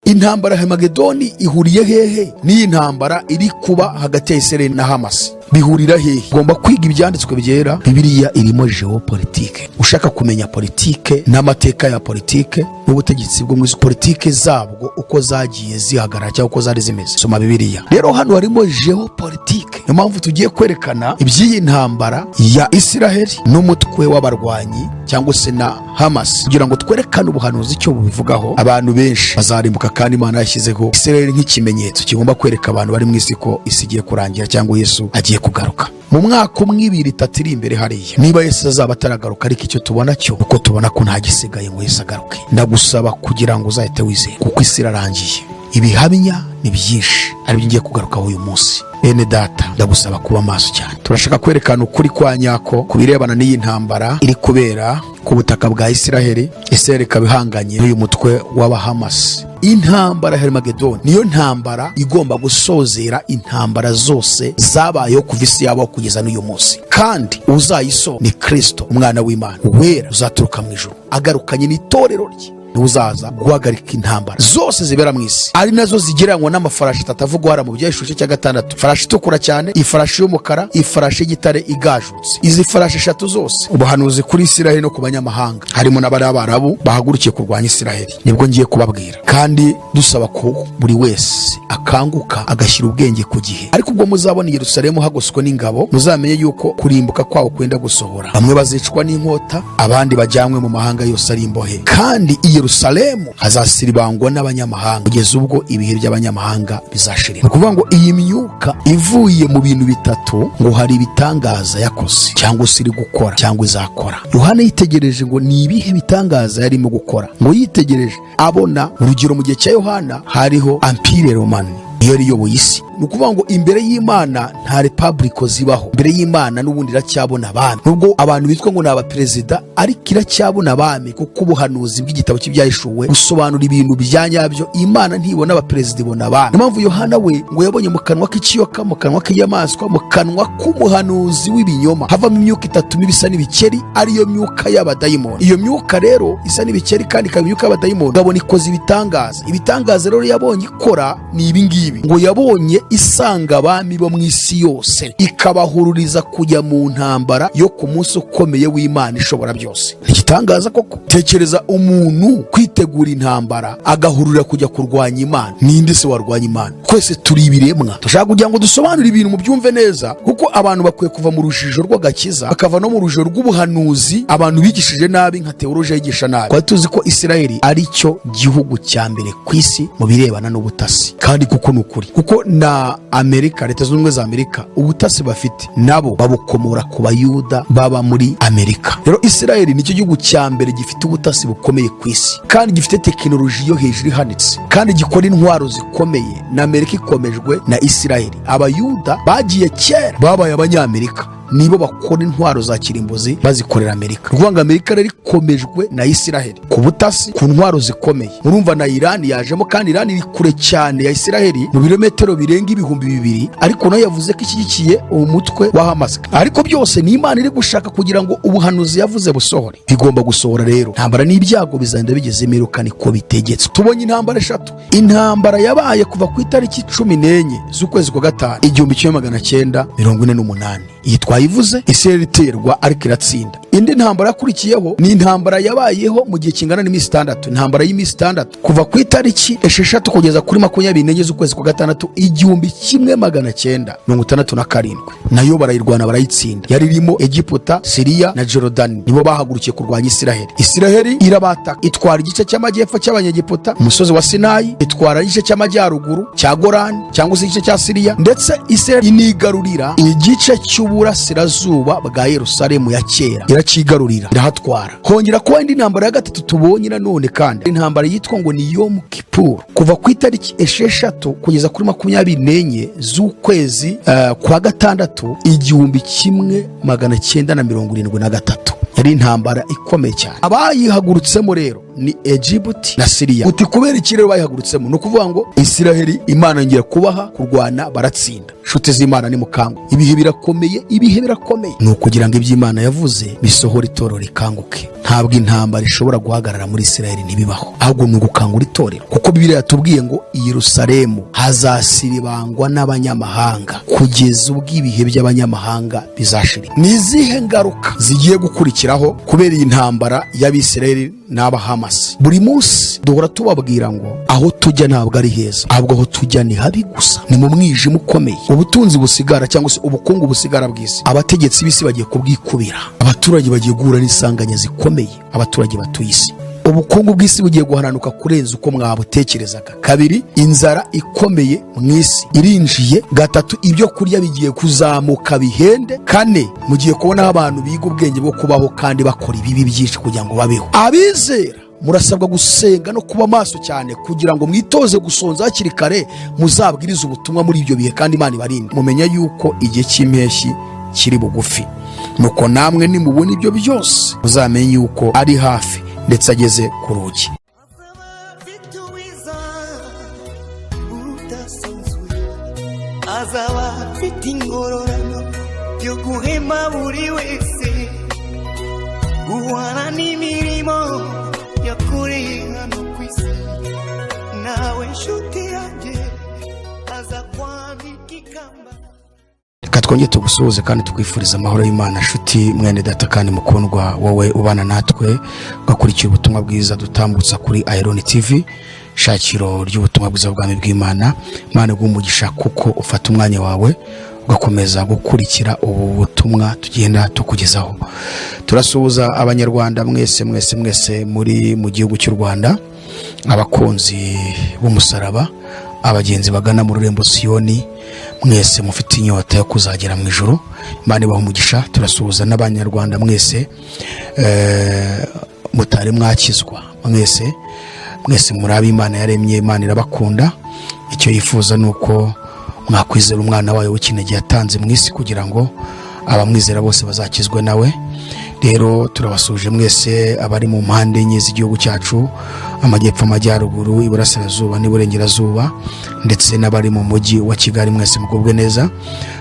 Intambara ya Harimagedoni ihuriye hehe n'iyi ntambara iri kuba hagati ya Israel na Hamas? Bihurira hehe? Ugomba kwiga ibyanditswe byera. Bibiliya irimo géopolitique. Ushaka kumenya politike n'amateka ya politike n'ubutegetsi bwo mu isi, politike zabwo uko zagiye zihagarara cyangwa uko zari zimeze, soma Bibiliya. Rero hano harimo géopolitique. Niyo mpamvu tugiye kwerekana iby'iyi ntambara ya Israel n'umutwe w'abarwanyi cyangwa se na Hamas, kugira ngo twerekane ubuhanuzi icyo bubivugaho. Abantu benshi bazarimbuka, kandi Imana yashyizeho Israel nk'ikimenyetso kigomba kwereka abantu bari mu isi ko isi igiye kurangira cyangwa Yesu agiye kugaruka mu mwaka umwe, 2, 3 iri imbere hariya, niba Yesu azaba ataragaruka. Ariko icyo tubona cyo uko tubona ko nta gisigaye ngo Yesu agaruke, ndagusaba kugira ngo uzahite wizera, kuko isi irarangiye. Ibihamya ni byinshi, aribyo ngiye kugarukaho uyu munsi. Bene data, ndagusaba kuba maso cyane. Turashaka kwerekana ukuri kwa nyako ku birebana n'iyi ntambara iri kubera ku butaka bwa Isiraheli. Isiraheli ikaba ihanganye n'uyu mutwe w'Abahamasi. Intambara ya Harimagedoni niyo ntambara igomba gusozera intambara zose zabayeho kuva isi yabaho kugeza n'uyu munsi, kandi uzayiso ni Kirisito, umwana w'Imana wera, uzaturuka mu ijuru agarukanye n'itorero rye. Niwe uzaza guhagarika intambara zose zibera mu isi, ari nazo zigereranywa n'amafarashi atatu avugwa hariya mu Byahishuwe cya gatandatu: farashi itukura cyane, ifarashi y'umukara, ifarashi y'igitare igajutse. Izi farashi eshatu zose, ubuhanuzi kuri Isiraheli no ku banyamahanga, harimo n'abari Abarabu bahagurukiye kurwanya Isiraheli, nibwo ngiye kubabwira. Kandi dusaba ko buri wese akanguka, agashyira ubwenge ku gihe. Ariko ubwo muzabona i Yerusalemu hagoswe n'ingabo, muzamenye yuko kurimbuka kwawo kwenda gusohora. Bamwe bazicwa n'inkota, abandi bajyanwe mu mahanga yose ari imbohe, kandi i Yerusalemu hazasiribangwa n'abanyamahanga kugeza ubwo ibihe by'abanyamahanga bizashirira. Ni ukuvuga ngo iyi myuka ivuye mu bintu bitatu, ngo hari ibitangaza yakoze cyangwa se iri gukora cyangwa izakora. Yohana yitegereje ngo ni ibihe bitangaza yarimo gukora. Ngo yitegereje abona, urugero, mu gihe cya Yohana hariho Empire Romani, iyo yari iyoboye isi. Ni ukuvuga ngo imbere y'Imana nta repubulika zibaho. Imbere y'Imana n'ubundi iracyabona abami, nubwo abantu bitwa ngo ni abaperezida, ariko iracyabona abami, kuko ubuhanuzi bw'igitabo cy'Ibyahishuwe busobanura ibintu bya nyabyo. Imana ntibona abaperezida, ibona abami. Niyo mpamvu Yohana we ngo yabonye mu kanwa k'ikiyoka, mu kanwa k'inyamaswa, mu kanwa k'umuhanuzi w'ibinyoma havamo imyuka itatu mibi isa n'ibikeri, ariyo myuka y'abadayimoni. Iyo myuka rero isa n'ibikeri kandi ikaba imyuka y'abadayimoni, ngabona ikoze ibitangaza. Ibitangaza rero yabonye ikora ni ibi ngibi: ngo yabonye isanga abami bo mu isi yose, ikabahururiza kujya mu ntambara yo ku munsi ukomeye w'Imana ishobora byose. Igitangaza koko! Tekereza umuntu kwitegura intambara, agahururira kujya kurwanya Imana. Ninde se warwanya Imana? Twese turi ibiremwa. Dushaka kugira ngo dusobanure ibintu mubyumve neza, kuko abantu bakwiye kuva mu rujijo rw'agakiza, bakava no mu rujijo rw'ubuhanuzi abantu bigishije nabi, nka théologie yigisha nabi. Twari tuzi ko Isirayeli ari cyo gihugu cya mbere ku isi mu birebana n'ubutasi, kandi kuko ni ukuri, kuko na Amerika, Leta Zunze Ubumwe za Amerika, ubutasi bafite nabo babukomora ku Bayuda baba muri Amerika. Rero Isirayeli nicyo gihugu cya mbere gifite ubutasi bukomeye ku isi, kandi gifite tekinoloji yo hejuru ihanitse, kandi gikora intwaro zikomeye. Na Amerika ikomejwe na Isirayeli. Abayuda bagiye kera babaye Abanyamerika, nibo bakora intwaro za kirimbuzi, bazikorera Amerika. Ni ukuvuga ngo Amerika rero ikomejwe na Isiraheli ku butasi, ku ntwaro zikomeye. Murumva na Irani yajemo, kandi Irani iri kure cyane ya Isiraheli mu birometero birenga 2000, ariko nayo yavuze ko ishyigikiye umutwe wa Hamas. Ariko byose ni Imana iri gushaka kugira ngo ubuhanuzi yavuze busohore. Bigomba gusohora rero. Intambara n'ibyago bizagenda bigeze imperuka, niko bitegetswe. Tubonye intambara eshatu. Intambara yabaye kuva ku itariki 14 z'ukwezi kwa gatanu 1948, iyi twayivuze, Isirayeli iterwa ariko iratsinda. Indi ntambara yakurikiyeho ni intambara yabayeho mu gihe kingana n'iminsi 6, intambara y'iminsi 6, kuva ku itariki 6 kugeza kuri 24 z'ukwezi kwa gatandatu 1967. Nayo barayirwana, barayitsinda. Yari irimo Egiputa, Siriya na Jorodani, nibo bahagurukiye kurwanya Isiraheli. Isiraheli irabataka, itwara igice cy'amajyepfo cy'Abanyegiputa, umusozi wa Sinayi, itwara igice cy'amajyaruguru cya Gorani cyangwa se igice cya Siriya, ndetse Isiraheli inigarurira igice cy'uburasirazuba bwa Yerusalemu ya kera, irakigarurira, irahatwara. Hongera kuba indi ntambara ya gatatu tubonye nanone, kandi intambara yitwa ngo ni Yomu Kipuru, kuva ku itariki 6 kugeza kuri 24 z'ukwezi kwa gatandatu 1973. Yari intambara ikomeye cyane. Abayihagurutsemo rero Ni Egibuti na Siriya. Uti kubera iki rero bayihagurutsemo? Ni ukuvuga ngo Isiraheli Imana yongera kubaha kurwana, baratsinda. Nshuti z'Imana, ni mukangu, ibihe birakomeye, ibihe birakomeye. Ni ukugira ngo ibyo Imana yavuze bisohore, itorero rikanguke. Ntabwo intambara ishobora guhagarara muri Isiraheli, ntibibaho, ahubwo ni ugukangura itorero, kuko Bibiliya yatubwiye ngo i Yerusalemu hazasiribangwa n'abanyamahanga kugeza ubwo ibihe by'abanyamahanga bizashira. Ni izihe ngaruka zigiye gukurikiraho kubera iyi ntambara y'Abisiraheli n'Abahamasi? Buri munsi duhora tubabwira ngo aho tujya ntabwo ari heza, ahubwo aho tujya ni habi gusa, ni mu mwijima ukomeye. Ubutunzi busigara cyangwa se ubukungu busigara bw'isi, abategetsi b'isi bagiye kubwikubira. Abaturage bagiye guhura n'isanganya zikomeye, abaturage batuye isi. Ubukungu bw'isi bugiye guhananuka kurenza uko mwabutekerezaga. Kabiri, inzara ikomeye mu isi irinjiye. Gatatu, ibyo kurya bigiye kuzamuka bihende. Kane, mugiye kubonaho abantu biga ubwenge bwo kubaho kandi bakora ibibi byinshi kugira ngo babeho. Abizera murasabwa gusenga no kuba maso cyane kugira ngo mwitoze gusonza hakiri kare, muzabwirize ubutumwa muri ibyo bihe, kandi Imana ibarinde. Mumenya yuko igihe cy'impeshyi kiri bugufi. Nuko namwe nimubona ibyo byose, muzamenye yuko ari hafi, ndetse ageze ku rugi. Afite ubwiza budasanzwe, azaba afite ingororano yo guhemba buri wese guhana n'imirimo yakoreye hano ku isi. Nawe nshuti yanjye, aza kwambika ikamba. Reka twongere tugusuhuze kandi tukwifuriza amahoro y'Imana, nshuti, mwene data kandi mukundwa, wowe ubana natwe ugakurikira ubutumwa bwiza dutambutsa kuri Iron TV, shakiro ry'ubutumwa bwiza bw'ubwami bw'Imana. Imana iguhe umugisha kuko ufata umwanya wawe ugakomeza gukurikira ubu butumwa tugenda tukugezaho. Turasuhuza Abanyarwanda mwese, mwese, mwese muri mu gihugu cy'u Rwanda, abakunzi b'umusaraba, abagenzi bagana mu rurembo Siyoni, mwese mufite inyota yo kuzagera mu ijoro, Imana ibaha umugisha. Turasuhuza n'Abanyarwanda mwese mutari mwakizwa, mwese, mwese muri ab'Imana yaremye. Imana irabakunda, icyo yifuza ni uko mwakwizera umwana wayo w'ikinege yatanze mu isi kugira ngo abamwizera bose bazakizwe nawe. Rero turabasuhuje mwese abari mu mpande enye z'igihugu cyacu: amajyepfo, amajyaruguru, iburasirazuba n'iburengerazuba, ndetse n'abari mu mujyi wa Kigali, mwese mugubwe neza.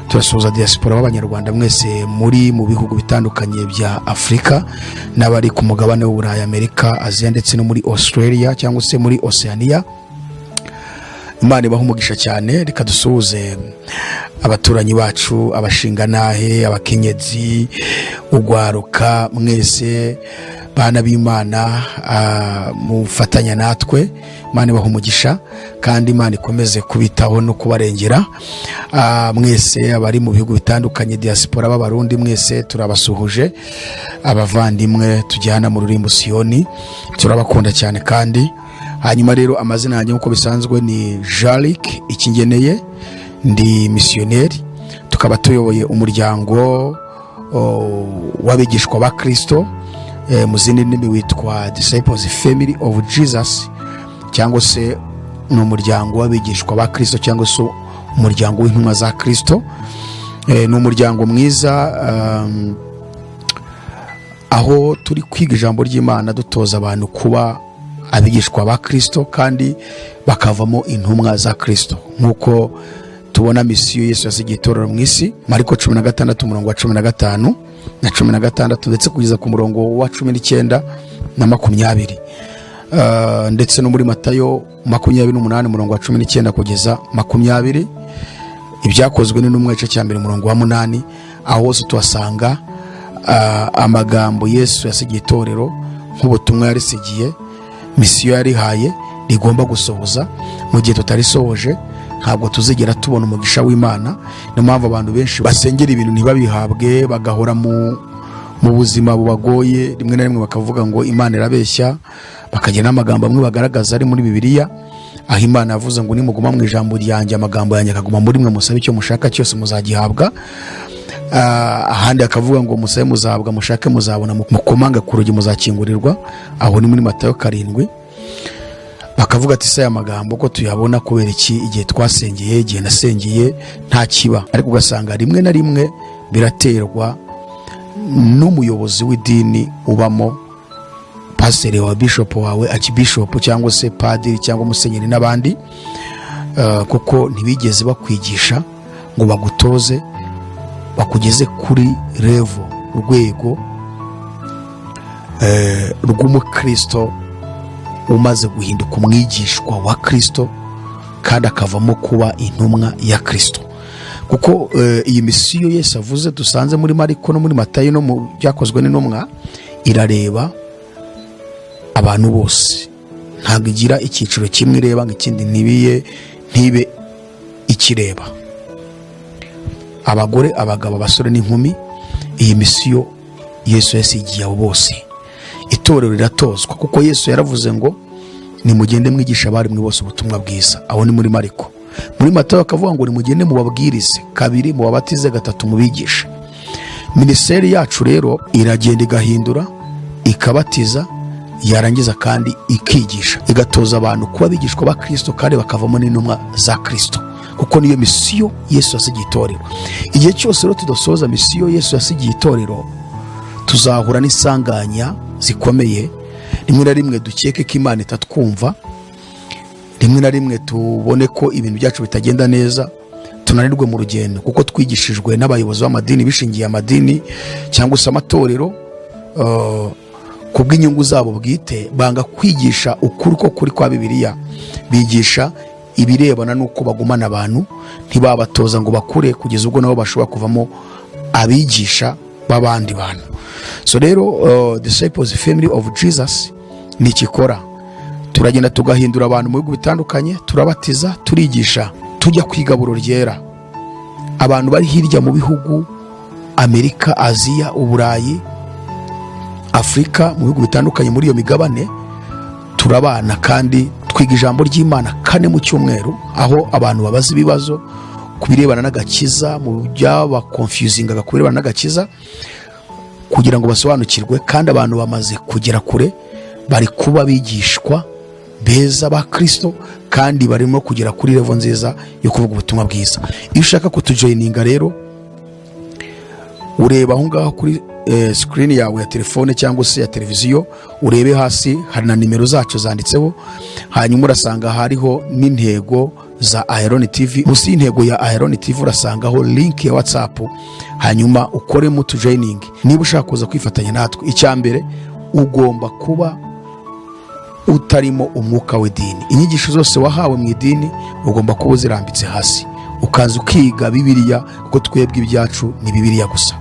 Turasuhuza diaspora b'Abanyarwanda mwese muri mu bihugu bitandukanye bya Afurika n'abari ku mugabane w'Uburayi, Amerika, Aziya ndetse no muri Australia cyangwa se muri Oceania. Imana ibaha umugisha cyane. Reka dusuhuze abaturanyi bacu, abashingantahe, abakenyezi, ugwaruka, mwese bana b'Imana mufatanya natwe. Imana ibaha umugisha kandi Imana ikomeze kubitaho no kubarengera. Mwese abari mu bihugu bitandukanye, diaspora b'Abarundi, mwese turabasuhuje. Abavandimwe tujyana mu rurembo Siyoni, turabakunda cyane. Kandi hanyuma rero, amazina yanjye nk'uko bisanzwe ni Jaric Ikingeneye, ndi misiyoneri, tukaba tuyoboye umuryango w'abigishwa ba Kirisito, mu zindi ndimi witwa Disciples Family of Jesus, cyangwa se ni umuryango w'abigishwa ba Kirisito, cyangwa se umuryango w'intumwa za Kirisito. Ni umuryango mwiza, aho turi kwiga ijambo ry'Imana, dutoza abantu kuba abigishwa ba Kirisito kandi bakavamo intumwa za Kirisito, nk'uko tubona misiyo Yesu yasigiye itorero mu isi, Mariko 16, umurongo wa 15 na 16, ndetse kugeza ku murongo wa 19 na 20, ndetse no muri Matayo 28, umurongo wa 19 kugeza 20, Ibyakozwe n'Intumwa igice cya mbere, umurongo wa 8. Aho hose tuhasanga amagambo Yesu yasigiye itorero nk'ubutumwa yarisigiye, misiyo yarihaye rigomba gusohoza. Mu gihe tutarisohoje, ntabwo tuzigera tubona umugisha w'Imana. Niyo mpamvu abantu benshi basengera ibintu ntibabihabwe, bagahora mu buzima bubagoye, rimwe na rimwe bakavuga ngo Imana irabeshya, bakagira n'amagambo amwe bagaragaza ari muri Bibiliya, aho Imana yavuze ngo nimuguma mu ijambo ryanjye, amagambo yanjye akaguma muri mwe, musabe icyo mushaka cyose muzagihabwa. Ahandi akavuga ngo musabe muzahabwa, mushake muzabona, mukomange ku rugi muzakingurirwa. Aho ni muri Matayo 7. Bakavuga ati se aya magambo ko tuyabona, kubera iki igihe twasengeye, igihe nasengeye nta kiba? Ariko ugasanga rimwe na rimwe biraterwa n'umuyobozi w'idini ubamo. Pasiteri wawe, bishop wawe, archbishop cyangwa se padiri cyangwa musenyeri n'abandi, kuko ntibigeze bakwigisha ngo bagutoze, bakugeze kuri level, urwego rw'umukristo umaze guhinduka umwigishwa wa Kristo kandi akavamo kuba intumwa ya Kristo. Kuko iyi misiyo Yesu avuze dusanze muri Mariko no muri Matayo no mu Byakozwe n'Intumwa irareba abantu bose, ntabwo igira icyiciro kimwe ireba ngo ikindi ntibe ikireba. Abagore, abagabo, abasore n'inkumi, iyi misiyo Yesu yasigiye abo bose. Itorero riratozwa, kuko Yesu yaravuze ngo: "Nimugende mwigisha abari mwe bose ubutumwa bwiza." Aho ni muri Mariko. Muri Matayo bakavuga ngo: "Nimugende mubabwirize kabiri, mubabatize gatatu, mubigishe." Minisiteri yacu rero iragenda igahindura, ikabatiza, yarangiza kandi ikigisha, igatoza abantu kuba abigishwa ba Kirisito kandi bakavamo n'intumwa za Kirisito, kuko niyo misiyo Yesu yasigiye itorero. Igihe cyose rero tudasoza misiyo Yesu yasigiye itorero, tuzahura n'isanganya zikomeye. Rimwe na rimwe dukeke ko Imana itatwumva, rimwe na rimwe tubone ko ibintu byacu bitagenda neza, tunanirwe mu rugendo, kuko twigishijwe n'abayobozi b'amadini bishingiye amadini cyangwa se amatorero ku bw'inyungu zabo bwite, banga kwigisha ukuri ko kuri kwa Bibiliya. Bigisha ibirebana n'uko bagumana abantu, ntibabatoza ngo bakure kugeza ubwo nabo bashobora kuvamo abigisha b'abandi bantu. So rero Disciples Family of Jesus ni ikikora: turagenda tugahindura abantu mu bihugu bitandukanye, turabatiza, turigisha, tujya ku igaburo ryera. Abantu bari hirya mu bihugu, Amerika, Aziya, Uburayi, Afurika, mu bihugu bitandukanye muri iyo migabane, turabana kandi twiga ijambo ry'Imana kane mu cyumweru, aho abantu babaza ibibazo ku birebana n'agakiza, mu byabaconfusingaga ku birebana n'agakiza, kugira ngo basobanukirwe. Kandi abantu bamaze kugera kure, bari kuba bigishwa beza ba Kirisito kandi barimo kugera kuri level nziza yo kuvuga ubutumwa bwiza. Iyo ushaka kutujoininga rero, ureba aho ngaho kuri screen yawe ya telefone cyangwa se ya televiziyo, urebe hasi hari na nimero zacu zanditseho. Hanyuma urasanga hariho n'intego za Iron TV. Munsi y'intego ya Iron TV urasangaho link ya WhatsApp, hanyuma ukoremo tujoining niba ushaka kuza kwifatanya natwe. Icya mbere, ugomba kuba utarimo umwuka w'idini. Inyigisho zose wahawe mu idini ugomba kuba uzirambitse hasi, ukaza ukiga Bibiliya, kuko twebwe ibyacu ni Bibiliya gusa.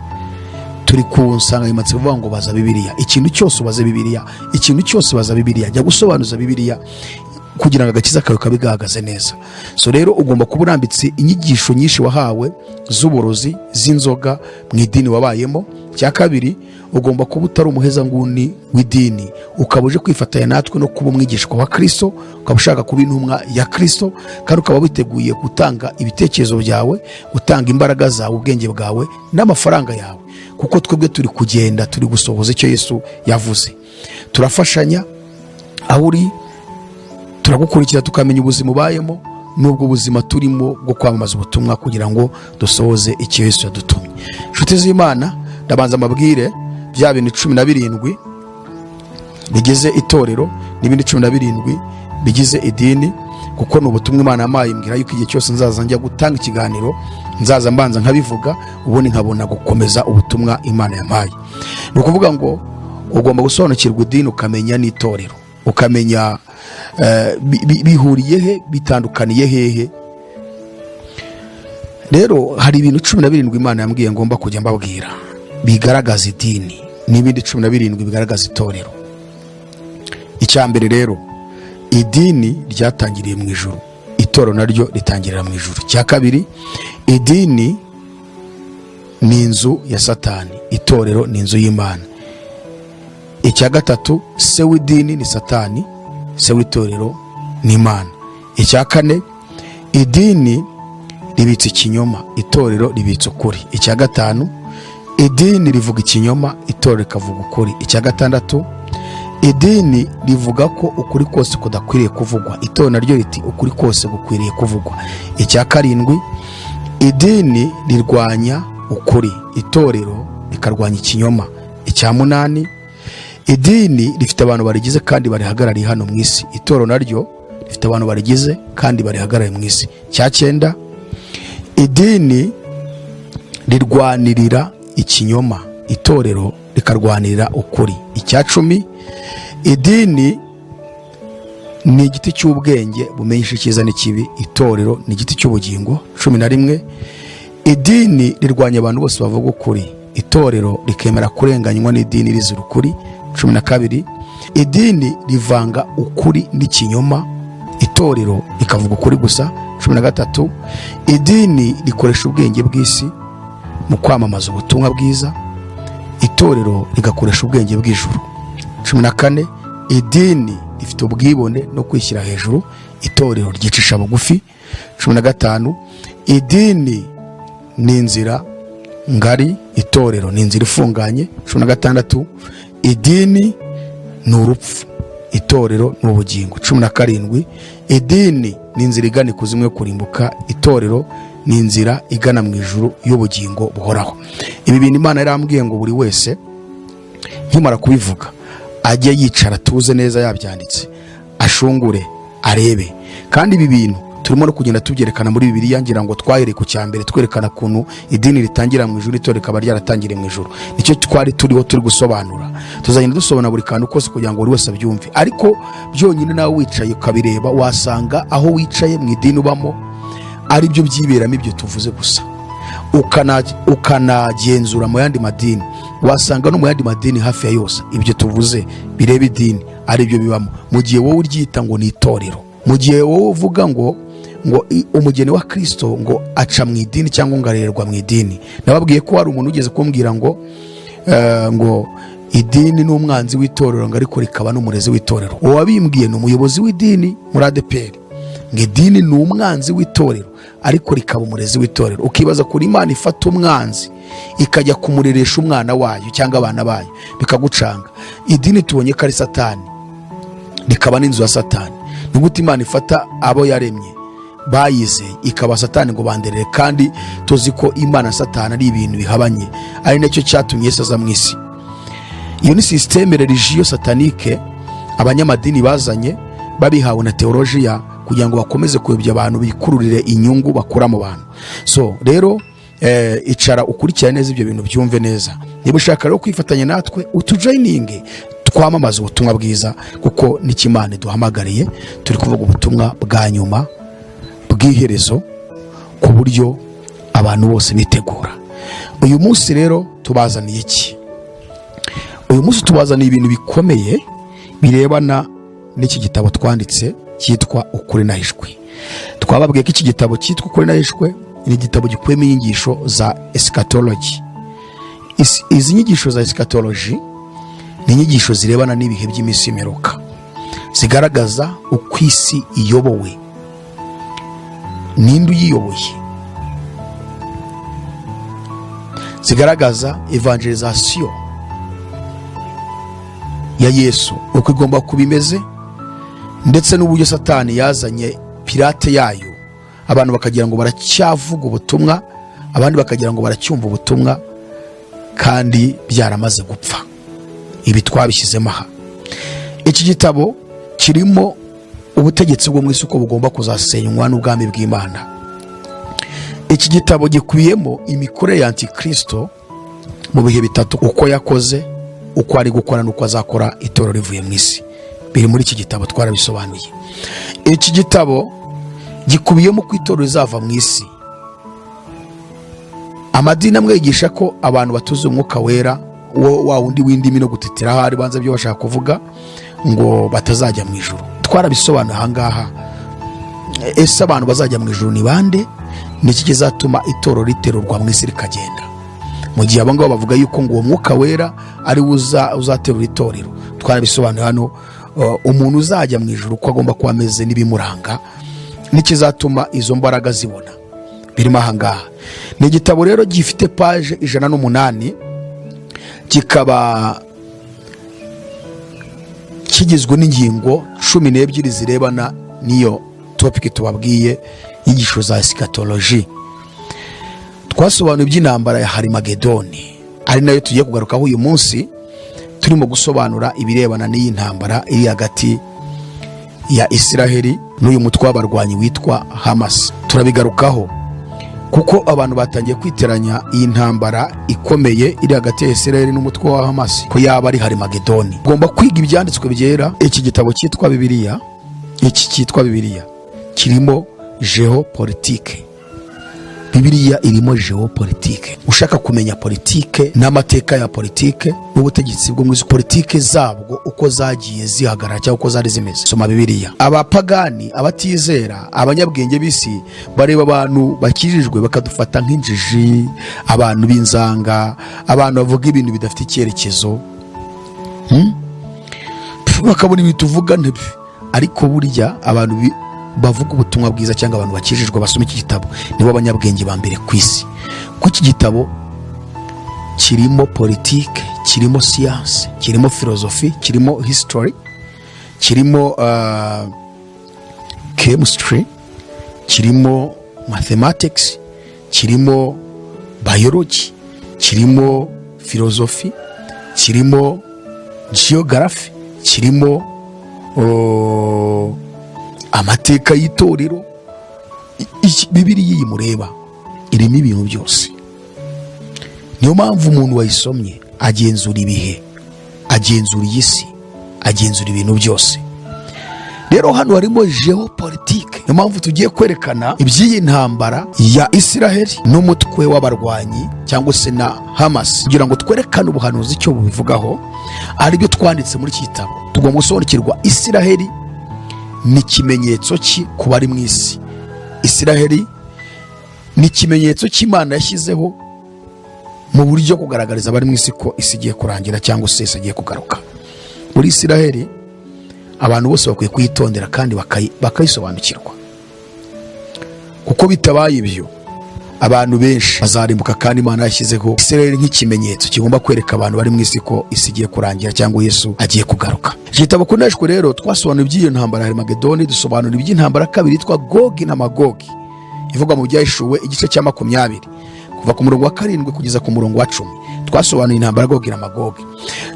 Turi ku nsanganyamatsiko ivuga ngo baza Bibiliya. Ikintu cyose ubaze Bibiliya, ikintu cyose baza Bibiliya, jya gusobanuza Bibiliya kugira ngo agakiza kawe kabe gahagaze neza. So rero ugomba kuba urambitse inyigisho nyinshi wahawe z'uburozi, z'inzoga mu idini wabayemo. Icya kabiri, ugomba kuba utari umuhezanguni w'idini, ukaba uje kwifatanya natwe no kuba umwigishwa wa Kirisito, ukaba ushaka kuba intumwa ya Kirisito, kandi ukaba witeguye gutanga ibitekerezo byawe, gutanga imbaraga zawe, ubwenge bwawe n'amafaranga yawe, kuko twebwe turi kugenda turi gusohoza icyo Yesu yavuze. Turafashanya aho uri, turagukurikira, tukamenya ubuzima ubayemo n'ubwo buzima turimo bwo kwamamaza ubutumwa kugira ngo dusohoze icyo Yesu yadutumye. Inshuti z'Imana, ndabanza amabwire bya bintu 17 bigize itorero n'ibindi 17 bigize idini, kuko ni ubutumwa Imana yampaye, imbwira yuko igihe cyose nzaza njya gutanga ikiganiro nzaza mbanza nkabivuga, ubundi nkabona gukomeza ubutumwa Imana yampaye. Ni ukuvuga ngo ugomba gusobanukirwa idini, ukamenya n'itorero, ukamenya bihuriye he, bitandukaniye hehe. Rero hari ibintu 17 Imana yambwiye ngomba kujya mbabwira bigaragaza idini n'ibindi 17 bigaragaza itorero. Icya mbere rero, idini ryatangiriye mu ijuru, itorero naryo ritangirira mu ijuru. Icya kabiri, idini ni inzu ya Satani, itorero ni inzu y'Imana. Icya gatatu, se w'idini ni Satani, se w'itorero ni Imana. Icya kane, idini ribitse ikinyoma, itorero ribitse ukuri. Icya gatanu, idini rivuga ikinyoma, itorero rikavuga ukuri. Icya gatandatu, idini rivuga ko ukuri kose kudakwiriye kuvugwa, itorero naryo riti ukuri kose gukwiriye kuvugwa. Icya karindwi, idini rirwanya ukuri, itorero rikarwanya ikinyoma. Icya munani, Idini rifite abantu barigize kandi barihagarariye hano mu isi. Itorero naryo rifite abantu barigize kandi barihagarariye mu isi. Cya cyenda, idini rirwanirira ikinyoma, itorero rikarwanirira ukuri. Icya 10, idini ni igiti cy'ubwenge bumenyesha icyiza n'ikibi, itorero ni igiti cy'ubugingo. 11, idini rirwanya abantu bose bavuga ukuri, itorero rikemera kurenganywa n'idini rizira ukuri. 12, idini rivanga ukuri n'ikinyoma, itorero rikavuga ukuri gusa. 13, idini rikoresha ubwenge bw'isi mu kwamamaza ubutumwa bwiza, itorero rigakoresha ubwenge bw'ijuru. 14, idini rifite ubwibone no kwishyira hejuru, itorero ryicisha bugufi. 15, idini ni inzira ngari, itorero ni inzira ifunganye. 16, idini ni urupfu, itorero ni ubugingo. 17, idini ni inzira igana ikuzimu yo kurimbuka, itorero ni inzira igana mu ijuru y'ubugingo buhoraho. Ibi bintu Imana yarambwiye ngo buri wese nkimara kubivuga ajye yicara atuze neza yabyanditse, ashungure arebe. Kandi ibi bintu turimo no kugenda tubyerekana muri Bibiliya. Ngira ngo twahereye ku cya mbere twerekana ukuntu idini ritangira mu ijuru, itorero rikaba ryaratangiriye mu ijuru. Nicyo twari turiho turi gusobanura. Tuzagenda dusobanura buri kantu kose kugira ngo buri wese abyumve. Ariko byonyine nawe wicaye ukabireba, wasanga aho wicaye mu idini ubamo ari byo byiberamo ibyo tuvuze gusa. Ukanagenzura mu yandi madini, wasanga no mu yandi madini hafi ya yose ibyo tuvuze bireba idini ari byo bibamo, mu gihe wowe uryita ngo ni itorero, mu gihe wowe uvuga ngo umugeni wa Kirisito ngo aca mu idini cyangwa ngo arererwa mu idini. Nababwiye ko hari umuntu ugeze kumbwira ngo idini ni umwanzi w'itorero, ngo ariko rikaba n'umurezi w'itorero. Uwabimbwiye ni umuyobozi w'idini muri ADEPR, ngo idini ni umwanzi w'itorero ariko rikaba umurezi w'itorero. Ukibaza kuri Imana ifata umwanzi ikajya kumureresha umwana wayo cyangwa abana bayo, bikagucanga. Idini tubonye ko ari Satani, rikaba n'inzu ya Satani. Ni gute Imana ifata abo yaremye bayizeye ikaba Satani ngo banderere, kandi tuzi ko Imana na Satani ari ibintu bihabanye, ari nacyo cyatumye Yesu aza mu isi? Iyo ni système religieux satanique abanyamadini bazanye babihawe na teolojiya kugira ngo bakomeze kuyobya abantu, bikururire inyungu bakura mu bantu. So rero icara ukurikirane neza ibyo bintu, byumve neza. Niba ushaka rero kwifatanya natwe, utujoininge twamamaze ubutumwa bwiza, kuko nicyo Imana iduhamagariye. Turi kuvuga ubutumwa bwa nyuma bw'iherezo ku buryo abantu bose bitegura. Uyu munsi rero tubazaniye iki? Uyu munsi tubazaniye ibintu bikomeye birebana n'iki gitabo twanditse cyitwa Ukuri Nahishwe. Twababwiye ko iki gitabo cyitwa Ukuri Nahishwe ni igitabo gikubiyemo inyigisho za eschatology. Izi nyigisho za eschatology ni inyigisho zirebana n'ibihe by'iminsi y'imperuka, zigaragaza uko isi iyobowe, ninde uyiyoboye, zigaragaza evangelization ya Yesu uko igomba kuba imeze, ndetse n'uburyo Satani yazanye pirate yayo, abantu bakagira ngo baracyavuga ubutumwa, abandi bakagira ngo baracyumva ubutumwa kandi byaramaze gupfa. Ibi twabishyizemo aha. Iki gitabo kirimo ubutegetsi bwo mu isi uko bugomba kuzasenywa n'ubwami bw'Imana. Iki gitabo gikubiyemo imikorere ya Antikristo mu bihe bitatu, uko yakoze, uko ari gukora n'uko azakora itorero rivuye mu isi. Biri muri iki gitabo, twarabisobanuye. Iki gitabo gikubiyemo uko itorero rizava mu isi. Amadini amwe yigisha ko abantu batuzuye Umwuka Wera, wo wa wundi w'indimi no gutitira, ahari banza ibyo bashaka kuvuga, ngo batazajya mu ijuru. Twarabisobanuye ahangaha. Ese abantu bazajya mu ijuru ni bande? Ni iki kizatuma itorero riterurwa mu isi rikagenda, mu gihe abo ngabo bavuga yuko ngo uwo Mwuka Wera ari we uzaterura itorero? Twarabisobanuye hano, umuntu uzajya mu ijuru uko agomba kuba ameze n'ibimuranga n'ikizatuma izo mbaraga zibona, birimo ahangaha. Ni igitabo rero gifite paje 108, kikaba kigizwe n'ingingo 12 zirebana n'iyo topic tubabwiye, inyigisho za eschatology. Twasobanuye iby'intambara ya Harimagedoni, ari nayo tugiye kugarukaho uyu munsi. Turimo gusobanura ibirebana n'iyi ntambara iri hagati ya Isiraheli n'uyu mutwe w'abarwanyi witwa Hamas. Turabigarukaho kuko abantu batangiye kwiteranya iyi ntambara ikomeye iri hagati ya Isiraheli n'umutwe wa Hamas ko yaba ari Harimagedoni. Ugomba kwiga ibyanditswe byera. Iki gitabo cyitwa Bibiliya, iki cyitwa Bibiliya kirimo géopolitique. Bibiliya irimo géopolitique. Ushaka kumenya politike n'amateka ya politike n'ubutegetsi bwo mu isi, politike zabwo uko zagiye zihagarara cyangwa uko zari zimeze, soma Bibiliya. Abapagani, abatizera, abanyabwenge b'isi bareba abantu bakijijwe bakadufata nk'injiji, abantu b'inzanga, abantu bavuga ibintu bidafite icyerekezo. Bakabona ibintu tuvuga ariko burya abantu bavuga ubutumwa bwiza cyangwa abantu bakijijwe basoma iki gitabo nibo banyabwenge ba mbere ku isi, kuko iki gitabo kirimo politike, kirimo siyanse, kirimo filozofi, kirimo history, kirimo chemistry, kirimo mathematics, kirimo biology, kirimo filozofi, kirimo geography, kirimo amateka y'itorero. Bibiliya iyi mureba irimo ibintu byose. Niyo mpamvu umuntu wayisomye agenzura ibihe, agenzura iyi si, agenzura ibintu byose. Rero hano harimo géopolitique. Niyo mpamvu tugiye kwerekana iby'iyi ntambara ya Isiraheli n'umutwe w'abarwanyi cyangwa se na Hamas, kugira ngo twerekane ubuhanuzi icyo bubivugaho, aribyo twanditse muri iki gitabo. Tugomba gusobanukirwa Isiraheli ni ikimenyetso ki ku bari mu isi. Isiraheli ni ikimenyetso cy'Imana yashyizeho mu buryo kugaragariza abari mu isi ko isi igiye kurangira cyangwa se isi igiye kugaruka. Muri Isiraheli abantu bose bakwiye kuyitondera kandi bakayisobanukirwa, kuko bitabaye ibyo abantu benshi bazarimbuka, kandi Imana yashyizeho Isiraheli nk'ikimenyetso kigomba kwereka abantu bari mu isi ko isi igiye kurangira cyangwa Yesu agiye kugaruka. Iki gitabo Kuneshwa rero twasobanuye iby'iyo ntambara ya Harimagedoni, dusobanura iby'intambara kabiri yitwa Gogi na Magogi ivugwa mu Byahishuwe igice cya 20 kuva ku murongo wa 7 kugeza ku murongo wa 10. Twasobanuye intambara ya Gogi na Magogi.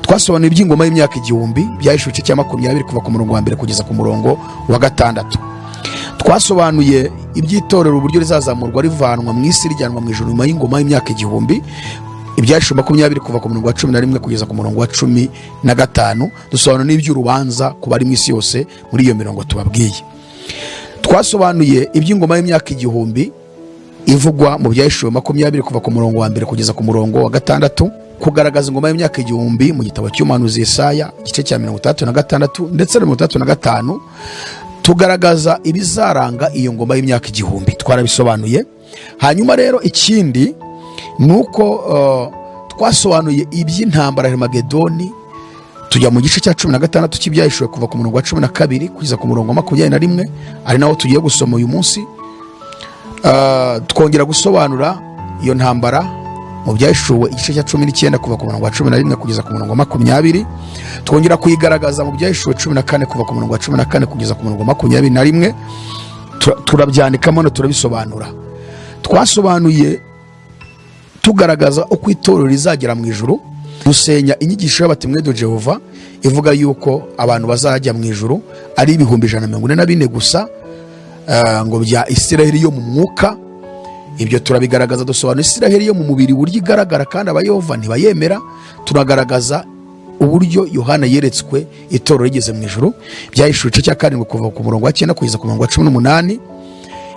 Twasobanuye iby'ingoma y'imyaka 1000, Byahishuwe igice cya 20 kuva ku murongo wa 1 kugeza ku murongo wa 6. Twasobanuye iby'itorero, uburyo rizazamurwa rivanwa mu isi rijyanwa mu ijuru nyuma y'ingoma y'imyaka 1000, Ibyahishuwe 20 kuva ku murongo wa 11 kugeza ku murongo wa 15. Dusobanura n'iby'urubanza ku bari mu isi yose muri iyo mirongo tubabwiye. Twasobanuye iby'ingoma y'imyaka 1000 ivugwa mu Byahishuwe 20 kuva ku murongo wa 1 kugeza ku murongo wa 6, kugaragaza ingoma y'imyaka 1000 mu gitabo cy'umuhanuzi Yesaya igice cya 66 ndetse na 65. Tugaragaza ibizaranga iyo ngoma y'imyaka 1000, twarabisobanuye. Hanyuma rero ikindi ni uko twasobanuye iby'intambara ya Harimagedoni, tujya mu gice cya 16 cy'Ibyahishuwe kuva ku murongo wa 12 kugeza ku murongo wa 21, ari nawo tugiye gusoma uyu munsi. Twongera gusobanura iyo ntambara mu Byahishuwe igice cya 19 kuva ku murongo wa 11 kugeza ku murongo wa 20. Twongera kuyigaragaza mu Byahishuwe 14 kuva ku murongo wa 14 kugeza ku murongo wa 21. Turabyandikamo no turabisobanura. Twasobanuye tugaragaza uko itorero rizagera mu ijuru, dusenya inyigisho y'aba Témoins de Jéhovah ivuga yuko abantu bazajya mu ijuru ari 144,000 gusa, ngo bya Isiraheli yo mu mwuka. Ibyo turabigaragaza, dusobanura Isiraheli yo mu mubiri uburyo igaragara, kandi Abayehova ntibayemera. Turagaragaza uburyo Yohana yeretswe itorero rigeze mu ijuru, Byahishuwe igice cya 7 kuva ku murongo wa 9 kugeza ku murongo wa 18.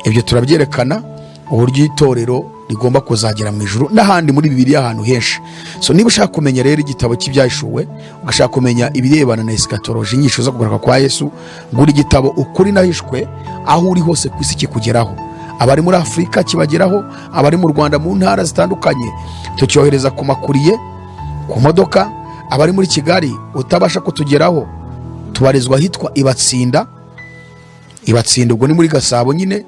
Ibyo turabyerekana, uburyo itorero rigomba kuzagera mu ijuru n'ahandi muri Bibiliya ahantu henshi. So niba ushaka kumenya rero igitabo cy'Ibyahishuwe, ugashaka kumenya ibirebana na eschatology, inyigisho zo kugaruka kwa Yesu, gura igitabo Ukuri Nahishwe. Aho uri hose ku isi kikugeraho. Abari muri Afurika kibageraho, abari mu Rwanda mu ntara zitandukanye tucyohereza ku makuriye, ku modoka. Abari muri Kigali utabasha kutugeraho, tubarizwa ahitwa Ibatsinda. Ibatsinda ubwo ni muri Gasabo nyine.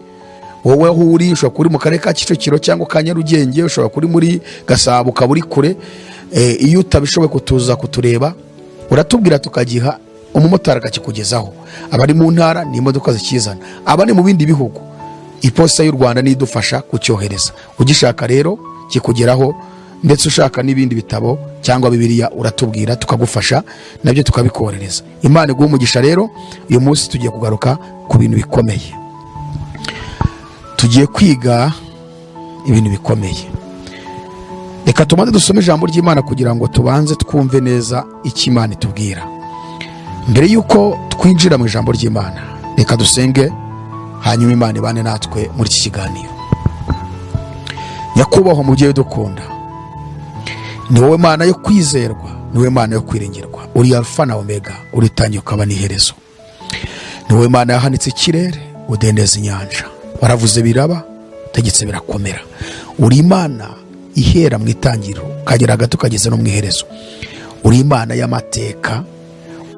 Wowe aho uri, ushobora kuba uri mu karere ka Kicukiro cyangwa ka Nyarugenge, ushobora kuba uri muri Gasabo ukaba uri kure. Iyo utabishoboye kutuza kutureba, uratubwira tukagiha umumotari akakikugezaho. Abari mu ntara ni imodoka zikizana, abari mu bindi bihugu iposita y'u Rwanda niyo idufasha kucyohereza. Ugishaka rero kikugeraho. Ndetse ushaka n'ibindi bitabo cyangwa Bibiliya uratubwira tukagufasha, nabyo tukabikoherereza. Imana iguhe umugisha. Rero uyu munsi tugiye kugaruka ku bintu bikomeye, tugiye kwiga ibintu bikomeye. Reka tubanze dusome ijambo ry'Imana kugira ngo tubanze twumve neza icyo Imana itubwira. Mbere y'uko twinjira mu ijambo ry'Imana, reka dusenge, hanyuma Imana ibane natwe muri iki kiganiro. Nyakubahwa mubyeyi udukunda, ni wowe Mana yo kwizerwa, ni wowe Mana yo kwiringirwa. Uri Alfa na Omega, uri itangira ukaba n'iherezo. Ni wowe Mana yahanitse ikirere, udendeza inyanja. Waravuze biraba, utegetse birakomera. Uri Imana ihera mu itangiriro ukagera hagati ukageza no mu iherezo. Uri Imana y'amateka,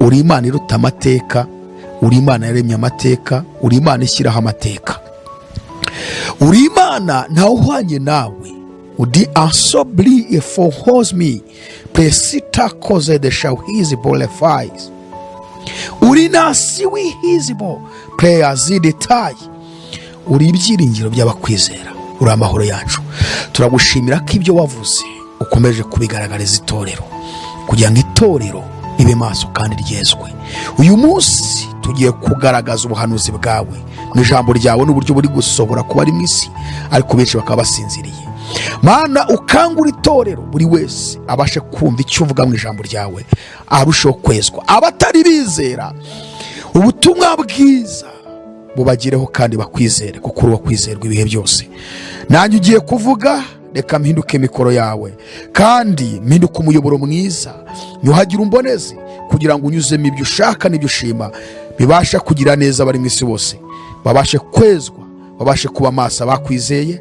uri Imana iruta amateka, uri Imana yaremye amateka, uri Imana ishyiraho amateka, uri Imana ntawe uhwanye nawe. Udi ansobli efohosmi presita koze de shawhizi bolefais uri nasi wihizibo preyaziditayi. Uri ibyiringiro by'abakwizera, uri amahoro yacu. Turagushimira ko ibyo wavuze ukomeje kubigaragariza itorero, kugira ngo itorero ribe maso kandi ryezwe. Uyu munsi tugiye kugaragaza ubuhanuzi bwawe mu ijambo ryawe n'uburyo buri gusohora kuba ari mu isi, ariko benshi bakaba basinziriye. Mana, ukangura itorero, buri wese abashe kumva icyo uvuga mu ijambo ryawe, arusheho kwezwa. Abatari bizera ubutumwa bwiza bubagireho kandi bakwizere, kuko uri uwo kwizerwa ibihe byose. Nanjye ugiye kuvuga, reka mpinduke mikoro yawe kandi mpinduke umuyoboro mwiza, nyuhagire umboneze kugira ngo unyuzemo ibyo ushaka n'ibyo ushima, bibasha kugira neza abari mu isi bose, babashe kwezwa, babashe kuba maso abakwizeye,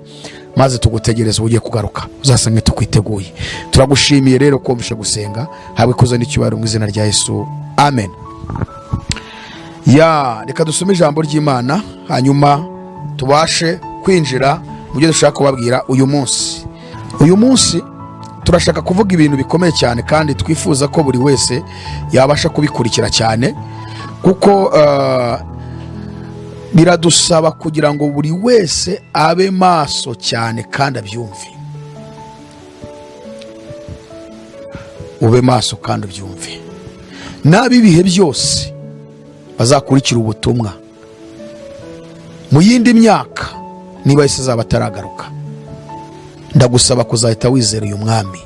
maze tugutegereze ugiye kugaruka uzasange tukwiteguye. Turagushimiye rero kumvisha gusenga, habwe ikuzo n'icyubahiro mu izina rya Yesu, amen. Ya, reka dusome ijambo ry'Imana, hanyuma tubashe kwinjira mu byo dushaka kubabwira uyu munsi. Uyu munsi turashaka kuvuga ibintu bikomeye cyane, kandi twifuza ko buri wese yabasha kubikurikira cyane, kuko biradusaba kugira ngo buri wese abe maso cyane kandi abyumve. Ube maso kandi ubyumve. N'ab'ibihe byose bazakurikira ubutumwa mu yindi myaka, niba Yesu azaba ataragaruka, ndagusaba kuzahita wizera uyu mwami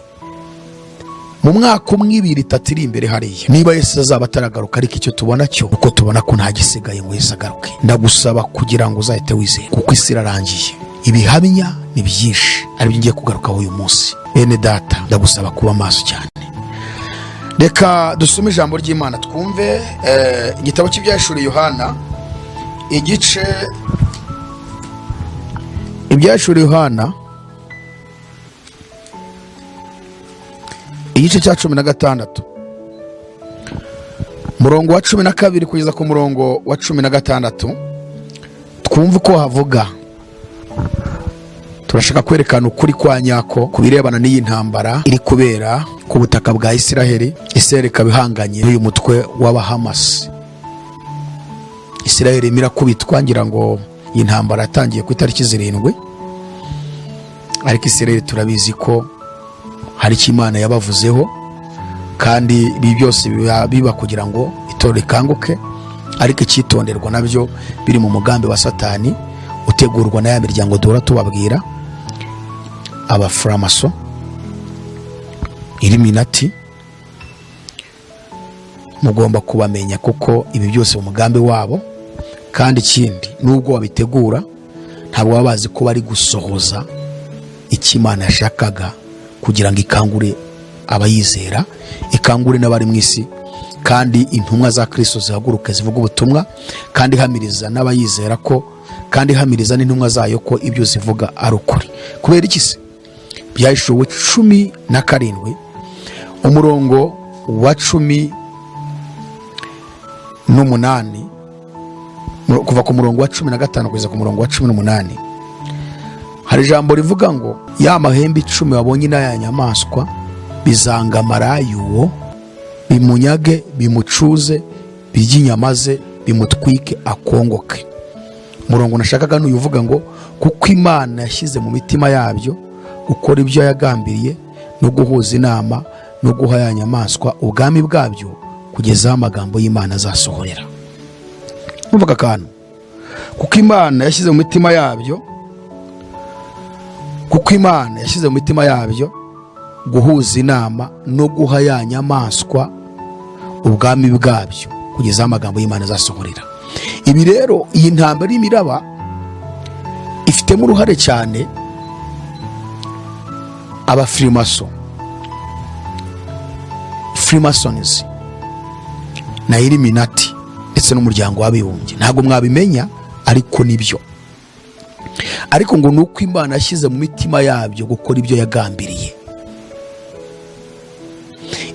mu mwaka umwe, ibiri, itatu iri imbere hariya, niba Yesu azaba ataragaruka. Ariko icyo tubona cyo uko tubona ko nta gisigaye ngo Yesu agaruke, ndagusaba kugira ngo uzahite wizera, kuko isi irarangiye. Ibihamya ni byinshi, aribyo ngiye kugarukaho uyu munsi. Bene data, ndagusaba kuba maso cyane. Reka dusome ijambo ry'Imana twumve. Igitabo cy'Ibyahishuriwe Yohana, igice, Ibyahishuriwe Yohana igice cya 16, umurongo wa 12 kugeza ku murongo wa 16, twumve uko havuga. Turashaka kwerekana ukuri kwa nyako ku birebana n'iyi ntambara iri kubera ku butaka bwa Isiraheli. Isiraheli ikaba ihanganye n'uyu mutwe w'Abahamasi. Isiraheli irimo irakubitwa. Ngira ngo iyi ntambara yatangiye ku itariki 7, ariko Isiraheli turabizi ko hari icyo Imana yabavuzeho, kandi ibi byose biba kugira ngo itorero rikanguke. Ariko icyitonderwa, nabyo biri mu mugambi wa Satani utegurwa na ya miryango duhora tubabwira, abafuramaso, Illuminati. Mugomba kubamenya, kuko ibi byose mu mugambi wabo. Kandi ikindi, nubwo babitegura, ntabwo baba bazi ko bari gusohoza icyo Imana yashakaga kugira ngo ikangure abayizera, ikangure n'abari mu isi, kandi intumwa za Kristo zihaguruke zivuga ubutumwa, kandi ihamiriza n'abayizera ko, kandi ihamiriza n'intumwa zayo ko ibyo zivuga ari ukuri. Kubera iki se? Byahishuwe 17, umurongo wa 18, kuva ku murongo wa 15 kugeza ku murongo wa 18, hari ijambo rivuga ngo: ya mahembe 10 wabonye n'aya nyamaswa bizangamara uwo, bimunyage, bimucuze, birye inyama ze, bimutwike akongoke. Umurongo nashakaga n'uyu uvuga ngo: kuko Imana yashyize mu mitima yabyo gukora ibyo yagambiriye, no guhuza inama no guha ya nyamaswa ubwami bwabyo, kugeza aho amagambo y'Imana azasohorera. Numvaga akantu, kuko Imana yashyize mu mitima yabyo, kuko Imana yashyize mu mitima yabyo guhuza inama no guha ya nyamaswa ubwami bwabyo, kugeza aho amagambo y'Imana azasohorera. Ibi rero, iyi ntambara irimo iraba ifitemo uruhare cyane abafirimaso, Freemasons na Illuminati, ndetse n'Umuryango w'Abibumbye. Ntabwo mwabimenya, ariko nibyo. Ariko ngo ni uko Imana yashyize mu mitima yabyo gukora ibyo yagambiriye.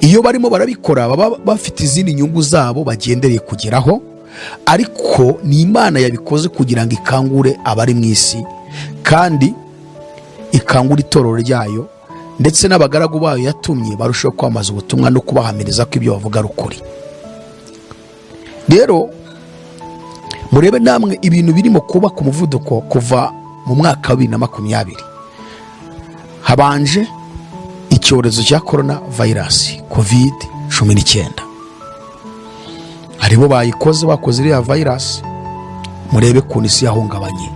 Iyo barimo barabikora, baba bafite izindi nyungu zabo bagendereye kugeraho, ariko ni Imana yabikoze kugira ngo ikangure abari mu isi, kandi ikangure itorero ryayo ndetse n'abagaragu bayo yatumye barushaho kwamamaza ubutumwa no kubahamiriza ko ibyo bavuga ari ukuri. Rero murebe namwe ibintu birimo kuba ku muvuduko kuva mu mwaka wa 2020. Habanje icyorezo cya corona virus, COVID-19. Haribo bayikoze, bakoze iriya virus. Murebe ukuntu isi yahungabanye.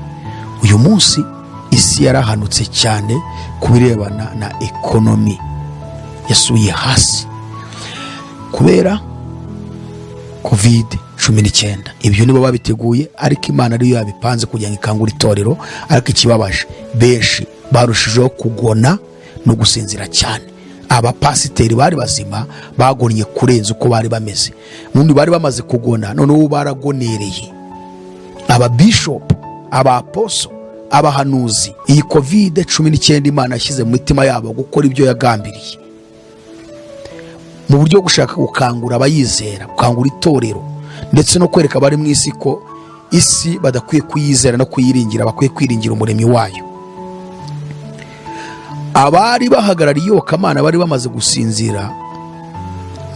Uyu munsi isi yarahanutse cyane ku birebana na economy, yasubiye hasi kubera COVID-19. Ibyo nibo babiteguye, ariko Imana ariyo yabipanze kugira ngo ikangure itorero. Ariko ikibabaje, benshi barushijeho kugona no gusinzira cyane. Abapasiteri bari bazima bagonnye kurenza uko bari bameze. Ubundi bari bamaze kugona, noneho ubu baragonereye. Ababishopu, abaposo, abahanuzi, iyi COVID-19 Imana yashyize mu mitima yabo gukora ibyo yagambiriye mu buryo bwo gushaka gukangura abayizera, gukangura itorero, ndetse no kwereka abari mu isi ko isi badakwiye kuyizera no kuyiringira, bakwiye kwiringira Umuremyi wayo. Abari bahagarariye iyobokamana bari bamaze gusinzira,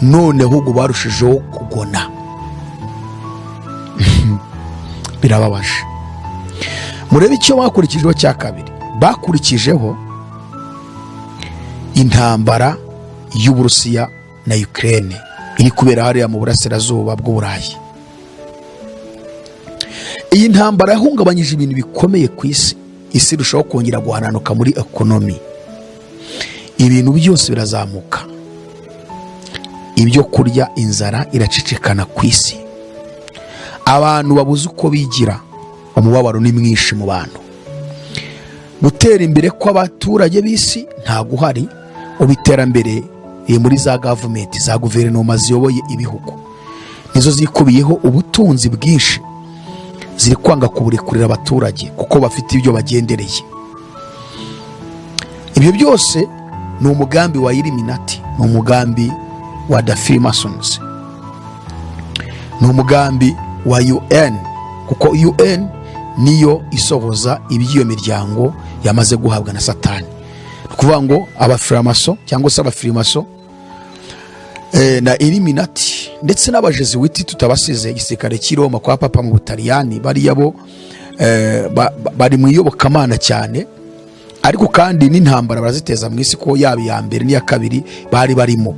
none ahubwo barushijeho kugona. Birababaje. Murebe icyo bakurikijeho cya kabiri. Bakurikijeho intambara y'Uburusiya na Ukraine iri kubera hariya mu burasirazuba bw'Uburayi. Iyi ntambara yahungabanyije ibintu bikomeye ku isi. Isi irushaho kongera guhananuka muri economy, ibintu byose birazamuka, ibyo kurya, inzara iracicikana ku isi, abantu babuze uko bigira, umubabaro ni mwinshi mu bantu. Gutera imbere kw'abaturage b'isi ntabwo uhari. Ubu iterambere riri muri za government, za guverinoma ziyoboye ibihugu, nizo zikubiyeho ubutunzi bwinshi, ziri kwanga kuburekurira abaturage kuko bafite ibyo bagendereye. Ibyo byose ni umugambi wa Illuminati, ni umugambi wa the Freemasons, ni umugambi wa UN, kuko UN niyo isohoza iby'iyo miryango yamaze guhabwa na Satani. Ni ukuvuga ngo abafiramaso cyangwa se abafirimaso na Illuminati ndetse n'abajesuwiti tutabasize, igisirikare cy'i Roma kwa Papa mu Butaliyani, bariya bo bari mu iyobokamana cyane, ariko kandi n'intambara baraziteza mu isi, ko yaba iya mbere n'iya kabiri bari barimo,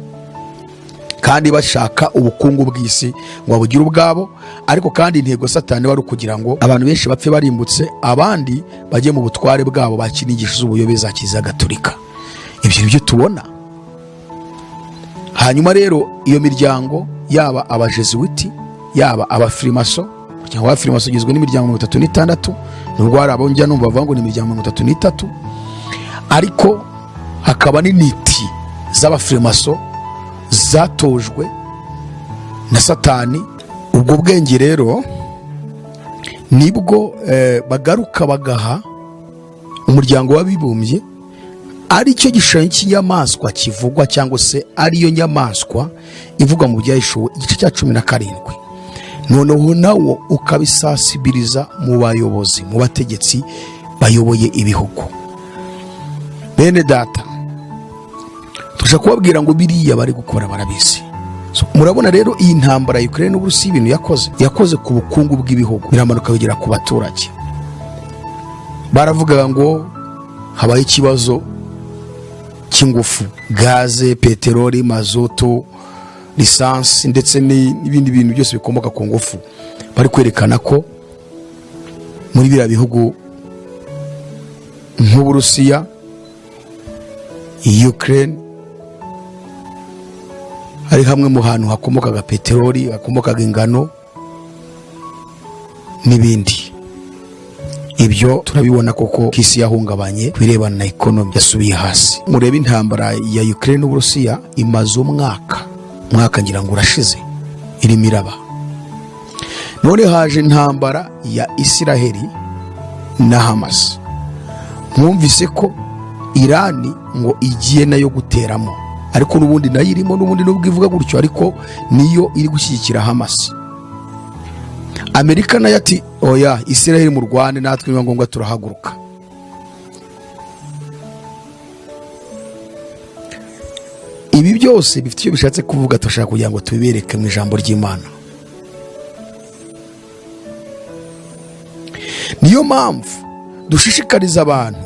kandi bashaka ubukungu bw'isi ngo babugire ubwabo. Ariko kandi intego Satani wari ukugira ngo abantu benshi bapfe barimbutse, abandi bajye mu butware bwabo, bakira inyigisho z'ubuyobe za Kiliziya Gatolika. Ibyo ni byo tubona. Hanyuma rero iyo miryango, yaba abajesuwiti, yaba abafirimaso, umuryango w'abafirimaso ugizwe n'imiryango 36, nubwo hari abo njya numva bavuga ngo ni imiryango 33, ariko hakaba n'intiti z'abafirimaso zatojwe na Satani. Ubwo bwenge rero nibwo bagaruka bagaha Umuryango w'Abibumbye, ari cyo gishushanyo cy'inyamaswa kivugwa, cyangwa se ariyo nyamaswa ivugwa mu Byahishuwe igice cya 17. Noneho nawo ukabisasibiriza mu bayobozi, mu bategetsi bayoboye ibihugu. Bene data, tuje kubabwira ngo biriya bari gukora barabizi. So, murabona rero iyi ntambara ya Ukraine n'Uburusiya, ibintu yakoze ku bukungu bw'ibihugu, biramanuka bigera ku baturage. Baravugaga ngo habaye ikibazo cy'ibyo kurya, cy'ingufu, gaze, peteroli, mazutu, lisansi, ndetse n'ibindi bintu byose bikomoka ku ngufu. Bari kwerekana ko muri biriya bihugu nk'Uburusiya, Ukraine, ari hamwe mu hantu hakomokaga peteroli, hakomokaga ingano n'ibindi. Ibyo turabibona koko ko isi yahungabanye ku birebana na economy, yasubiye hasi. Murebe intambara ya Ukraine n'Uburusiya, imaze umwaka, umwaka ngira ngo urashize irimo iraba. None haje intambara ya Isiraheli na Hamas. Mwumvise ko Irani ngo igiye nayo guteramo, ariko n'ubundi nayo irimo, n'ubundi nubwo ivuga gutyo, ariko niyo iri gushyigikira Hamas. Amerika nayo ati: "Oya, Isiraheli mu rwanda, natwe niba ngombwa turahaguruka." Ibi byose bifite icyo bishatse kuvuga, turashaka kugira ngo tubibereke mu ijambo ry'Imana. Niyo mpamvu dushishikariza abantu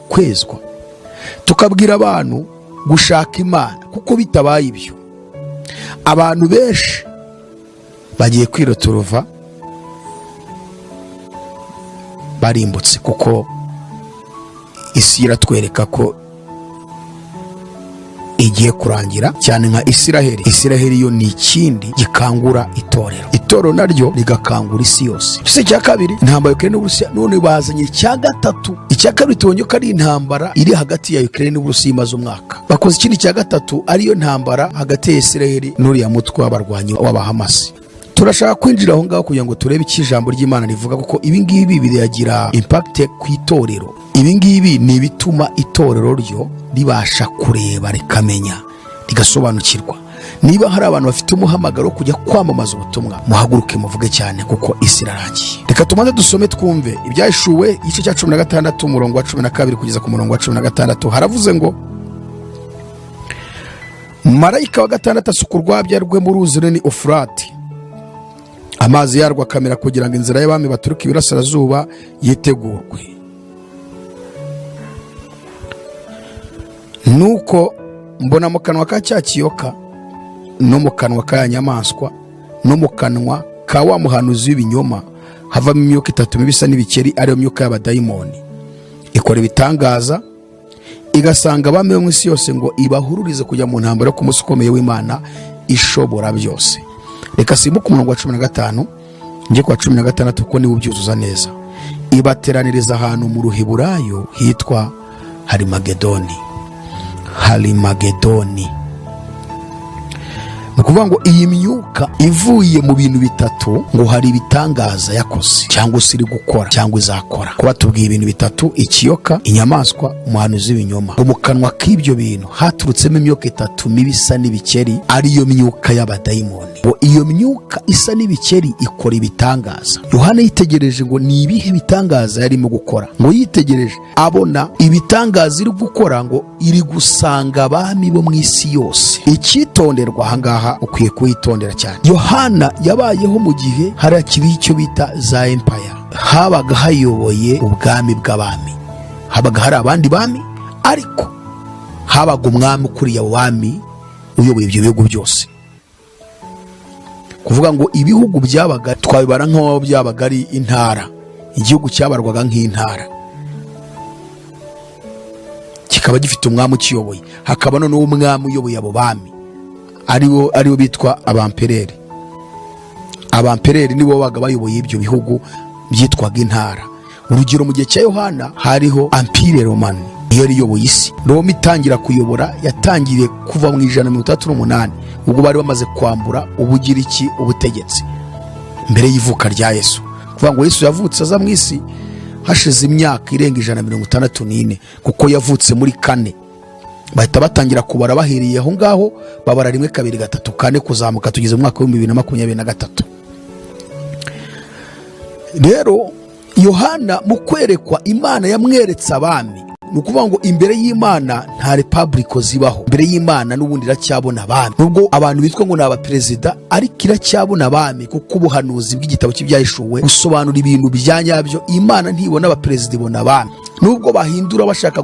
kwezwa, tukabwira abantu gushaka Imana, kuko bitabaye ibyo abantu benshi bagiye kwirotorova barimbutse, kuko isi iratwereka ko igiye kurangira cyane nka Isiraheli. Isiraheli yo ni ikindi gikangura itorero, itorero naryo rigakangura isi yose. Ese icya kabiri, intambara ya Ukraine n'Uburusiya, none bazanye icya gatatu. Icya kabiri tubonye ko ari intambara iri hagati ya Ukraine n'Uburusiya imaze umwaka. Bakoze ikindi cya gatatu, ariyo ntambara hagati ya Isiraheli n'uriya mutwe w'abarwanyi w'Abahamasi. Turashaka kwinjira aho ngaho kugira ngo turebe icyo ijambo ry'Imana rivuga, kuko ibi ngibi biragira impact ku itorero. Ibi ngibi ni ibituma itorero ryo ribasha kureba, rikamenya, rigasobanukirwa. Niba hari abantu bafite umuhamagaro wo kujya kwamamaza ubutumwa, muhaguruke muvuge cyane, kuko isi irarangiye. Reka tumaze dusome twumve Ibyahishuwe igice cya 16, umurongo wa 12 kugeza ku murongo wa 16. Haravuze ngo: "Marayika wa gatandatu asuka urwabya rwe mu ruzi runini Ufurati, amazi yarwo akamera, kugira ngo inzira y'abami baturuka iburasirazuba yitegurwe. Nuko mbona mu kanwa ka cya kiyoka, no mu kanwa ka ya nyamaswa, no mu kanwa ka wa muhanuzi w'ibinyoma havamo imyuka itatu mibi isa n'ibikeri, ariyo myuka y'abadayimoni ikora ibitangaza, igasanga abami bo mu isi yose ngo ibahururize kujya mu ntambara yo ku munsi ukomeye w'Imana ishobora byose." Reka simbuke umurongo wa 15 njye ku wa 16, kuko niwe ubyuzuza neza. "Ibateraniriza ahantu mu Ruheburayo hitwa Harimagedoni." Harimagedoni ni ukuvuga ngo iyi myuka ivuye mu bintu bitatu, ngo hari ibitangaza yakoze cyangwa se iri gukora cyangwa izakora. Kuba tubwiye ibintu bitatu: ikiyoka, inyamaswa, umuhanuzi w'ibinyoma. Ngo mu kanwa k'ibyo bintu haturutsemo imyuka itatu mibi isa n'ibikeri, ariyo myuka y'abadayimoni. Ngo iyo myuka isa n'ibikeri ikora ibitangaza. Yohana yitegereje ngo ni ibihe bitangaza yarimo gukora. Ngo yitegereje abona ibitangaza iri gukora, ngo iri gusanga abami bo mu isi yose. Icyitonderwa ahangaha, ukwiye kuhitondera cyane. Yohana yabayeho mu gihe hari hakiriho icyo bita za empire, habaga hayoboye ubwami bw'abami, habaga hari abandi bami, ariko habaga umwami ukuriye abo bami uyoboye ibyo bihugu byose. Kuvuga ngo ibihugu byabaga twabibara nk'aho byabaga ari intara, igihugu cyabarwaga nk'intara, kikaba gifite umwami ukiyoboye, hakaba noneho umwami uyoboye abo bami, aribo bitwa abampereri. Abampereri nibo babaga bayoboye ibyo bihugu byitwaga intara. Urugero, mu gihe cya Yohana hariho Empire Romani, niyo yari iyoboye isi. Roma itangira kuyobora yatangiriye kuva mu 168, ubwo bari bamaze kwambura Ubugiriki ubutegetsi mbere y'ivuka rya Yesu. Kuvuga ngo Yesu yavutse aza mu isi hashize imyaka irenga 164, kuko yavutse muri kane. Bahita batangira kubara bahereye aho ngaho, babara rimwe, kabiri, gatatu, kane, kuzamuka tugeze mu mwaka w'2023. Rero Yohana mu kwerekwa Imana yamweretse abami. Ni ukuvuga ngo imbere y'Imana nta repubulika zibaho. Imbere y'Imana n'ubundi iracyabona abami, nubwo abantu bitwa ngo ni abaperezida, ariko iracyabona abami, kuko ubuhanuzi bw'igitabo cy'Ibyahishuwe busobanura ibintu bya nyabyo. Imana ntibona abaperezida, ibona abami, nubwo bahindura bashaka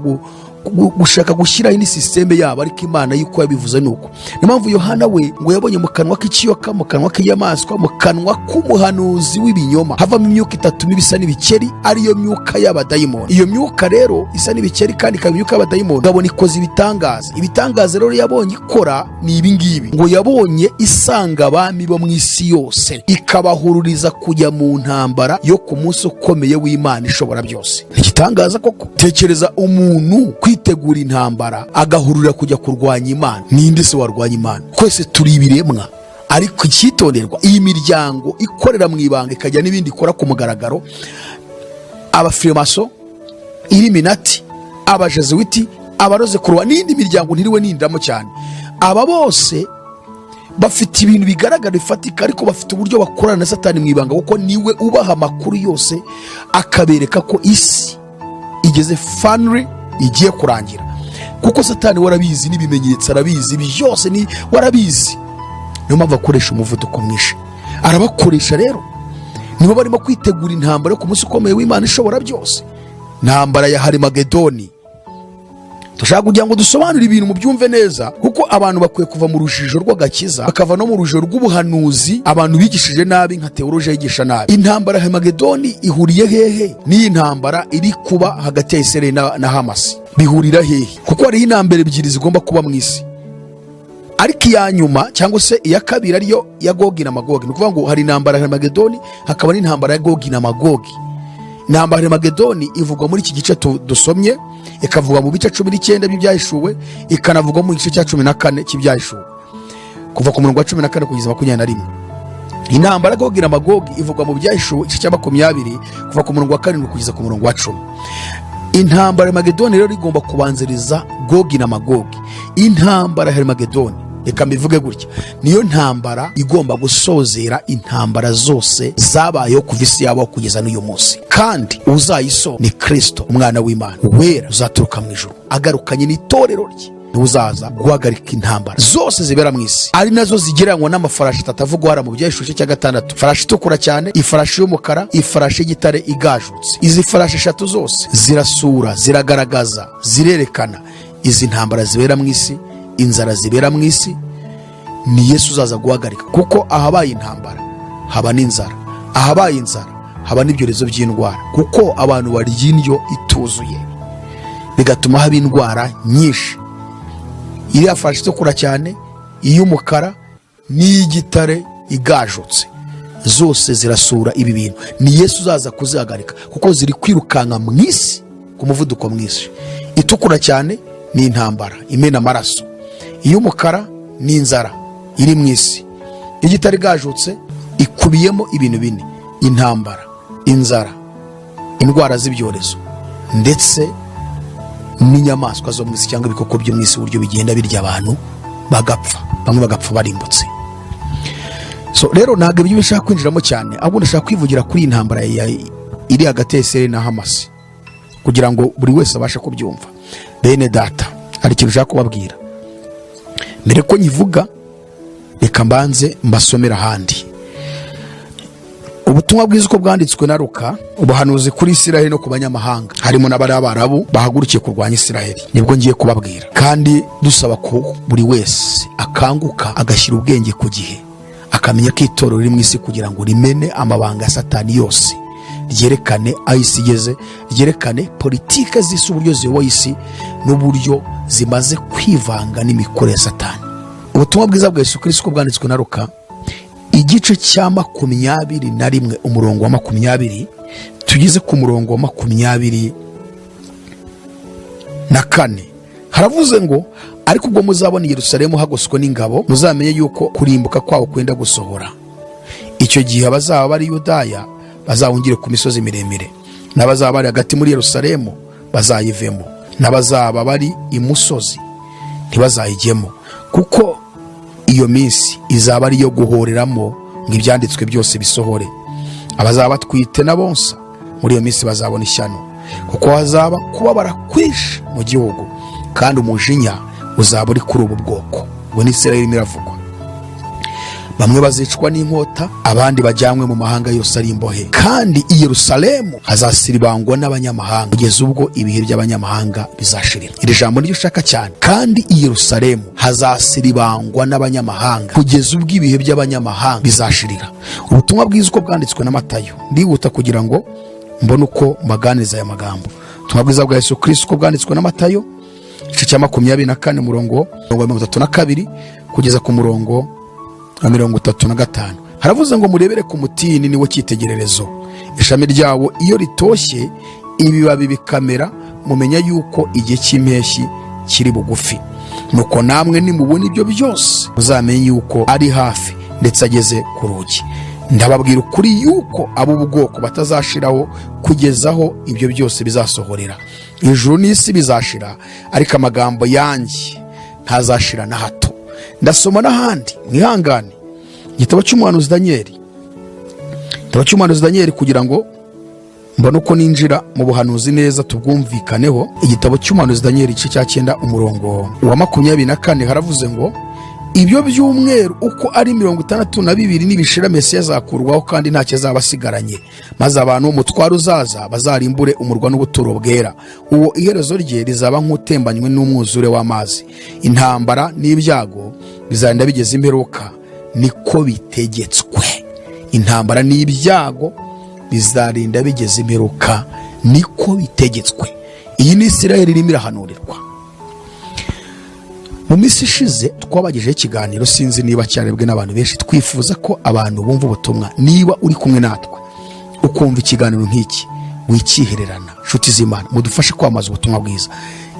gushaka gushyiraho indi système yabo, ariko Imana y'uko yabivuze ni uko. Niyo mpamvu Yohana we ngo yabonye mu kanwa k'ikiyoka, mu kanwa k'inyamaswa, mu kanwa k'umuhanuzi w'ibinyoma havamo imyuka itatu mibi isa n'ibikeri, ariyo myuka y'abadayimoni. Iyo myuka rero isa n'ibikeri kandi ikaba imyuka y'abadayimoni, ngabona ikoze ibitangaza. Ibitangaza rero yabonye ikora ni ibi ngibi: ngo yabonye isanga abami bo mu isi yose, ikabahururiza kujya mu ntambara yo ku munsi ukomeye w'Imana ishobora byose. Igitangaza koko! Tekereza umuntu kwitegura intambara, agahururira kujya kurwanya Imana. Ninde se warwanya Imana? Twese turi ibiremwa. Ariko icyitonderwa, iyi miryango ikorera mu ibanga, ikajya n'ibindi ikora ku mugaragaro, abafirimaso, Illuminati, Abajezuwiti, Abaroze kuruwa n'indi miryango ntiriwe nindamo cyane, aba bose bafite ibintu bigaragara bifatika, ariko bafite uburyo bakorana na Satani mu ibanga, kuko niwe ubaha amakuru yose, akabereka ko isi igeze finally, igiye kurangira, kuko Satani warabizi n'ibimenyetso arabizi byose, ni warabizi. Niyo mpamvu akoresha umuvuduko mwinshi, arabakoresha. Rero nibo barimo kwitegura intambara yo ku munsi ukomeye w'Imana ishobora byose, intambara ya Harimagedoni. Dushaka kugira ngo dusobanure ibintu mubyumve neza, kuko abantu bakwiye kuva mu rujijo rw'agakiza, bakava no mu rujijo rw'ubuhanuzi abantu bigishije nabi, nka théologie yigisha nabi. Intambara ya Harimagedoni ihuriye hehe n'iyi ntambara iri kuba hagati ya Israel na Hamas? Bihurira hehe? Kuko hariho intambara ebyiri zigomba kuba mu isi, ariko iya nyuma cyangwa se iya kabiri ariyo ya Gogi na Magogi. Ni ukuvuga ngo hari intambara ya Harimagedoni, hakaba n'intambara ya Gogi na Magogi. Intambara ya Harimagedoni ivugwa muri iki gice dusomye, ikavugwa mu bice 19 by'Ibyahishuwe, ikanavugwa mu gice cya 14 cy'Ibyahishuwe, kuva ku murongo wa 14 kugeza 21. Intambara ya Gogi na Magogi ivugwa mu Byahishuwe igice cya 20, kuva ku murongo wa 7 kugeza ku murongo wa 10. Intambara ya Harimagedoni rero igomba kubanziriza Gogi na Magogi. Intambara ya Harimagedoni, reka mbivuge gutya, niyo ntambara igomba gusozera intambara zose zabayeho kuva isi yabaho kugeza n'uyu munsi, kandi uzayiso ni Kirisito, Umwana w'Imana wera, uzaturuka mu ijuru agarukanye n'itorero rye. Niwe uzaza guhagarika intambara zose zibera mu isi, ari nazo zigereranywa n'amafarashi atatu avugwa hariya mu Byahishuwe igice cya gatandatu: ifarashi itukura cyane, ifarashi y'umukara, ifarashi y'igitare igajutse. Izi farashi eshatu zose zirasura, ziragaragaza, zirerekana izi ntambara zibera mu isi, inzara zibera mu isi. Ni Yesu uzaza guhagarika, kuko ahabaye intambara haba n'inzara, ahabaye inzara haba n'ibyorezo by'indwara, kuko abantu barya indyo ituzuye, bigatuma haba indwara nyinshi. Iriya farashi itukura cyane, iy'umukara n'iy'igitare igajutse, zose zirasura ibi bintu. Ni Yesu uzaza kuzihagarika, kuko ziri kwirukanka mu isi ku muvuduko mwinshi. Itukura cyane ni intambara imena amaraso, iy'umukara ni inzara iri mu isi, igitare igajutse ikubiyemo ibintu bine: intambara, inzara, indwara z'ibyorezo, ndetse n'inyamaswa zo mu isi cyangwa ibikoko byo mu isi, uburyo bigenda birya abantu bagapfa, bamwe bagapfa barimbutse. So rero ntabwo ibyo bishaka kwinjiramo cyane, ahubwo ndashaka kwivugira kuri iyi ntambara iri hagati ya Israel na Hamas, kugira ngo buri wese abashe kubyumva. Bene data, hari ikintu ushaka kubabwira. Mbere ko nyivuga, reka mbanze mbasomera ahandi ubutumwa bwiza uko bwanditswe na Luka, ubuhanuzi kuri Isiraheli no ku banyamahanga, harimo n'abari Abarabu bahagurukiye kurwanya Isiraheli. Nibwo ngiye kubabwira, kandi dusaba ko buri wese akanguka, agashyira ubwenge ku gihe, akamenya ko itorero riri mu isi kugira ngo rimene amabanga ya Satani yose, ryerekane aho isi igeze, ryerekane politike z'isi, uburyo ziyoboye isi n'uburyo zimaze kwivanga n'imikorere ya Satani. Ubutumwa bwiza bwa Yesu Kirisito uko bwanditswe na Luka, igice cya 21, umurongo wa 20 tugeze ku murongo wa 24, haravuze ngo: "Ariko ubwo muzabona i Yerusalemu hagoswe n'ingabo, muzamenye yuko kurimbuka kwabo kwenda gusohora. Icyo gihe abazaba bari Yudaya bazahungire ku misozi miremire, n'abazaba bari hagati muri Yerusalemu bazayivemo, n'abazaba bari imusozi ntibazayijyemo, kuko iyo minsi izaba ari iyo guhoreramo ngo ibyanditswe byose bisohore. Abazaba batwite n'abonsa muri iyo minsi bazabona ishyano, kuko hazaba kubabara kwinshi mu gihugu, kandi umujinya uzaba uri kuri ubu bwoko." Ubwo ni Isirayeli irimo iravugwa. Bamwe bazicwa n'inkota, abandi bajyanwe mu mahanga yose ari imbohe, kandi i Yerusalemu hazasiribangwa n'abanyamahanga kugeza ubwo ibihe by'abanyamahanga bizashirira. Iri jambo niryo ushaka cyane: kandi i Yerusalemu hazasiribangwa n'abanyamahanga kugeza ubwo ibihe by'abanyamahanga bizashirira. Ubutumwa bwiza uko bwanditswe na Matayo. Ndihuta kugira ngo mbone uko mbaganiriza aya magambo. Ubutumwa bwiza bwa Yesu Kristo uko bwanditswe na Matayo, igice cya 24, umurongo wa 32 kugeza ku murongo wa 35, haravuze ngo: "Murebere ku mutini, niwo cyitegererezo. Ishami ryawo iyo ritoshye, ibibabi bikamera, mumenya yuko igihe cy'impeshyi kiri bugufi. Nuko namwe nimubona ibyo byose, muzamenye yuko ari hafi, ndetse ageze ku rugi. Ndababwira ukuri yuko abo bwoko batazashiraho kugeza aho ibyo byose bizasohorera. Ijuru n'isi bizashira, ariko amagambo yanjye ntazashira na hato." Ndasoma n'ahandi, mwihangane. Igitabo cy'umuhanuzi Daniyeli, igitabo cy'umuhanuzi Daniyeli, kugira ngo mbone uko ninjira mu buhanuzi neza, tubwumvikaneho. Igitabo cy'umuhanuzi Daniyeli, igice cya 9, umurongo wa 24, haravuze ngo: "Ibyo byumweru uko ari 62 nibishira, Mesiya azakurwaho, kandi ntacyo azaba asigaranye. Maze abantu umutwaro uzaza bazarimbure umurwa n'ubuturo bwera. Uwo iherezo rye rizaba nk'utembanywe n'umwuzure w'amazi. Intambara n'ibyago bizarinda bigeze imperuka, niko bitegetswe." Intambara n'ibyago bizarinda bigeze imperuka, niko bitegetswe. Iyi ni Isirayeli irimo irahanurirwa. Mu minsi ishize twabagejeho ikiganiro, sinzi niba cyarebwe n'abantu benshi. Twifuza ko abantu bumva ubutumwa. Niba uri kumwe natwe ukumva ikiganiro nk'iki, wikihererana. Nshuti z'Imana, mudufashe kwamamaza ubutumwa bwiza.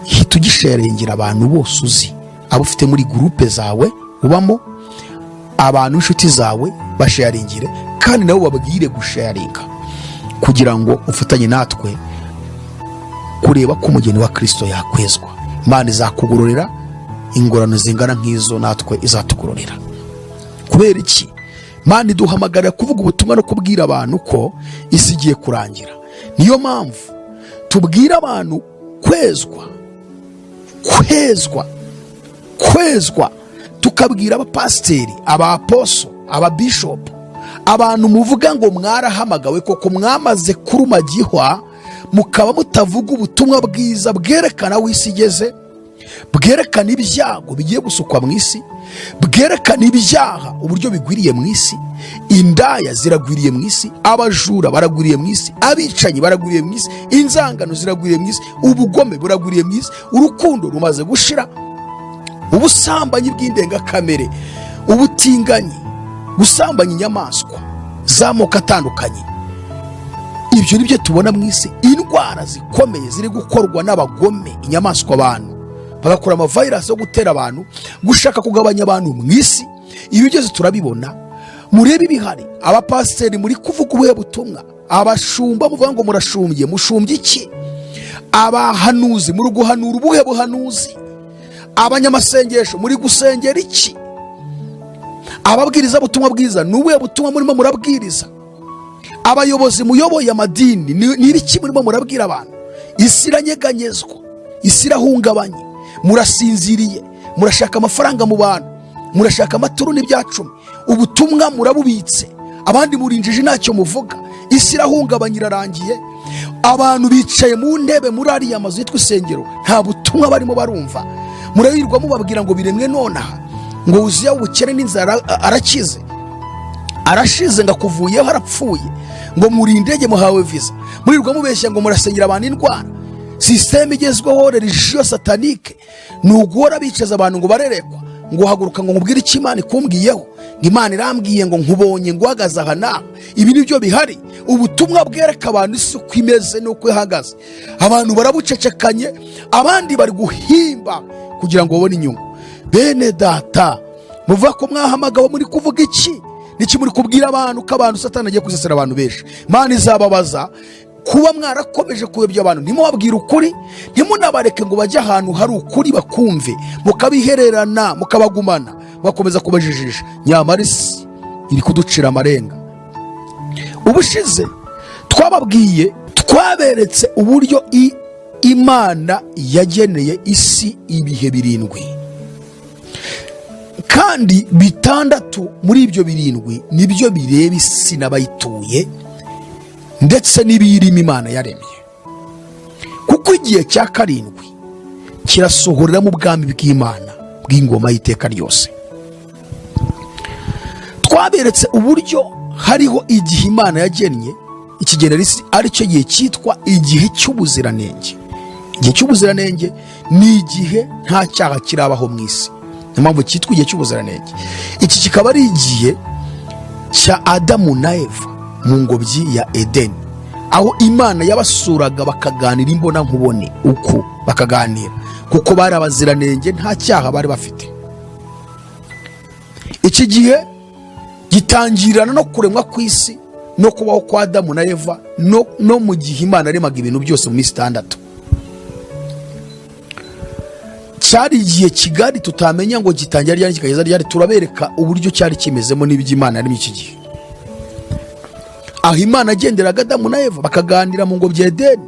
Hita ugisharingira abantu bose uzi, abo ufite muri groupe zawe ubamo, abantu b'inshuti zawe, basharingire kandi nabo babwire gusharinga, kugira ngo ufatanye natwe kureba ko umugeni wa Kirisito yakwezwa. Imana izakugororera ingorano zingana nk'izo natwe izatugororera. Kubera iki? Imana iduhamagarira kuvuga ubutumwa no kubwira abantu ko isi igiye kurangira. Niyo mpamvu tubwira abantu kwezwa, kwezwa, kwezwa. Tukabwira abapasiteri, abaposo, ababishopu, abantu muvuga ngo mwarahamagawe, koko mwamaze kuruma gihwa, mukaba mutavuga ubutumwa bwiza bwerekana aho isi igeze, bwerekana ibyago bigiye gusukwa mu isi, bwerekana ibyaha uburyo bigwiriye mu isi. Indaya ziragwiriye mu isi, abajura baragwiriye mu isi, abicanyi baragwiriye mu isi, inzangano ziragwiriye mu isi, ubugome buragwiriye mu isi, urukundo rumaze gushira, ubusambanyi bw'indengakamere, ubutinganyi, gusambanya inyamaswa z'amoko atandukanye. Ibyo ni byo tubona mu isi. Indwara zikomeye ziri gukorwa n'abagome, inyamaswa, abantu bagakora amavayirasi yo gutera abantu, gushaka kugabanya abantu mu isi. Ibi byose turabibona. Murebe ibihari. Abapasiteri, muri kuvuga ubuhe butumwa? Abashumba muvuga ngo murashumbye, mushumbye iki? Abahanuzi, muri guhanura ubuhe buhanuzi? Abanyamasengesho, muri gusengera iki? Ababwiriza butumwa bwiza, ni ubuhe butumwa murimo murabwiriza? Abayobozi muyoboye amadini, ni ibiki murimo murabwira abantu? Isi iranyeganyezwa, isi irahungabanye, murasinziriye. Murashaka amafaranga mu bantu, murashaka amaturo n'ibyacumi, ubutumwa murabubitse, abandi murinjije, ntacyo muvuga. Isi irahungabanye, irarangiye. Abantu bicaye mu ntebe muri ariya mazu yitwa isengero, nta butumwa barimo barumva. Murabirirwa mubabwira ngo biremwe nonaha, ngo wuzuye ubukene n'inzara, arakize, arashize, ngo akuvuyeho arapfuye, ngo muri indege muhawe viza. Murirwa mubeshya ngo murasengera abantu indwara. Système igezweho, religion satanique, ni uguhora bicaza abantu ngo barerekwa, ngo haguruka, ngo nkubwire icyo Imana ikumbwiyeho, ngo Imana irambwiye ngo nkubonye ngo uhagaze aha n'aha. Ibi ni byo bihari. Ubutumwa bwereka abantu isi uko imeze n'uko ihagaze, abantu barabucecekanye, abandi bari guhimba kugira ngo babone inyungu. Bene Data, muvuga ko mwahamagawe, muri kuvuga iki? Niki muri kubwira abantu? Ko abantu Satani agiye kuzasira abantu benshi. Imana izababaza kuba mwarakomeje kuyobya abantu, ntimubabwire ukuri, ntimunabareke ngo bajye ahantu hari ukuri bakumve, mukabihererana, mukabagumana, mugakomeza kubajijisha. Nyamara isi iri kuducira amarenga. Ubushize twababwiye, twaberetse uburyo Imana yageneye isi ibihe birindwi. Kandi Kandi 6 muri ibyo 7 nibyo bireba isi n'abayituye ndetse n'ibiyirimo Imana yaremye, kuko igihe cya 7 kirasohoreramo ubwami bw'Imana bw'ingoma y'iteka ryose. Twaberetse uburyo hariho igihe Imana yagennye ikigenera isi, aricyo gihe cyitwa igihe cy'ubuziranenge. Igihe cy'ubuziranenge ni igihe nta cyaha kirabaho mu isi, niyo mpamvu cyitwa igihe cy'ubuziranenge. Iki kikaba ari igihe cya Adamu na Eva mu ngobyi ya Edeni, aho Imana yabasuraga bakaganira imbonankubone, uku bakaganira kuko bari abaziranenge, nta cyaha bari bafite. Iki gihe gitangirana no kuremwa kw'isi no kubaho kwa Adamu na Eva, no mu gihe Imana yaremaga ibintu byose mu minsi 6. Cyari igihe kigari tutamenya ngo gitangira ryari kikageza ryari. Turabereka uburyo cyari kimezemo n'ibyo Imana yaremye iki gihe, aho Imana agenderaga Adamu na Eva bakaganira mu ngobyi ya Edeni.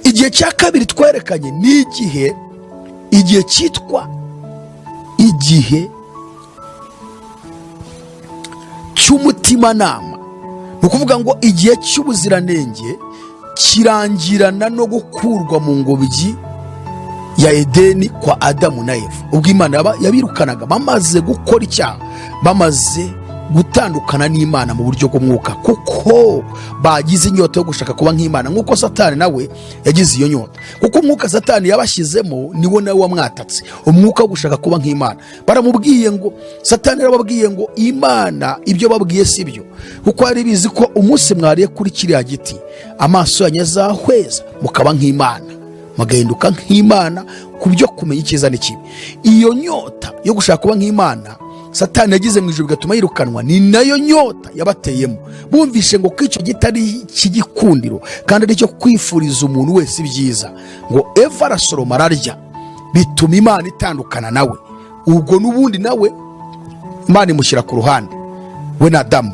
Igihe cya kabiri twerekanye ni igihe cyitwa igihe cy'umutimanama. Ni ukuvuga ngo igihe cy'ubuziranenge kirangirana no gukurwa mu ngobyi ya Edeni kwa Adamu na Eva, ubwo Imana yabirukanaga bamaze gukora icyaha, bamaze gutandukana n'Imana mu buryo bw'umwuka, kuko bagize inyota yo gushaka kuba nk'Imana, nk'uko Satani nawe yagize iyo nyota, kuko umwuka Satani yabashyizemo niwo nawe wamwatatse, umwuka wo gushaka kuba nk'Imana. Baramubwiye ngo Satani yarababwiye ngo Imana ibyo babwiye si byo, kuko yari bizi ko umunsi mwariye kuri kiriya giti amaso yanyu azahweza mukaba nk'Imana, mugahinduka nk'Imana ku byo kumenya icyiza n'ikibi. Iyo nyota yo gushaka kuba nk'Imana Satani yagize mu ijuru bigatuma yirukanwa, ni nayo nyota yabateyemo. Bumvishe ngo ko icyo giti ari icy'igikundiro kandi ari icyo kwifuriza umuntu wese ibyiza, ngo Eva arasoroma ararya, bituma Imana itandukana nawe. Ubwo n'ubundi nawe Imana imushyira ku ruhande, we na Adamu.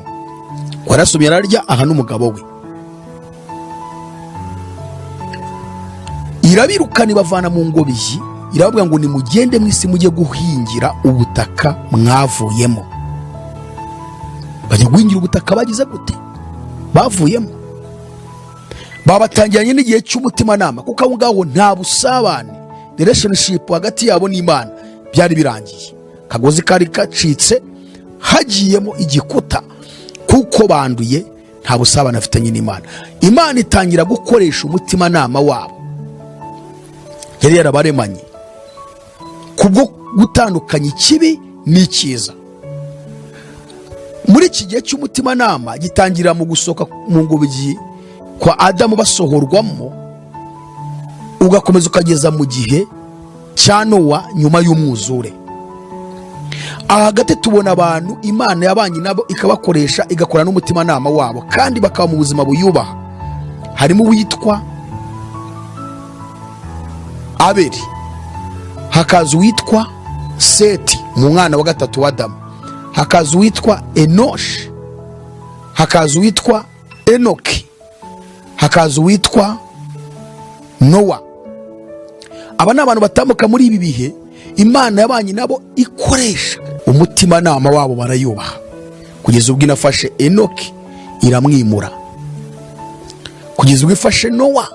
Warasomye ararya, aha n'umugabo we. Irabirukana ibavana mu ngobyi, irababwira ngo nimugende mu isi mujye guhingira ubutaka mwavuyemo. Bajya guhingira ubutaka bagize gute? Bavuyemo. Babatangiranye n'igihe cy'umutimanama, kuko aho ngaho nta busabane, relationship hagati yabo n'Imana byari birangiye. Akagozi kari gacitse, hagiyemo igikuta, kuko banduye, nta busabane afitanye n'Imana. Imana itangira gukoresha umutimanama wabo yari yarabaremanye kubwo gutandukanya ikibi n'icyiza. Muri iki gihe cy'umutimanama gitangira mu gusohoka mu ngobyi kwa Adamu basohorwamo, ugakomeza ukageza mu gihe cya Nowa nyuma y'umwuzure. Aha hagati tubona abantu Imana yabanye nabo ikabakoresha, igakora n'umutimanama wabo, kandi bakaba mu buzima buyubaha. Harimo uwitwa Abeli, hakaza uwitwa Seti mu mwana wa 3 wa Adamu, hakaza uwitwa Enoshi, hakaza uwitwa Enoki, hakaza uwitwa Nowa. Aba ni abantu batambuka muri ibi bihe Imana yabanye nabo ikoresha umutimanama wabo, barayubaha, kugeza ubwo inafashe Enoki iramwimura, kugeza ubwo ifashe Nowa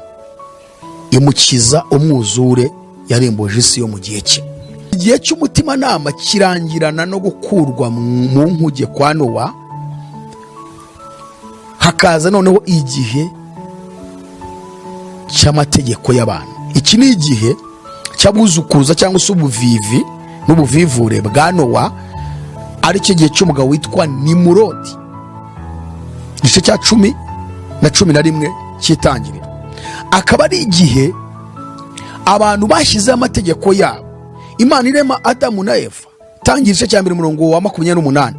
imukiza umwuzure yarembuje isi yo mu gihe cye. Igihe cy'umutimanama kirangirana no gukurwa mu nkuge kwa Nowa, hakaza noneho igihe cy'amategeko y'abantu. Iki ni igihe cy'abuzukuruza cyangwa se ubuvivi n'ubuvivure bwa Nowa, aricyo gihe cy'umugabo witwa Nimurodi. Igice cya 10 na 11 cy'Itangiriro, akaba ari igihe abantu bashyizeho amategeko yabo. Imana irema Adamu na Eva, tangira igice cya 1 umurongo wa 28,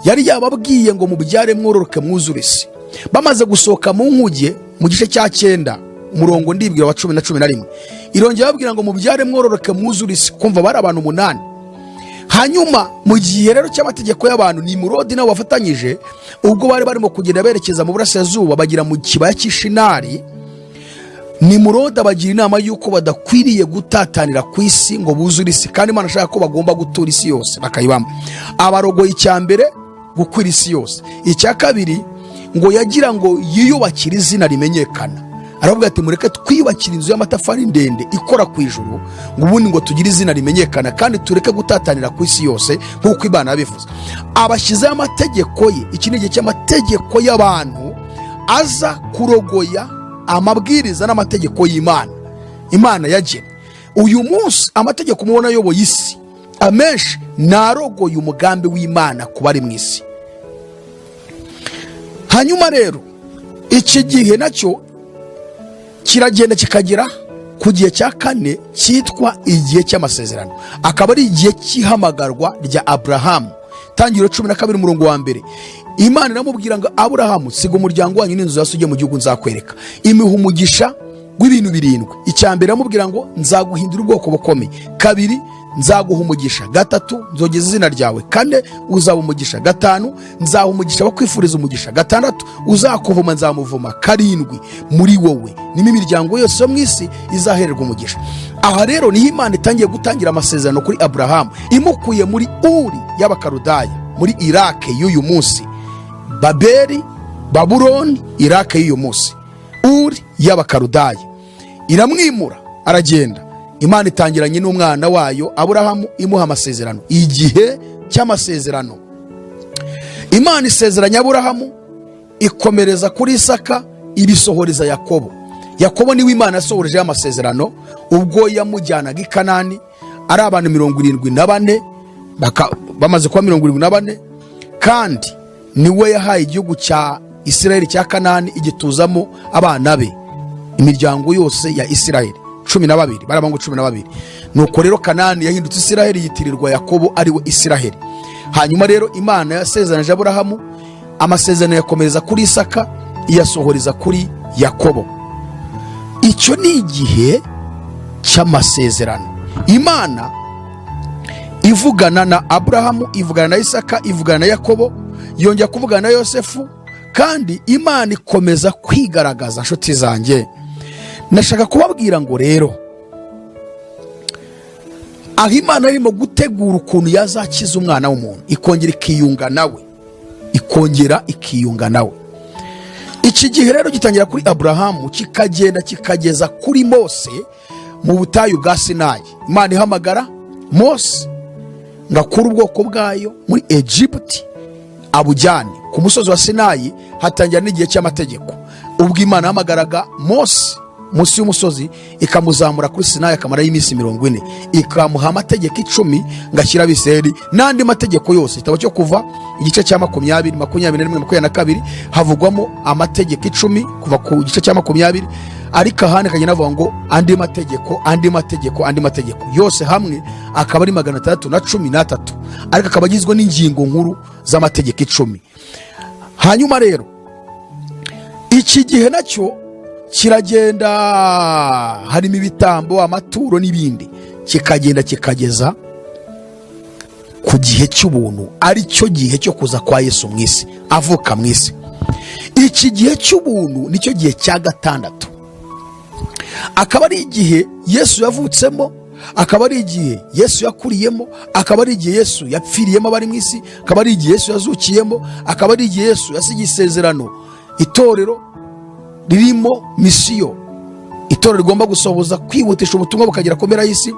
yari yababwiye ngo mubyare mwororoke mwuzure isi. Bamaze gusohoka mu nkuge mu gice cya 9 umurongo ndibwira wa 10 na 11, irongera babwira ngo mubyare mwororoke mwuzure isi. Kumva bari abantu 8. Hanyuma mu gihe rero cy'amategeko y'abantu, Nimurodi nabo bafatanyije, ubwo bari barimo kugenda berekeza mu burasirazuba bagira mu kibaya cy'Ishinari, Nimurodi abagira inama y'uko badakwiriye gutatanira ku isi ngo buzure isi, kandi Imana ashaka ko bagomba gutura isi yose bakayibamo. Abarogoye icya mbere, gukwira isi yose. Icya kabiri, ngo yagira ngo yiyubakire izina rimenyekana. Aravuga ati: "Mureke twiyubakire inzu y'amatafari ndende ikora ku ijuru, ngo ubundi ngo tugire izina rimenyekana, kandi tureke gutatanira ku isi yose nk'uko Imana yabivuze." Abashyizeho amategeko ye. Iki ni igihe cy'amategeko y'abantu aza kurogoya amabwiriza n'amategeko y'Imana, Imana yagennye. Uyu munsi amategeko mubona ayoboye isi, amenshi narogoye umugambi w'Imana ku bari mu isi. Hanyuma rero iki gihe nacyo kiragenda kikagera ku gihe cya kane cyitwa igihe cy'amasezerano, akaba ari igihe cy'ihamagarwa rya Aburahamu. Tangiriro 12 umurongo wa 1, Imana iramubwira ngo: "Aburahamu, siga umuryango wanyu n'inzu ya so, ujye mu gihugu nzakwereka." Imuha umugisha w'ibintu birindwi. Icya mbere, aramubwira ngo: "Nzaguhindura ubwoko bukomeye." Kabiri, "Nzaguha umugisha." Gatatu, "Nzogeza izina ryawe." Kane, "Uzaba umugisha." Gatanu, "Nzaha umugisha abakwifuriza umugisha." Gatandatu, "Uzakuvuma nzamuvuma." Karindwi, "Muri wowe nimo imiryango yose yo mu isi izahererwa umugisha." Aha rero niho Imana itangiye gutangira amasezerano kuri Aburahamu, imukuye muri Uri y'Abakarudaya, muri Irake y'uyu munsi, Babeli, Babuloni, Irake y'uyu munsi, Uri y'Abakarudaya. Iramwimura aragenda. Imana itangiranye n'umwana wayo Aburahamu, imuha amasezerano. Igihe cy'amasezerano, Imana isezeranya Aburahamu, ikomereza kuri Isaka, ibisohoreza Yakobo. Yakobo niwe Imana yasohorejeho amasezerano ubwo yamujyanaga i Kanani ari abantu 74, bamaze kuba 74. Kandi niwe yahaye igihugu cya Isiraheli cya Kanani, igituzamo abana be, imiryango yose ya Isiraheli 12, bari abahungu 12. Nuko rero Kanani yahindutse Isiraheli, yitirirwa Yakobo, ariwe Isiraheli. Hanyuma rero Imana yasezeranije Aburahamu amasezerano, yakomereza kuri Isaka, iyasohoreza kuri Yakobo. Icyo ni igihe cy'amasezerano. Imana ivugana na Aburahamu, ivugana na Isaka, ivugana na Yakobo, yongera kuvugana na Yosefu, kandi Imana ikomeza kwigaragaza. Nshuti zanjye, nashaka kubabwira ngo rero aho Imana irimo gutegura ukuntu yazakiza umwana w'umuntu, ikongera ikiyunga nawe, ikongera ikiyunga nawe. Iki gihe rero gitangira kuri Aburahamu, kikagenda kikageza kuri Mose mu butayu bwa Sinayi. Imana ihamagara Mose ngo akure ubwoko bwayo muri Egiputi abujyane ku musozi wa Sinayi. Hatangira n'igihe cy'amategeko, ubwo Imana yahamagaraga Mose munsi y'umusozi, ikamuzamura kuri Sinayi, akamarayo iminsi 40, ikamuha amategeko 10 ngo ashyire Abisirayeli n'andi mategeko yose. Igitabo cyo Kuva, igice cya 20, 21, 22, havugwamo amategeko 10 kuva ku gice cya 20, ariko ahandi akagenda avuga ngo andi mategeko, andi mategeko, andi mategeko, yose hamwe akaba ari 613, ariko akaba agizwe n'ingingo nkuru z'amategeko 10. Hanyuma rero iki gihe nacyo kiragenda, harimo ibitambo, amaturo n'ibindi, kikagenda kikageza ku gihe cy'ubuntu, ari cyo gihe cyo kuza kwa Yesu mu isi, avuka mu isi. Iki gihe cy'ubuntu nicyo gihe cya gatandatu, akaba ari igihe Yesu yavutsemo, akaba ari igihe Yesu yakuriyemo, akaba ari igihe Yesu yapfiriyemo abari mu isi, akaba ari igihe Yesu yazukiyemo, akaba ari igihe Yesu yasigiye isezerano itorero ririmo misiyo itorero rigomba gusohoza, kwihutisha ubutumwa bukagera ku mpera y'isi.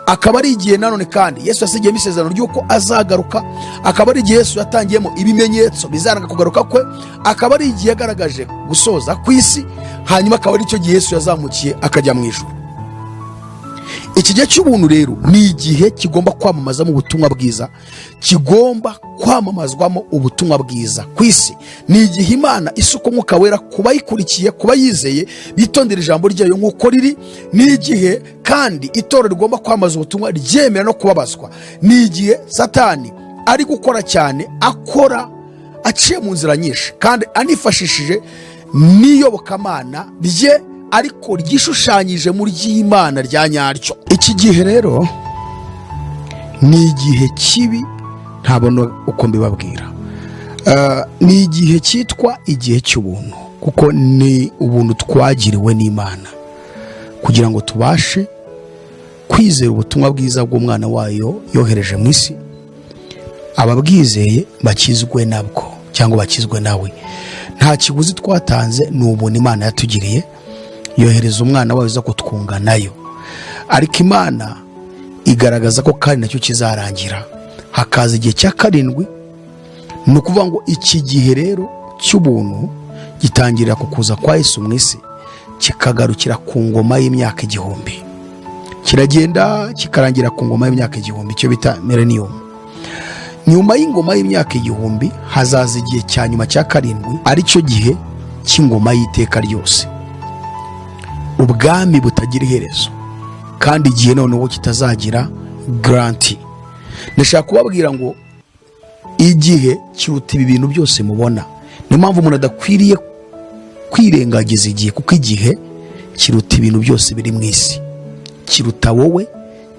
Akaba ari igihe nanone kandi Yesu yasigiyemo isezerano ry'uko azagaruka, akaba ari igihe Yesu yatangiyemo ibimenyetso bizaranga kugaruka kwe, akaba ari igihe yagaragaje gusoza ku isi, hanyuma akaba ari cyo gihe Yesu yazamukiye akajya mu ijuru. Iki gihe cy'ubuntu rero ni igihe kigomba kwamamazamo ubutumwa bwiza, kigomba kwamamazwamo ubutumwa bwiza ku isi. Ni igihe Imana isuka Umwuka Wera ku bayikurikiye, ku bayizeye, bitondera ijambo ryayo nk'uko riri. Ni igihe kandi itorero rigomba kwamamaza ubutumwa ryemera no kubabazwa. Ni igihe Satani ari gukora cyane, akora aciye mu nzira nyinshi kandi anifashishije n'iyobokamana rye, ariko ryishushanyije mu ry'Imana rya nyaryo. Iki gihe rero ni igihe kibi, ntabona uko mbibabwira. Ni igihe cyitwa igihe cy'ubuntu, kuko ni ubuntu twagiriwe n'Imana. kugira ngo tubashe kwizera ubutumwa bwiza bw'umwana wayo yohereje mu isi, ababwizeye bakizwe nabwo cyangwa bakizwe nawe. Nta kiguzi twatanze, ni ubuntu Imana yatugiriye, yohereza umwana wayo uza kutwunga nayo. Ariko Imana igaragaza ko kandi nacyo kizarangira, hakaza igihe cya karindwi. Ni ukuvuga ngo iki gihe rero cy'ubuntu gitangirira ku kuza kwa Yesu mu isi, kikagarukira ku ngoma y'imyaka 1000, kiragenda kikarangira ku ngoma y'imyaka 1000, icyo bita millennium. Nyuma y'ingoma y'imyaka 1000 hazaza igihe cya nyuma cya karindwi, aricyo gihe cy'ingoma y'iteka ryose, ubwami butagira iherezo, kandi igihe noneho kitazagira garanti. Ndashaka kubabwira ngo igihe kiruta ibi bintu byose mubona. Niyo mpamvu umuntu adakwiriye kwirengagiza igihe, kuko igihe kiruta ibintu byose biri mu isi. Kiruta wowe,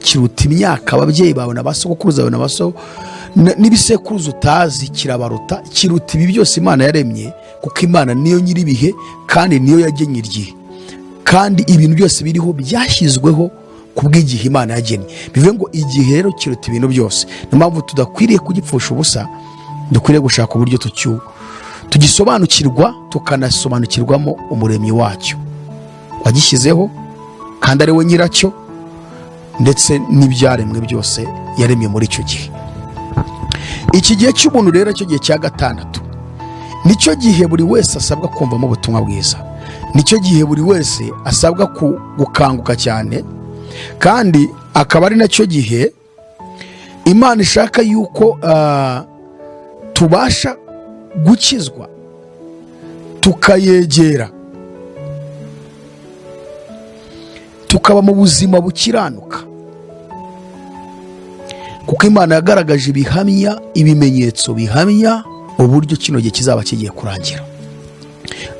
kiruta imyaka ababyeyi bawe na ba sogokuruza bawe na ba so n'ibisekuruza utazi, kirabaruta. Kiruta ibi byose Imana yaremye, kuko Imana niyo nyir'ibihe kandi niyo yagennye igihe, kandi ibintu byose biriho byashyizweho ku bw'igihe Imana yagennye. Bivuze ngo igihe rero kiruta ibintu byose. Niyo mpamvu tudakwiriye kugipfusha ubusa, dukwiriye gushaka uburyo tugisobanukirwa, tukanasobanukirwamo umuremyi wacyo wagishyizeho, kandi ari we nyiracyo, ndetse n'ibyaremwe byose yaremye muri icyo gihe. Iki gihe cy'ubuntu rero, cyo gihe cya gatandatu, nicyo gihe buri wese asabwa kumvamo ubutumwa bwiza, nicyo gihe buri wese asabwa gukanguka cyane, kandi akaba ari nacyo gihe Imana ishaka yuko tubasha gukizwa, tukayegera, tukaba mu buzima bukiranuka, kuko Imana yagaragaje ibihamya, ibimenyetso bihamya uburyo kino gihe kizaba kigiye kurangira.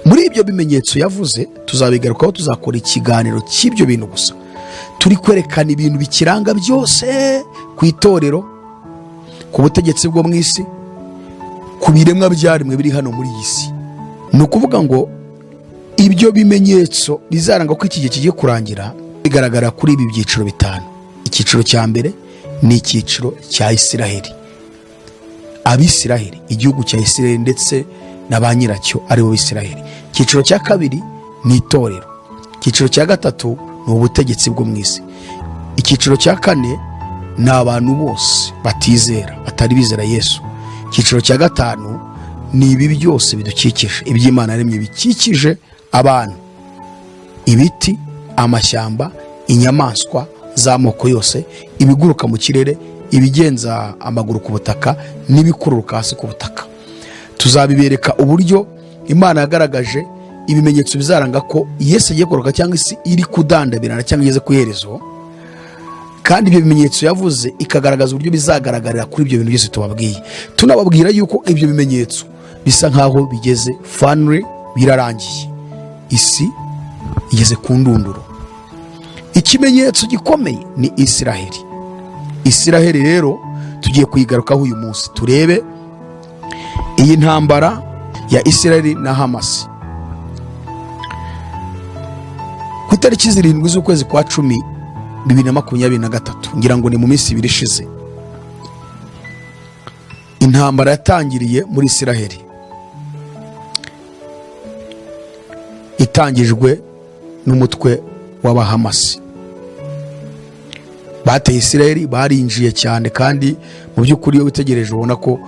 Muri ibyo bimenyetso yavuze tuzabigarukaho, tuzakora ikiganiro cy'ibyo bintu gusa, turi kwerekana ibintu bikiranga byose ku itorero, ku butegetsi bwo mu isi, ku biremwa byaremwe biri hano muri iyi si. Ni ukuvuga ngo ibyo bimenyetso bizaranga ko iki gihe kigiye kurangira bigaragara kuri ibi byiciro 5. Icyiciro cya mbere ni icyiciro cya Isiraheli, Abisiraheli, igihugu cya Isiraheli ndetse na ba nyiracyo aribo Bisiraheli. Icyiciro cya kabiri ni itorero. Icyiciro cya gatatu ni ubutegetsi bwo mu isi. Icyiciro cya kane ni abantu bose batizera, batari bizera Yesu. Icyiciro cya gatanu ni ibi byose bidukikije, iby'Imana yaremye bikikije abantu, ibiti, amashyamba, inyamaswa z'amoko yose, ibiguruka mu kirere, ibigenza amaguru ku butaka n'ibikururuka hasi ku butaka. Tuzabibereka uburyo Imana yagaragaje ibimenyetso bizaranga ko Yesu agiye kugaruka, cyangwa isi iri kudandabirana, cyangwa igeze ku iherezo. Kandi ibyo bimenyetso yavuze ikagaragaza uburyo bizagaragarira kuri ibyo bintu byose tubabwiye. Tunababwira yuko ibyo bimenyetso bisa nkaho bigeze finally, birarangiye, isi igeze ku ndunduro. Ikimenyetso gikomeye ni Isiraheli. Isiraheli rero tugiye kuyigarukaho uyu munsi, turebe iyi ntambara ya Isiraheli na Hamasi. Ku itariki 7 z'ukwezi kwa 10 2023, ngira ngo ni mu minsi ibiri ishize, intambara yatangiriye muri Isiraheli, itangijwe n'umutwe w'Abahamasi. Bateye Isiraheli, barinjiye cyane, kandi mu by'ukuri iyo witegereje ubona ko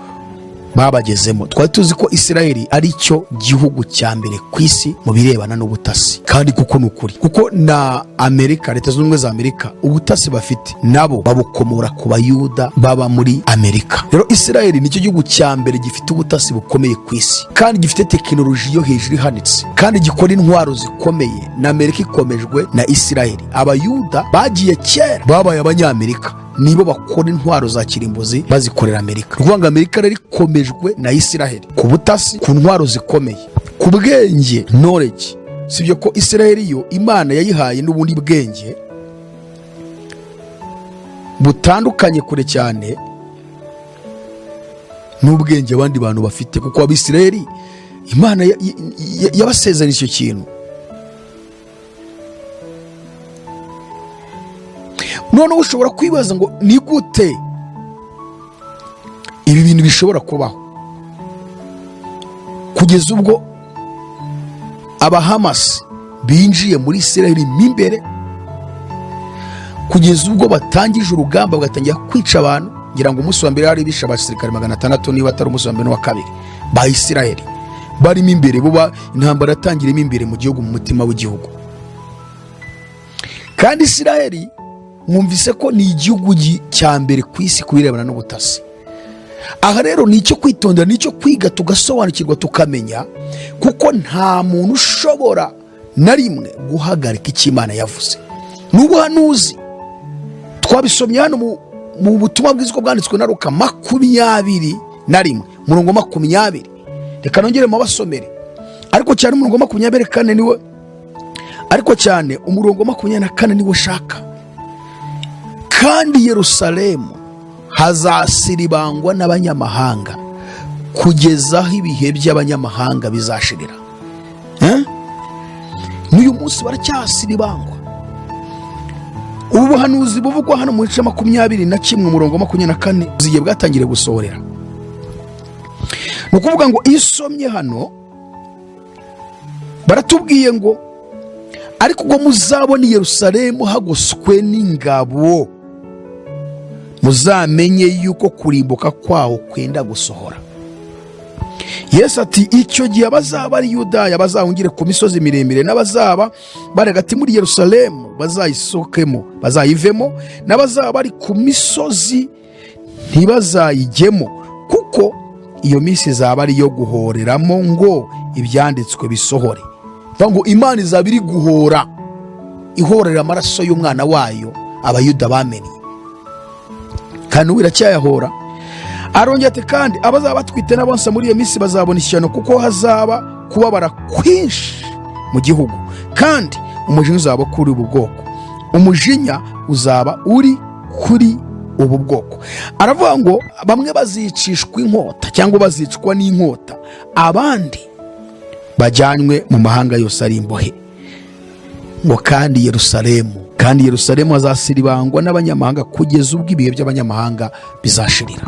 babagezemo. Twari tuzi ko Isiraheli ari cyo gihugu cya mbere ku isi mu birebana n'ubutasi, kandi kuko ni ukuri, kuko na Amerika, Leta Zunze Ubumwe za Amerika, ubutasi bafite nabo babukomora ku Bayuda baba muri Amerika. Rero Isiraheli nicyo gihugu cya mbere gifite ubutasi bukomeye ku isi, kandi gifite tekinoloji yo hejuru ihanitse, kandi gikora intwaro zikomeye. Na Amerika ikomejwe na Isiraheli. Abayuda bagiye kera babaye Abanyamerika, nibo bakora intwaro za kirimbuzi bazikorera Amerika. Ni ukuvuga ngo Amerika rero ikomejwe na Isiraheli ku butasi, ku ntwaro zikomeye, ku bwenge, knowledge. Sibyo ko Isiraheli yo Imana yayihaye n'ubundi bwenge butandukanye kure cyane n'ubwenge abandi bantu bafite, kuko Abisiraheli Imana yabasezeranye icyo kintu. Noneho ushobora kwibaza ngo ni gute ibi bintu bishobora kubaho kugeza ubwo Abahamasi binjiye muri Isiraheli mo imbere, kugeza ubwo batangije urugamba bagatangira kwica abantu. Ngira ngo umunsi wa mbere hari bishe abasirikare 600, niba atari umunsi wa mbere n'uwa kabiri, ba Isiraheli barimo imbere. Buba intambara yatangirimo imbere mu gihugu, mu mutima w'igihugu. Kandi Isiraheli mwumvise ko ni igihugu cya mbere ku isi ku birebana n'ubutasi. Aha rero ni icyo kwitondera, ni icyo kwiga, tugasobanukirwa, tukamenya, kuko nta muntu ushobora na rimwe guhagarika icyo Imana yavuze. Ni ubuhanuzi, twabisomye hano mu butumwa bwiza uko bwanditswe na Luka 21, umurongo 20. Reka nongere mubasomere, ariko cyane umurongo 24 niwe, ariko cyane umurongo 24 niwo ushaka. Kandi Yerusalemu hazasiribangwa n'abanyamahanga kugeza aho ibihe by'abanyamahanga bizashirira. N'uyu munsi baracyasiribangwa. Ubu buhanuzi buvugwa hano mu gice 21, umurongo 24, zigiye bwatangiriye gusohorera. Ni ukuvuga ngo iyo usomye hano baratubwiye ngo: ariko ubwo muzabona i Yerusalemu hagoswe n'ingabo, muzamenye yuko kurimbuka kwawo kwenda gusohora. Yesu ati: icyo gihe abazaba ari Yudaya bazahungire ku misozi miremire, n'abazaba bari hagati muri Yerusalemu bazayisohokemo, bazayivemo, n'abazaba bari ku misozi ntibazayijyemo, kuko iyo minsi izaba ari iyo guhoreramo ngo ibyanditswe bisohore. Bivuga ngo Imana izaba iri guhora, ihorera amaraso y'umwana wayo Abayuda bamennye, kandi n'ubu iracyayahora. Arongera ati: kandi abazaba batwite n'abonsa muri iyo minsi bazabona ishyano, kuko hazaba kubabara kwinshi mu gihugu, kandi umujinya uzaba kuri ubu bwoko, umujinya uzaba uri kuri ubu bwoko. Aravuga ngo bamwe bazicishwa inkota cyangwa bazicwa n'inkota, abandi bajyanywe mu mahanga yose ari imbohe. Ngo kandi Yerusalemu hazasiribangwa n'abanyamahanga kugeza ubwo ibihe by'abanyamahanga bizashirira.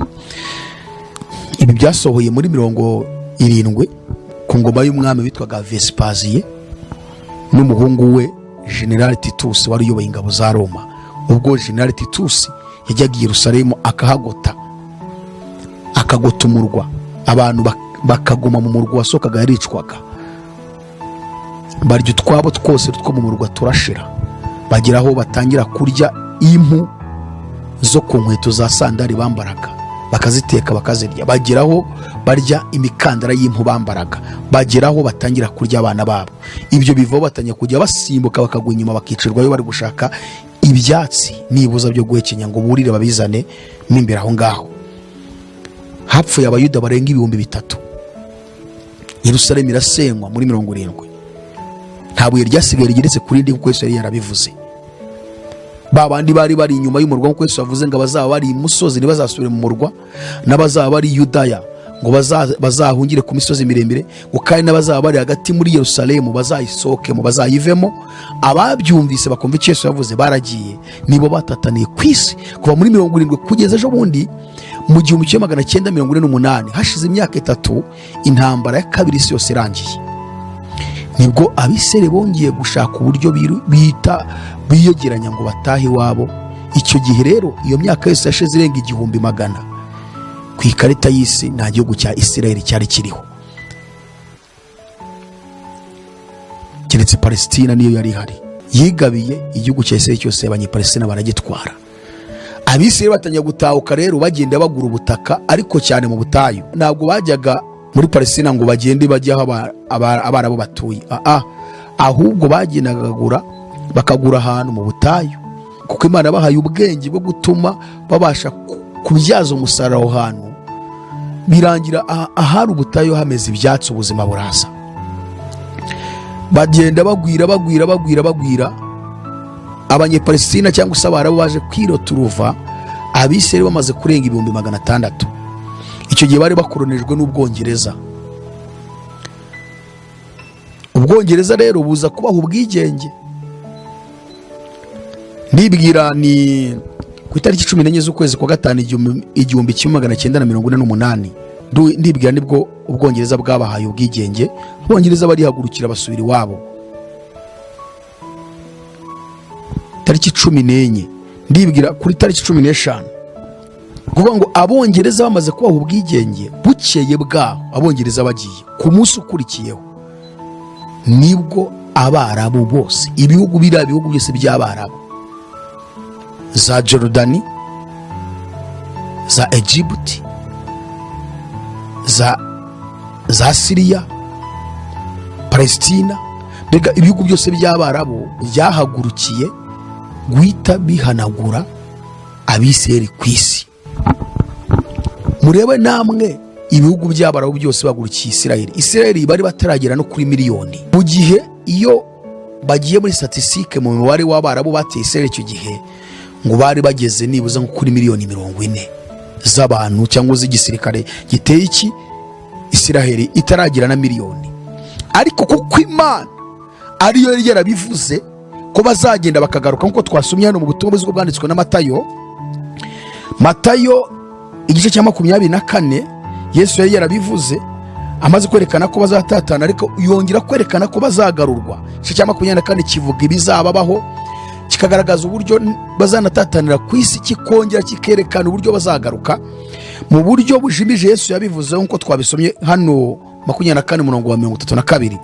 Ibi byasohoye muri 70 ku ngoma y'umwami witwaga Vesipaziye n'umuhungu we General Titus wari uyoboye ingabo za Roma, ubwo General Titus yajyaga i Yerusalemu akahagota, akagota umurwa, abantu bakaguma mu murwa, wasohokaga yaricwaga. Barya utwabo twose two mu murwa turashira, bagera aho batangira kurya impu zo ku nkweto za sandari bambaraga, bakaziteka bakazirya, bageraho barya imikandara y'impu bambaraga, bageraho batangira kurya abana babo. Ibyo bivaho batangira kujya basimbuka bakagwa inyuma, bakicirwayo bari gushaka ibyatsi nibuza byo guhekenya ngo burire babizane mo imbere aho ngaho. Hapfuye Abayuda barenga 3000. Yerusalemu irasenywa muri 70, nta buye ryasigaye rigeretse kuri rindi, nk'uko Yesu yari yarabivuze. Ba bandi bari bari inyuma y'umurwa, nk'uko Yesu yavuze ngo abazaba bari imusozi ntibazasubire mu murwa, n'abazaba bari i Yudaya ngo bazahungire ku misozi miremire, ngo kandi n'abazaba bari hagati muri Yerusalemu bazayisohokemo, bazayivemo. Ababyumvise bakumva icyo Yesu yavuze baragiye, nibo batataniye ku isi kuva muri 70 kugeza ejo bundi mu 1948. Hashize imyaka 3 intambara ya kabiri isi yose irangiye, nibwo Abisirayeli bongeye gushaka uburyo bita biyegeranya ngo batahe iwabo. Icyo gihe rero, iyo myaka yose yashize irenga 1100, ku ikarita y'isi nta gihugu cya Isirayeli cyari kiriho, keretse Palesitina niyo yari ihari. Yigabiye igihugu cya Isirayeli cyose, Abanyepalesitina baragitwara. Abisirayeli batangiye gutahuka rero, bagenda bagura ubutaka, ariko cyane mu butayu. Ntabwo bajyaga muri Palesitina ngo bagende bajye aho Abarabu batuye, ahubwo bagendaga bakagura ahantu mu butayu, kuko Imana yabahaye ubwenge bwo gutuma babasha kubyaza umusaruro aho hantu. Birangira ahari ubutayu hameze ibyatsi, ubuzima buraza, bagenda bagwira, bagwira, bagwira, bagwira. Abanyepalesitina cyangwa se Abarabu baje kwirota uruva Abisirayeli bamaze kurenga 600,000. Icyo gihe bari bakoronijwe n'Ubwongereza. Ubwongereza rero buza kubaha ubwigenge. Ndibwira ni ku itariki 14 z'ukwezi kwa gatanu 1948, ndibwira nibwo Ubwongereza bwabahaye ubwigenge. Abongereza barihagurukira basubira iwabo tariki 14, ndibwira kuri tariki 15. Kuvuga ngo Abongereza bamaze kubaha ubwigenge, bukeye bwaho Abongereza bagiye ku munsi ukurikiyeho nibwo Abarabu bose, ibihugu biriya bihugu byose by'Abarabu, za Jordani, za Egiputi, za Siriya, Palestina, mbega ibihugu byose by'Abarabu byahagurukiye guhita bihanagura Abisirayeli ku isi. Murebe namwe ibihugu by'Abarabu byose bagurukiye Isirayeli. Isirayeli bari bataragera no kuri miliyoni. Mu gihe iyo bagiye muri statistique mu mubare w'Abarabu bateye Isirayeli icyo gihe, ngo bari bageze nibuza nko kuri miliyoni 40 z'abantu cyangwa z'igisirikare giteye iki Isirayeli itaragira na miliyoni. Ariko kuko Imana ariyo yari yarabivuze ko bazagenda bakagaruka, nk'uko twasomye hano mu butumwa bwiza bwanditswe na Matayo, Matayo igice cya 24, Yesu yari yarabivuze amaze kwerekana ko bazatatana, ariko yongera kwerekana ko bazagarurwa. Igice cya 24 kivuga ibizababaho, kikagaragaza uburyo bazanatatanira ku isi, kikongera kikerekana uburyo bazagaruka mu buryo bujimije. Yesu yabivuze nk'uko twabisomye hano 24 umurongo wa 32,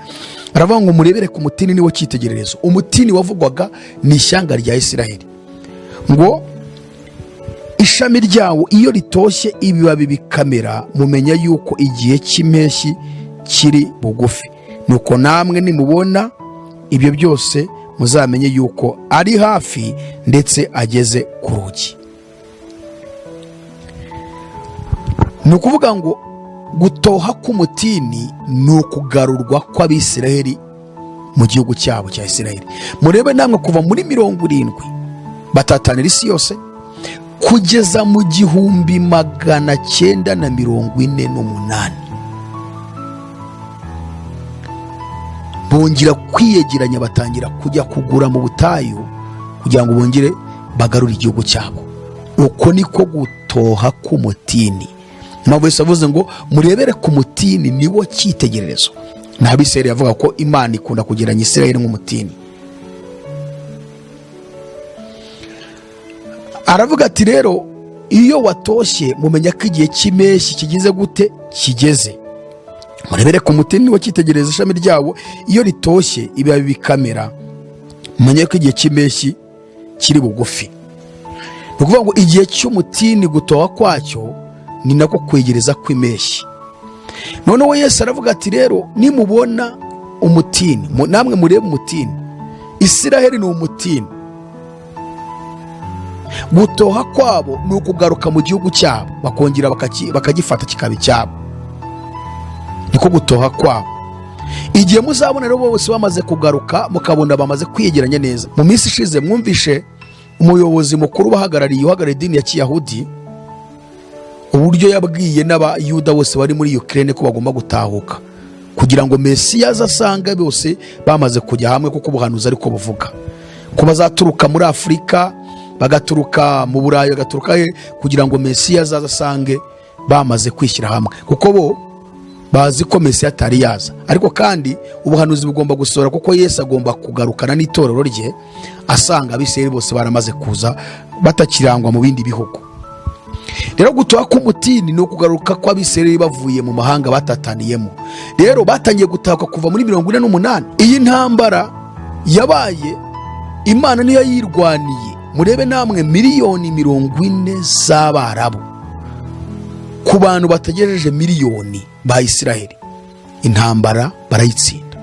aravuga ngo murebere ku mutini niwo cyitegererezo. Umutini wavugwaga ni ishyanga rya Isiraheli, ngo ishami ryawo iyo ritoshye ibibabi bikamera, mumenya yuko igihe cy'impeshyi kiri bugufi. Nuko namwe nimubona ibyo byose muzamenye yuko ari hafi ndetse ageze ku rugi. Ni ukuvuga ngo gutoha k'umutini ni ukugarurwa kw'Abisiraheli mu gihugu cyabo cya Isiraheli. Murebe namwe kuva muri 70 batatanira isi yose kugeza mu 1948 bongera kwiyegeranya, batangira kujya kugura mu butayu kugira ngo bongere bagarure igihugu cyabo. Uko niko gutoha k'umutini. Impamvu Yesu avuze ngo murebere ku mutini niwo cyitegererezo. N'Abisirayeli yavuga ko Imana ikunda kugereranya Isirayeli nk'umutini. Aravuga ati rero iyo watoshye mumenya ko igihe cy'impeshyi kigize gute kigeze. Murebere ku mutini niwo cyitegereza, ishami ryawo iyo ritoshye ibibabi bikamera, mumenye ko igihe cy'impeshyi kiri bugufi. Ni ukuvuga ngo igihe cy'umutini gutoha kwacyo ni nako kwegereza kw'impeshyi. Noneho Yesu aravuga ati rero nimubona umutini, namwe murebe umutini, Isiraheli ni umutini. Gutoha kwabo ni ukugaruka mu gihugu cyabo, bakongera bakagifata kikaba icyabo, niko gutoha kwabo. Igihe muzabona rero bose bamaze kugaruka, mukabona bamaze kwiyegeranya neza. Mu minsi ishize mwumvishe umuyobozi mukuru uhagarariye idini ya Kiyahudi, uburyo yabwiye n'Abayuda bose bari muri Ukraine ko bagomba gutahuka kugira ngo Mesiya aze asange bose bamaze kujya hamwe, kuko ubuhanuzi ariko buvuga ko bazaturuka muri Afurika, bagaturuka mu Burayi, bagaturuka he, kugira ngo Mesiya azaze asange bamaze kwishyira hamwe, kuko bo bazi ko Mesiya atari yaza. Ariko kandi ubuhanuzi bugomba gusohora, kuko Yesu agomba kugarukana n'itorero rye asanga Abisirayeli bose baramaze kuza, batakirangwa mu bindi bihugu. Rero gutoha k'umutini ni ukugaruka kw'Abisirayeli bavuye mu mahanga batataniyemo. Rero batangiye gutaka kuva muri 48. Iyi ntambara yabaye Imana niyo yirwaniye. Murebe namwe miliyoni 40 z'Abarabu ku bantu batagejeje miliyoni ba Isiraheli, intambara barayitsinda.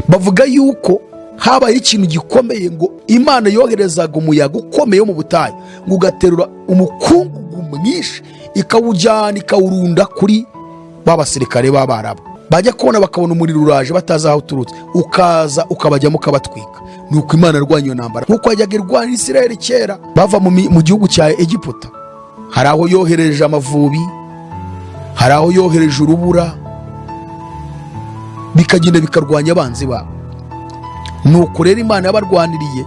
Bavuga yuko habaye ikintu gikomeye, ngo Imana yoherezaga umuyaga ukomeye wo mu butayu, ngo ugaterura umukungugu mwinshi ikawujyana ikawurunda kuri ba basirikare b'Abarabu. Bajya kubona bakabona umuriro uraje batazi aho uturutse, ukaza ukabajyamo ukabatwika. Nuko Imana yarwanya iyo ntambara nkuko yajyaga irwanya Isiraheli kera bava mu gihugu cya Egiputa. Hari aho yohereje amavubi, hari aho yohereje urubura, bikagenda bikarwanya abanzi babo. Nuko rero Imana yabarwaniriye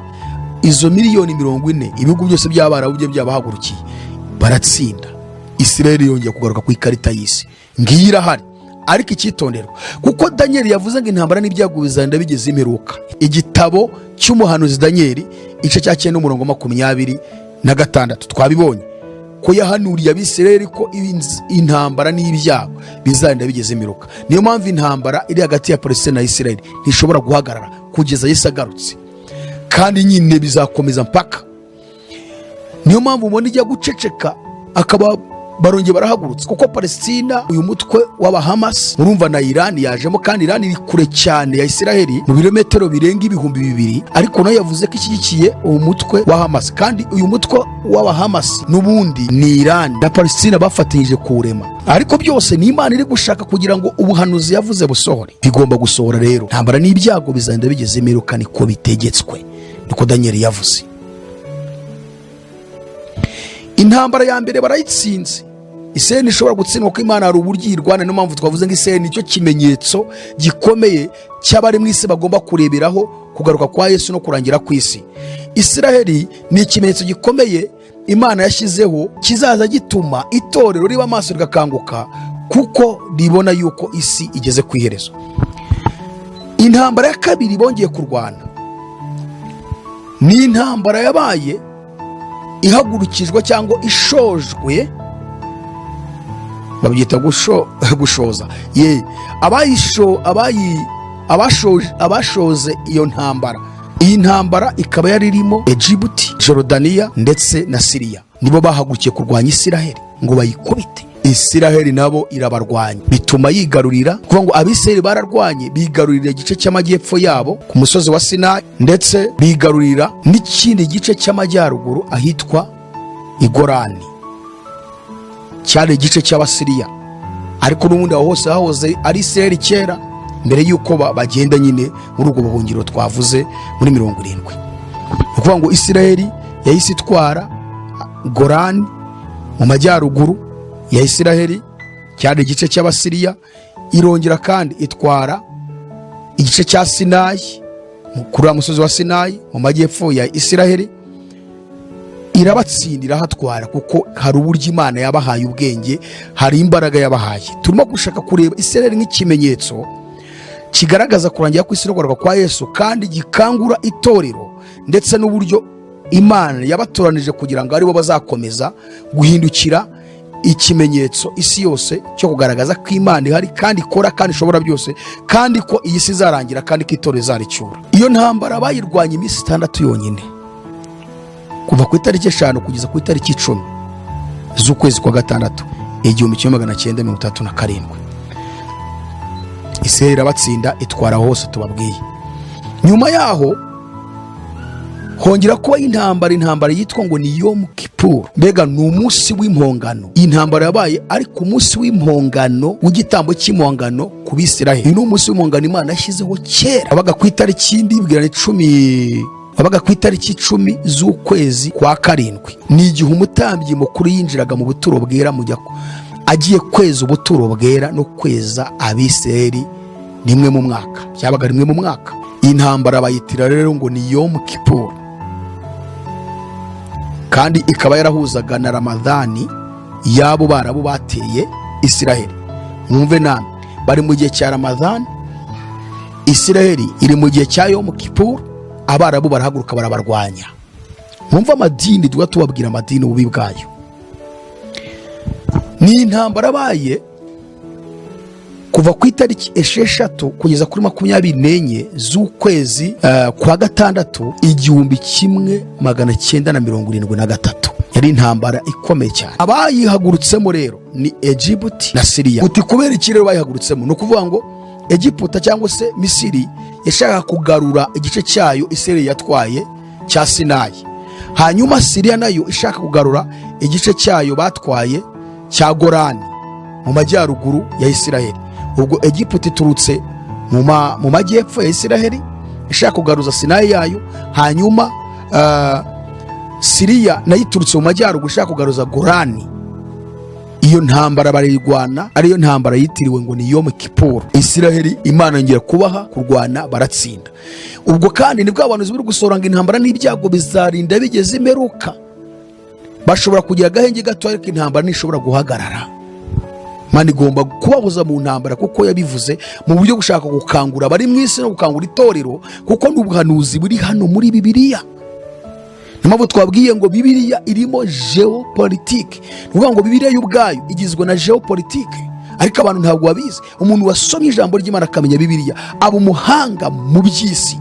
Izo miliyoni 40, ibihugu byose by'Abarabu bye byabahagurukiye, baratsinda. Isirayeli yongeye kugaruka ku ikarita y'isi, ngiyi irahari. Ariko icyitonderwa, kuko Daniyeli yavuze ngo intambara n'ibyago bizagenda bigeze imperuka. Igitabo cy'umuhanuzi Daniyeli, igice cya 9, umurongo 26, twabibonye ko yahanuriye Abisirayeli ko intambara n'ibyago bizagenda bigeze imperuka. Niyo mpamvu intambara iri hagati ya Palesitine na Isirayeli ntishobora guhagarara kugeza Yesu agarutse, kandi nyine bizakomeza mpaka. Niyo mpamvu ubona ijya guceceka, akaba barongeye barahagurutse, kuko Palesitina, uyu mutwe w'Abahamasi, urumva na Irani yajemo, kandi Irani iri kure cyane ya Isiraheli, mu birometero birenga 2000, ariko nayo yavuze ko ishyigikiye uwo mutwe wa Hamasi. Kandi uyu mutwe w'Abahamasi n'ubundi ni Irani na Palesitina bafatanyije kuwurema. Ariko byose ni Imana iri gushaka kugira ngo ubuhanuzi yavuze busohore. Bigomba gusohora rero. Ntambara n'ibyago bizagenda bigeze imperuka, niko bitegetswe, niko Daniyeli yavuze. Intambara ya mbere barayitsinze. Isirayeli ishobora gutsindwa kuko Imana hari uburyo iyirwana. Niyo mpamvu twavuze ngo Isirayeli nicyo kimenyetso gikomeye cy'abari mu isi bagomba kureberaho kugaruka kwa Yesu no kurangira ku isi. Isiraheli ni ikimenyetso gikomeye Imana yashyizeho kizaza gituma itorero riba amaso, rigakanguka, kuko ribona yuko isi igeze ku iherezo. Intambara ya kabiri bongeye kurwana ni intambara yabaye ihagurukijwe cyangwa ishojwe, babyita gushoza ye. Abayisho abayi abashoje abashoze iyo ntambara, iyi ntambara ikaba yari irimo Egibuti, Jorodaniya ndetse na Siriya. Nibo bahagurukiye kurwanya Isiraheli ngo bayikubite. Isiraheli nabo irabarwanya, bituma yigarurira. Kuvuga ngo Abisiraheli bararwanye, bigarurira igice cy'amajyepfo yabo ku musozi wa Sinayi, ndetse bigarurira n'ikindi gice cy'amajyaruguru ahitwa Igorani, cyari igice cy'Abasiriya. Ariko n'ubundi aho hose hahoze ari Isiraheli kera, mbere y'uko bagenda nyine muri ubwo buhungiro twavuze muri 70. Ni ukuvuga ngo Isiraheli yahise itwara Gorani mu majyaruguru ya Isiraheli, cyari igice cy'Abasiriya. Irongera kandi itwara igice cya Sinayi, kuri uriya musozi wa Sinayi mu majyepfo ya Isiraheli. Irabatsinda, irahatwara, kuko hari uburyo Imana yabahaye ubwenge, hari imbaraga yabahaye. Turimo gushaka kureba Isiraheli nk'ikimenyetso kigaragaza kurangira kw'isi no kugaruka kwa Yesu, kandi gikangura itorero, ndetse n'uburyo Imana yabatoranije kugira ngo aribo bazakomeza guhindukira ikimenyetso isi yose cyo kugaragaza ko Imana ihari, kandi ikora, kandi ishobora byose, kandi ko iyi si izarangira, kandi ko itorero izaricyura. Iyo ntambara bayirwanya iminsi 6 yonyine, kuva ku itariki 5 kugeza ku itariki 10 z'ukwezi kwa gatandatu, 1967. Isirayeli irabatsinda, itwara hose tubabwiye. Nyuma yaho hongera kuba intambara, intambara yitwa ngo ni Yom Kippur, mbega ni umunsi w'impongano. Iyi ntambara yabaye ariko umunsi w'impongano, w'igitambo cy'impongano ku Bisiraheli. Uyu ni umunsi w'impongano Imana yashyizeho kera, wabaga ku itariki, ndibwira 10, wabaga ku itariki 10 z'ukwezi kwa karindwi. Ni igihe umutambyi mukuru yinjiraga mu buturo bwera, mujya agiye kweza ubuturo bwera no kweza Abisirayeli rimwe mu mwaka. Byabaga rimwe mu mwaka. Iyi ntambara bayitira rero ngo ni Yom Kippur, kandi ikaba yarahuzaga na Ramadhani y'abo Barabu bateye Isiraheli. Mwumve namwe, bari mu gihe cya Ramadhani, Isiraheli iri mu gihe cya Yom Kippur, Abarabu barahaguruka barabarwanya. Mwumve amadini, tuba tubabwira amadini ububi bwayo. Ni intambara abaye kuva ku itariki 6 kugeza kuri 24 z'ukwezi kwa gatandatu, 1973. Yari intambara ikomeye cyane. Abayihagurutsemo rero ni Egibuti na Siriya. Uti kubera iki rero bayihagurutsemo? Ni ukuvuga ngo Egiputa cyangwa se Misiri yashakaga kugarura igice cyayo Isirayeli yatwaye cya Sinayi, hanyuma Siriya nayo ishaka kugarura igice cyayo batwaye cya Gorani mu majyaruguru ya Isiraheli. Ubwo Egiputa iturutse mu majyepfo ya Isiraheli ishaka kugaruza Sinayi yayo, hanyuma Siriya nayo iturutse mu majyaruguru ishaka kugaruza Gorani. Iyo ntambara barayirwana, ariyo ntambara yitiriwe ngo ni Yom Kippur. Isiraheli Imana yongera kubaha kurwana, baratsinda. Ubwo kandi nibwo abantu bari gusohora ngo intambara n'ibyago bizarinda bigeze imperuka. Bashobora kugira agahenge gato, ariko intambara ntishobora guhagarara. Imana igomba kubabuza mu ntambara, kuko yabivuze mu buryo gushaka gukangura abari mu isi no gukangura itorero, kuko ni ubuhanuzi buri hano muri Bibiliya. Niyo mpamvu twabwiye ngo Bibiliya irimo géopolitique. Ni ukuvuga ngo Bibiliya y'ubwayo igizwe na géopolitique, ariko abantu ntabwo babizi. Umuntu wasomye ijambo ry'Imana akamenya Bibiliya aba umuhanga mu by'isi,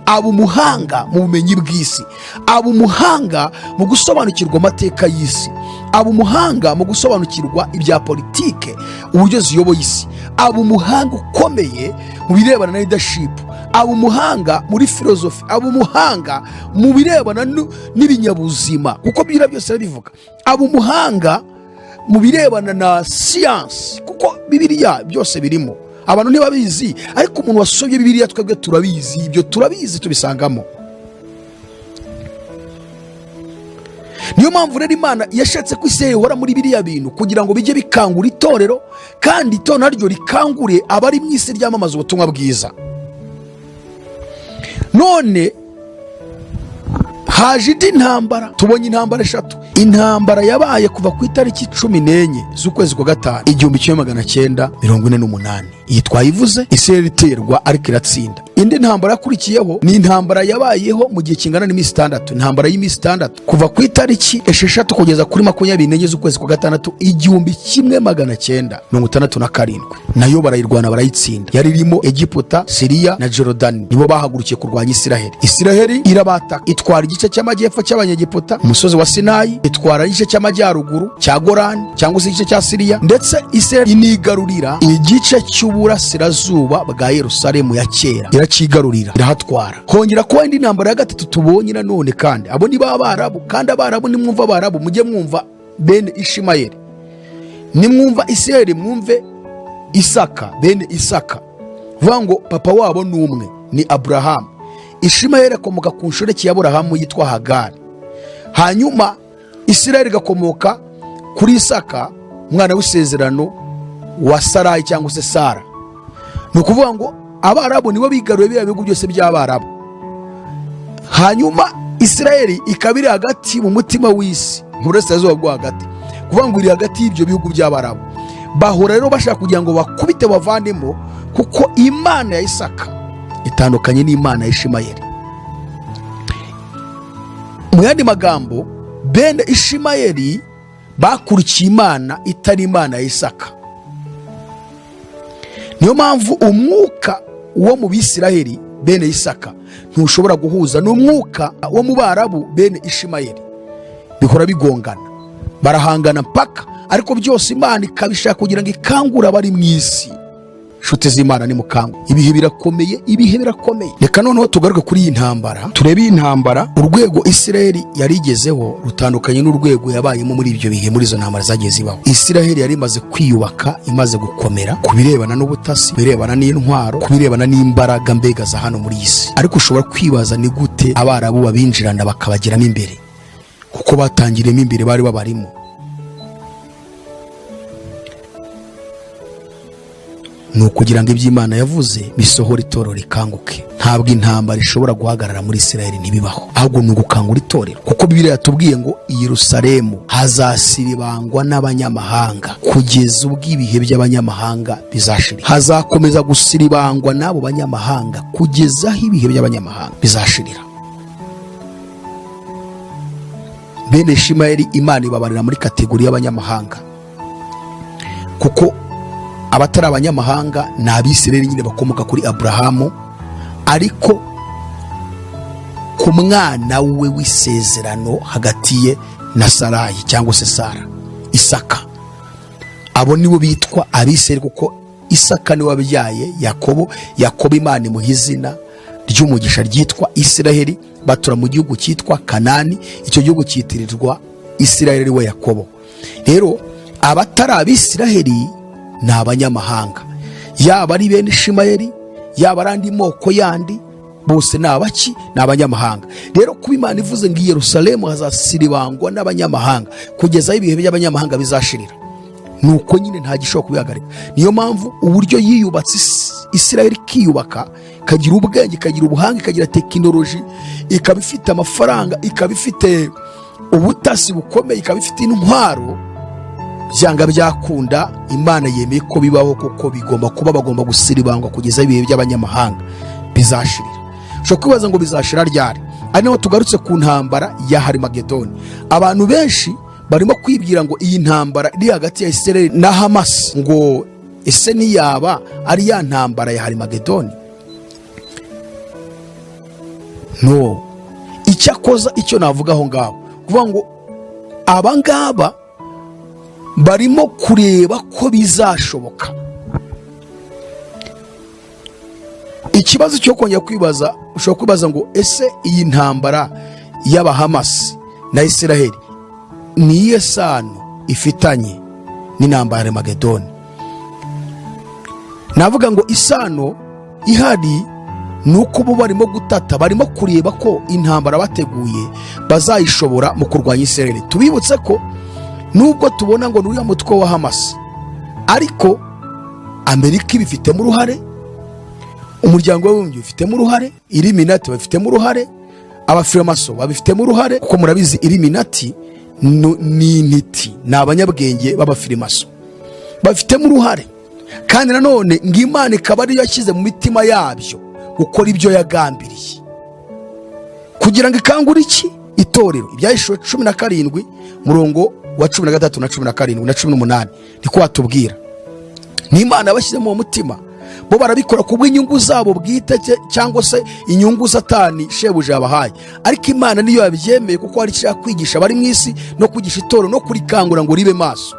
aba umuhanga mu bumenyi bw'isi, aba umuhanga mu gusobanukirwa amateka y'isi, aba umuhanga mu gusobanukirwa ibya politike, uburyo ziyoboye isi, aba umuhanga ukomeye mu birebana na leadership, aba umuhanga muri filozofi, aba umuhanga mu birebana n'ibinyabuzima, kuko biriya byose arabivuga, aba umuhanga mu birebana na siyansi, kuko Bibiliya byose birimo. Abantu ntibabizi, ariko umuntu wasomye Bibiliya, twebwe turabizi, ibyo turabizi, tubisangamo. Niyo mpamvu rero Imana yashatse ko isi ihora muri biriya bintu kugira ngo bijye bikangura itorero, kandi itorero naryo rikangure abari mu isi ryamamaza ubutumwa bwiza. None haje indi ntambara, tubonye intambara eshatu. Intambara yabaye kuva ku itariki 14 z'ukwezi kwa gatanu 1948, iyi twayivuze, Isirayeli iterwa ariko iratsinda. Indi ntambara yakurikiyeho ni intambara yabayeho mu gihe kingana n'iminsi 6, intambara y'iminsi 6, kuva ku itariki 6 kugeza kuri 24 z'ukwezi kwa gatandatu 1967, nayo barayirwana barayitsinda. Yari irimo Egiputa, Siriya na Jorodani, nibo bahagurukiye kurwanya Isiraheli. Isiraheli irabataka, itwara igice cy'amajyepfo cy'Abanyegiputa, umusozi wa Sinayi, itwara igice cy'amajyaruguru cya Gorani cyangwa se igice cya Siriya, ndetse Isiraheli inigarurira igice cy'uburasirazuba bwa Yerusalemu ya kera, iracigarurira, irahatwara. Hongera kuba indi ntambara ya gatatu tubonye nanone, kandi abo ni ba Barabu. Kandi Abarabu, nimwumva Abarabu mujye mwumva bene Ishimayeli, nimwumva Isiraheli mwumve Isaka, bene Isaka. Vuga ngo papa wabo ni umwe, ni Aburahamu. Ishimayeli akomoka ku nshoreke ya Aburahamu yitwa Hagari, hanyuma Isiraheli igakomoka kuri Isaka, umwana w'isezerano wa Sarayi cyangwa se Sara. Ni ukuvuga ngo Abarabu nibo bigaruye biriya bihugu byose by'Abarabu, hanyuma Isiraheli ikaba iri hagati mu mutima w'isi, mu burasirazuba bwo hagati, kuvuga ngo iri hagati y'ibyo bihugu by'Abarabu. Bahora rero bashaka kugira ngo bakubite bavanemo, kuko Imana ya Isaka itandukanye n'Imana ya Ishimayeli. Mu yandi magambo, bene Ishimayeli bakurikiye Imana itari Imana ya Isaka. Niyo mpamvu umwuka wo mu Bisiraheli bene Isaka ntushobora guhuza n'umwuka wo mu Barabu bene Ishimayeli, bihora bigongana, barahangana mpaka, ariko byose Imana ikabishaka kugira ngo ikangure abari mu isi. Inshuti z'Imana, ni mukangu, ibihe birakomeye, ibihe birakomeye. Reka noneho tugaruke kuri iyi ntambara, turebe iyi ntambara. Urwego Isiraheli yari igezeho rutandukanye n'urwego yabayemo muri ibyo bihe, muri izo ntambara zagiye zibaho. Isiraheli yari imaze kwiyubaka, imaze gukomera ku birebana n'ubutasi, ku birebana n'intwaro, ku birebana n'imbaraga mbega za hano muri iyi si. Ariko ushobora kwibaza ni gute Abarabu babinjirana bakabageramo imbere, kuko batangiriyemo imbere, bari babarimo. Ni ukugira ngo ibyo Imana yavuze bisohore, itorero rikanguke. Ntabwo intambara ishobora guhagarara muri Isiraheli, ntibibaho, ahubwo ni ugukangura itorero, kuko Bibiliya yatubwiye ngo i Yerusalemu hazasiribangwa n'abanyamahanga kugeza ubwo ibihe by'abanyamahanga bizashirira. Hazakomeza gusiribangwa n'abo banyamahanga kugeza aho ibihe by'abanyamahanga bizashirira. Bene Ishimayeli Imana ibabarira muri kategori y'abanyamahanga, kuko abatari abanyamahanga ni Abisirayeli nyine bakomoka kuri Aburahamu, ariko ku mwana we w'isezerano hagati ye na Sarayi cyangwa se Sara, Isaka. Abo nibo bitwa Abisirayeli, kuko Isaka niwe wabyaye Yakobo. Yakobo Imana imuha izina ry'umugisha ryitwa Isiraheli, batura mu gihugu cyitwa Kanani, icyo gihugu cyitirirwa Isiraheli we Yakobo. Rero abatari Abisiraheli ni abanyamahanga, yaba ari bene Ishimayeli, yaba ari andi moko yandi, bose ni abaki? Ni abanyamahanga. Rero kuba Imana ivuze ngo i Yerusalemu hazasiribangwa n'abanyamahanga kugeza aho ibihe by'abanyamahanga bizashirira, Ni uko nyine nta gishobora kubihagarika. Niyo mpamvu uburyo yiyubatse, Isirayeli ikiyubaka, ikagira ubwenge, ikagira ubuhanga, ikagira tekinoloji, ikaba ifite amafaranga, ikaba ifite ubutasi bukomeye, ikaba ifite intwaro, byanga byakunda Imana yemeye ko bibaho, kuko bigomba kuba. Bagomba gusiribangwa kugeza ibihe by'abanyamahanga bizashirira. Ushobora kwibaza ngo bizashira ryari? Ari naho tugarutse ku ntambara ya Harimagedoni. Abantu benshi barimo kwibwira ngo iyi ntambara iri hagati ya Israel na Hamas, ngo ese ntiyaba ari ya ntambara ya Harimagedoni? No icyakoza icyo navuga aho ngaho, kuvuga ngo aba ngaba barimo kureba ko bizashoboka. Ikibazo cyo kongera kwibaza, ushobora kwibaza ngo ese iyi ntambara y'Abahamasi na Israheli ni iyihe sano ifitanye n'intambara ya Harimagedoni? Navuga ngo isano ihari ni uko bo barimo gutata, barimo kureba ko intambara bateguye bazayishobora mu kurwanya Israheli. Tubibutse ko nubwo tubona ngo ni uriya mutwe wa Hamasi, ariko Amerika ibifitemo uruhare, Umuryango w'Abibumbye ubifitemo uruhare, Illuminati babifitemo uruhare, abafiramaso babifitemo uruhare, kuko murabizi Illuminati ni intiti, ni abanyabwenge b'abafirimaso bafitemo uruhare. Kandi nanone ngo Imana ikaba ariyo yashyize mu mitima yabyo gukora ibyo yagambiriye kugira ngo ikangure iki? Itorero. Ibyahishuwe 17, murongo wa 13 na 17 na 18, niko watubwira. Ni Imana yabashyizemo uwo mutima. Bo barabikora ku bw'inyungu zabo bwite cyangwa se inyungu Satani shebuja yabahaye, ariko Imana niyo yabyemeye, kuko hari icyo ishaka kwigisha abari mu isi no kwigisha itorero no kurikangura ngo ribe maso.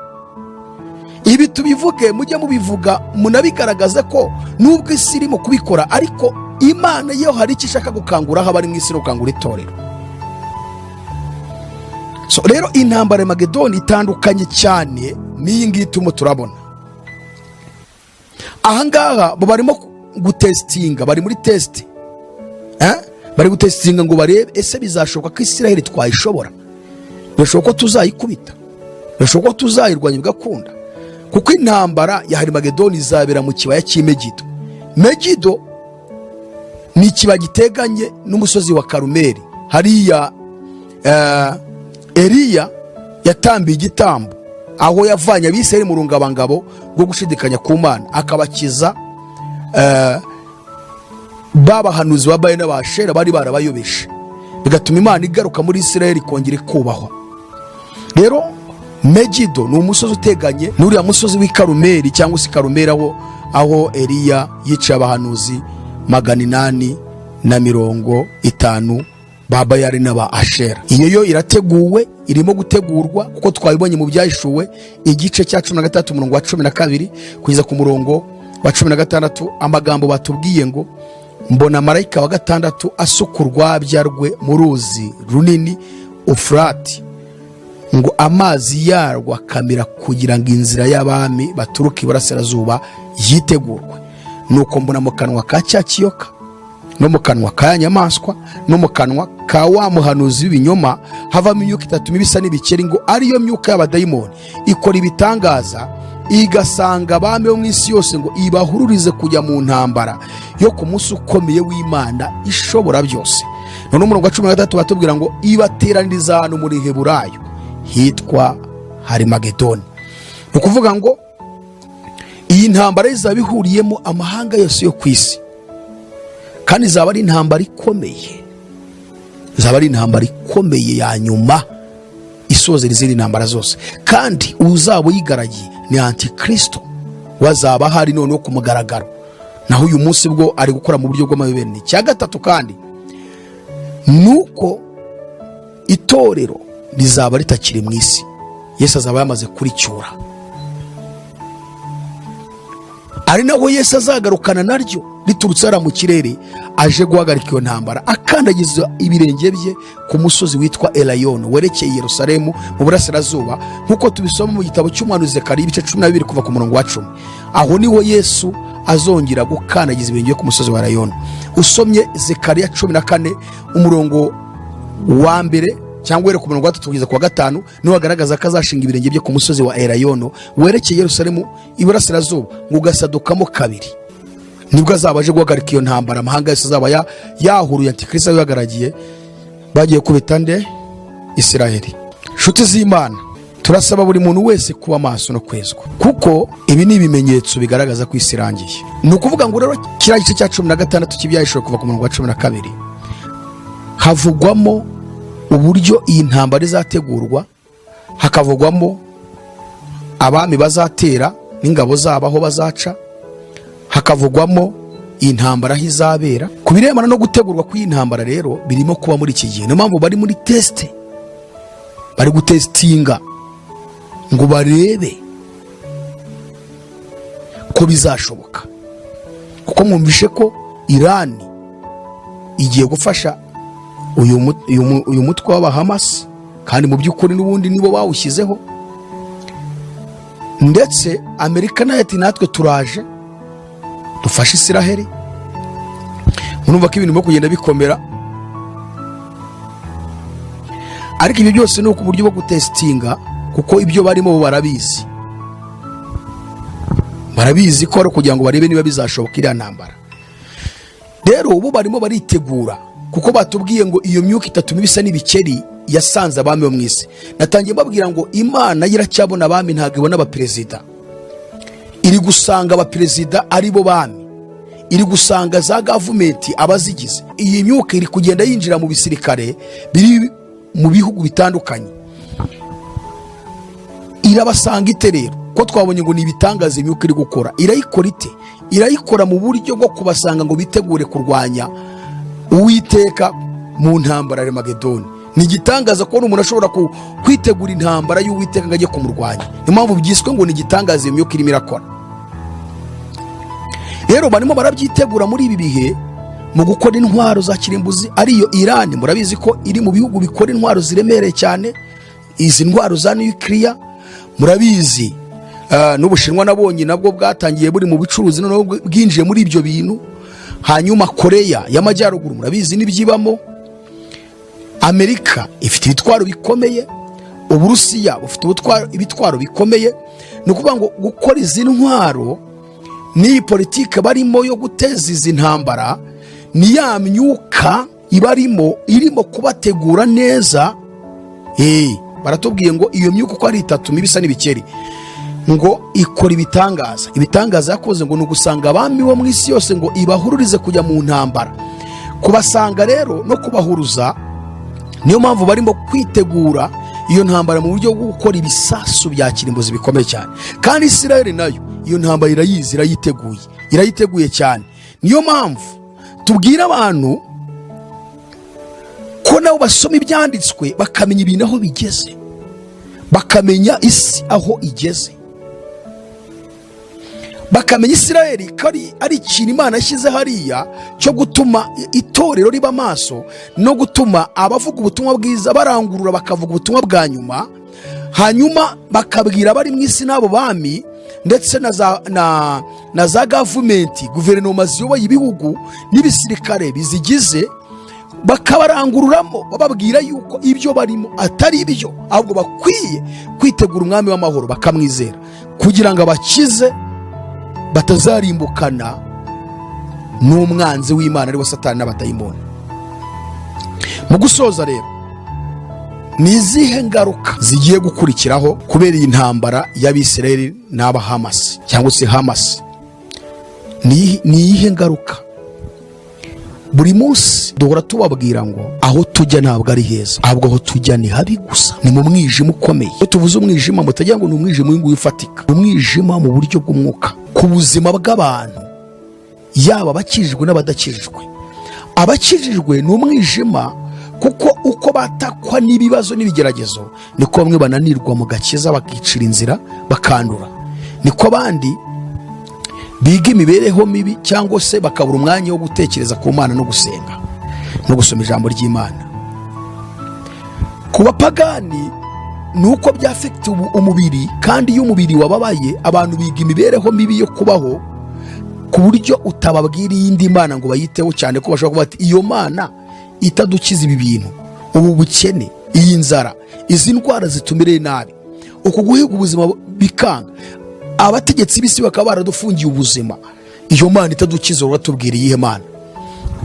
Ibi tubivuge, mujye mubivuga, munabigaragaze ko nubwo isi irimo kubikora, ariko Imana yo hari icyo ishaka gukanguraho abari mu isi no gukangura itorero. So rero intambara ya Magedoni itandukanye cyane n'iyi ngiyi turimo turabona ahangaha. Bo barimo gutesitinga, bari muri test, Bari gutesitinga ngo barebe: ese bizashoboka ko Isiraheli twayishobora? Birashoboka ko tuzayikubita? Birashoboka ko tuzayirwanya bigakunda? Kuko intambara ya Harimagedoni izabera mu kibaya cy'i Megido. Megido ni ikibaya giteganye n'umusozi wa Karumeli, hariya Eliya yatambiye igitambo, aho yavanye Abisirayeli mu rungabangabo rwo gushidikanya ku Mana, akabakiza babahanuzi ba Bayali n'Abashera bari barabayobeje, bigatuma Imana igaruka muri Isirayeli ikongera ikubahwa. Rero Megido ni umusozi uteganye n'uriya musozi w'i Karumeli, cyangwa se Karumeli, aho Eliya yiciye abahanuzi 850 ba Bayali n'aba Ashera. Iyo yo irateguwe, irimo gutegurwa, kuko twabibonye mu Byahishuwe igice cya 13, umurongo wa 12 kugeza ku murongo wa 16, amagambo batubwiye ngo: "Mbona marayika wa gatandatu asuka urwabya rwe mu ruzi runini Ufurati, ngo amazi yarwo akamira, kugira ngo inzira y'abami baturuka iburasirazuba yitegurwe. Nuko mbona mu kanwa ka cya kiyoka, no mu kanwa ka ya nyamaswa, no mu kanwa ka wa muhanuzi w'ibinyoma havamo imyuka itatu mibi isa n'ibikeri, ngo ariyo myuka y'abadayimoni ikora ibitangaza, igasanga abami bo mu isi yose ngo ibahururize kujya mu ntambara yo ku munsi ukomeye w'Imana ishobora byose." None umurongo wa 13 batubwira ngo: "Ibateraniriza ahantu muri Heburayo hitwa Harimagedoni." Ni ukuvuga ngo iyi ntambara izaba ihuriyemo amahanga yose yo ku isi, kandi izaba ari intambara ikomeye, izaba ari intambara ikomeye ya nyuma isozera izindi ntambara zose. Kandi uzaba uyigaragiye ni Antikristo, wazaba ahari noneho ku mugaragaro, naho uyu munsi bwo ari gukora mu buryo bw'amayobera. Icya gatatu kandi ni uko itorero rizaba ritakiri mu isi, Yesu azaba yamaze kuricyura, ari naho Yesu azagarukana naryo riturutse hariya mu kirere, aje guhagarika iyo ntambara, akandagiza ibirenge bye ku musozi witwa Elayono werekeye i Yerusalemu mu burasirazuba, nk'uko tubisoma mu gitabo cy'umuhanuzi Zekariya, ibice 12 kuva ku murongo wa 10. Aho niho Yesu azongera gukandagiza ibirenge bye ku musozi wa Elayono. Usomye Zekariya 14, umurongo wa mbere cyangwa uhereye ku murongo wa 3 kugeza ku wa 5, niho hagaragaza ko azashinga ibirenge bye ku musozi wa Elayono werekeye Yerusalemu iburasirazuba, ngo ugasadukamo kabiri. Nibwo azaba aje guhagarika iyo ntambara, amahanga yose azaba yahuruye, Antikristo yagaragiye bagiye kubita nde? Isiraheli. Nshuti z'Imana, turasaba buri muntu wese kuba maso no kwezwa, kuko ibi ni ibimenyetso bigaragaza ko isi irangiye. Ni ukuvuga ngo rero kiriya gice cya 16 cy'Ibyahishuwe, kuva ku murongo wa 12, havugwamo uburyo iyi ntambara izategurwa, hakavugwamo abami bazatera n'ingabo zabo aho bazaca, hakavugwamo iyi ntambara aho izabera. Ku birebana no gutegurwa kw'iyi ntambara rero, birimo kuba muri iki gihe. Niyo mpamvu bari muri test, bari gutesitinga ngo barebe ko bizashoboka, kuko mwumvishe ko Irani igiye gufasha uyu mutwe w'Abahamasi, kandi mu by'ukuri n'ubundi nibo bawushyizeho. Ndetse Amerika nayo ati: "Natwe turaje dufashe Isiraheli." Murumva ko ibintu birimo kugenda bikomera, ariko ibyo byose ni uburyo bwo gutesitinga, kuko ibyo barimo bo barabizi, barabizi ko ari ukugira ngo barebe niba bizashoboka iriya ntambara. Rero ubu barimo baritegura, kuko batubwiye ngo iyo myuka itatu mibi isa n'ibikeri yasanze abami bo mu isi. Natangiye mbabwira ngo Imana yo iracyabona abami, ntabwo ibona abaperezida. Iri gusanga abaperezida ari bo bami, iri gusanga za government abazigize. Iyi myuka iri kugenda yinjira mu bisirikare biri mu bihugu bitandukanye. Irabasanga ite rero, ko twabonye ngo ni ibitangaza imyuka iri gukora? Irayikora ite? Irayikora mu buryo bwo kubasanga ngo bitegure kurwanya Uwiteka mu ntambara ya Magedoni. Ni igitangaza kubona umuntu ashobora kwitegura intambara y'Uwiteka ngo ajye kumurwanya. Niyo mpamvu byiswe ngo ni igitangaza iyo myuka irimo irakora. Rero barimo barabyitegura muri ibi bihe mu gukora intwaro za kirimbuzi, ariyo Irani. Murabizi ko iri mu bihugu bikora intwaro ziremereye cyane, izi ntwaro za nukiliya murabizi. N'Ubushinwa nabonye nabwo bwatangiye buri mu bucuruzi, noneho bwinjiye muri ibyo bintu. Hanyuma Koreya y'Amajyaruguru murabizi n'ibyibamo. Amerika ifite ibitwaro bikomeye, Uburusiya bufite ibitwaro bikomeye. Ni ukuvuga ngo gukora izi ntwaro n'iyi politike barimo yo guteza izi ntambara, ni ya myuka ibarimo irimo kubategura neza. Baratubwiye ngo iyo myuka uko ari itatu mibi isa n'ibikeri ngo ikora ibitangaza. Ibitangaza yakoze ngo ni ugusanga abami bo mu isi yose ngo ibahururize kujya mu ntambara. Kubasanga rero no kubahuruza, niyo mpamvu barimo kwitegura iyo ntambara mu buryo bwo gukora ibisasu bya kirimbuzi bikomeye cyane. Kandi Isirayeli nayo iyo ntambara irayizi, irayiteguye, irayiteguye cyane. Niyo mpamvu tubwira abantu ko nabo basoma ibyanditswe, bakamenya ibintu aho bigeze, bakamenya isi aho igeze, bakamenya Isirayeli ko ari ikintu Imana yashyize hariya cyo gutuma itorero riba maso no gutuma abavuga ubutumwa bwiza barangurura, bakavuga ubutumwa bwa nyuma, hanyuma bakabwira abari mu isi n'abo bami ndetse na za government, guverinoma ziyoboye ibihugu n'ibisirikare bizigize, bakabarangururamo bababwira yuko ibyo barimo atari ibyo, ahubwo bakwiye kwitegura umwami w'amahoro, bakamwizera kugira ngo abakize batazarimbukana n'umwanzi w'Imana, ariwe Satani n'abadayimoni. Mu gusoza rero, ni izihe ngaruka zigiye gukurikiraho kubera iyi ntambara y'Abisirayeli n'Abahamasi cyangwa se Hamasi? Ni iyihe ngaruka? Buri munsi duhora tubabwira ngo aho tujya ntabwo ari heza, ahubwo aho tujya ni habi gusa, ni mu mwijima ukomeye. Iyo tuvuze umwijima, mutagira ngo ni umwijima uyu nguyu ufatika, ni umwijima mu buryo bw'umwuka ku buzima bw'abantu, yaba abakijijwe n'abadakijijwe. Abakijijwe ni umwijima kuko uko batakwa n'ibibazo n'ibigeragezo, niko bamwe bananirwa mu gakiza, bakicira inzira, bakandura, niko abandi biga imibereho mibi cyangwa se bakabura umwanya wo gutekereza ku Mana no gusenga no gusoma ijambo ry'Imana. Ku bapagani ni uko byafekita umubiri, kandi iyo umubiri wababaye, abantu biga imibereho mibi yo kubaho, ku buryo utababwira iyindi mana ngo bayiteho cyane, ko bashobora kuvuga ati: "Iyo mana itadukiza ibi bintu, ubu bukene, Iyi nzara, izi ndwara zitumereye nabi, uku guhiga ubuzima bikanga, abategetsi b'isi bakaba baradufungiye ubuzima, iyo Mana itadukiza uratubwira iyihe Mana?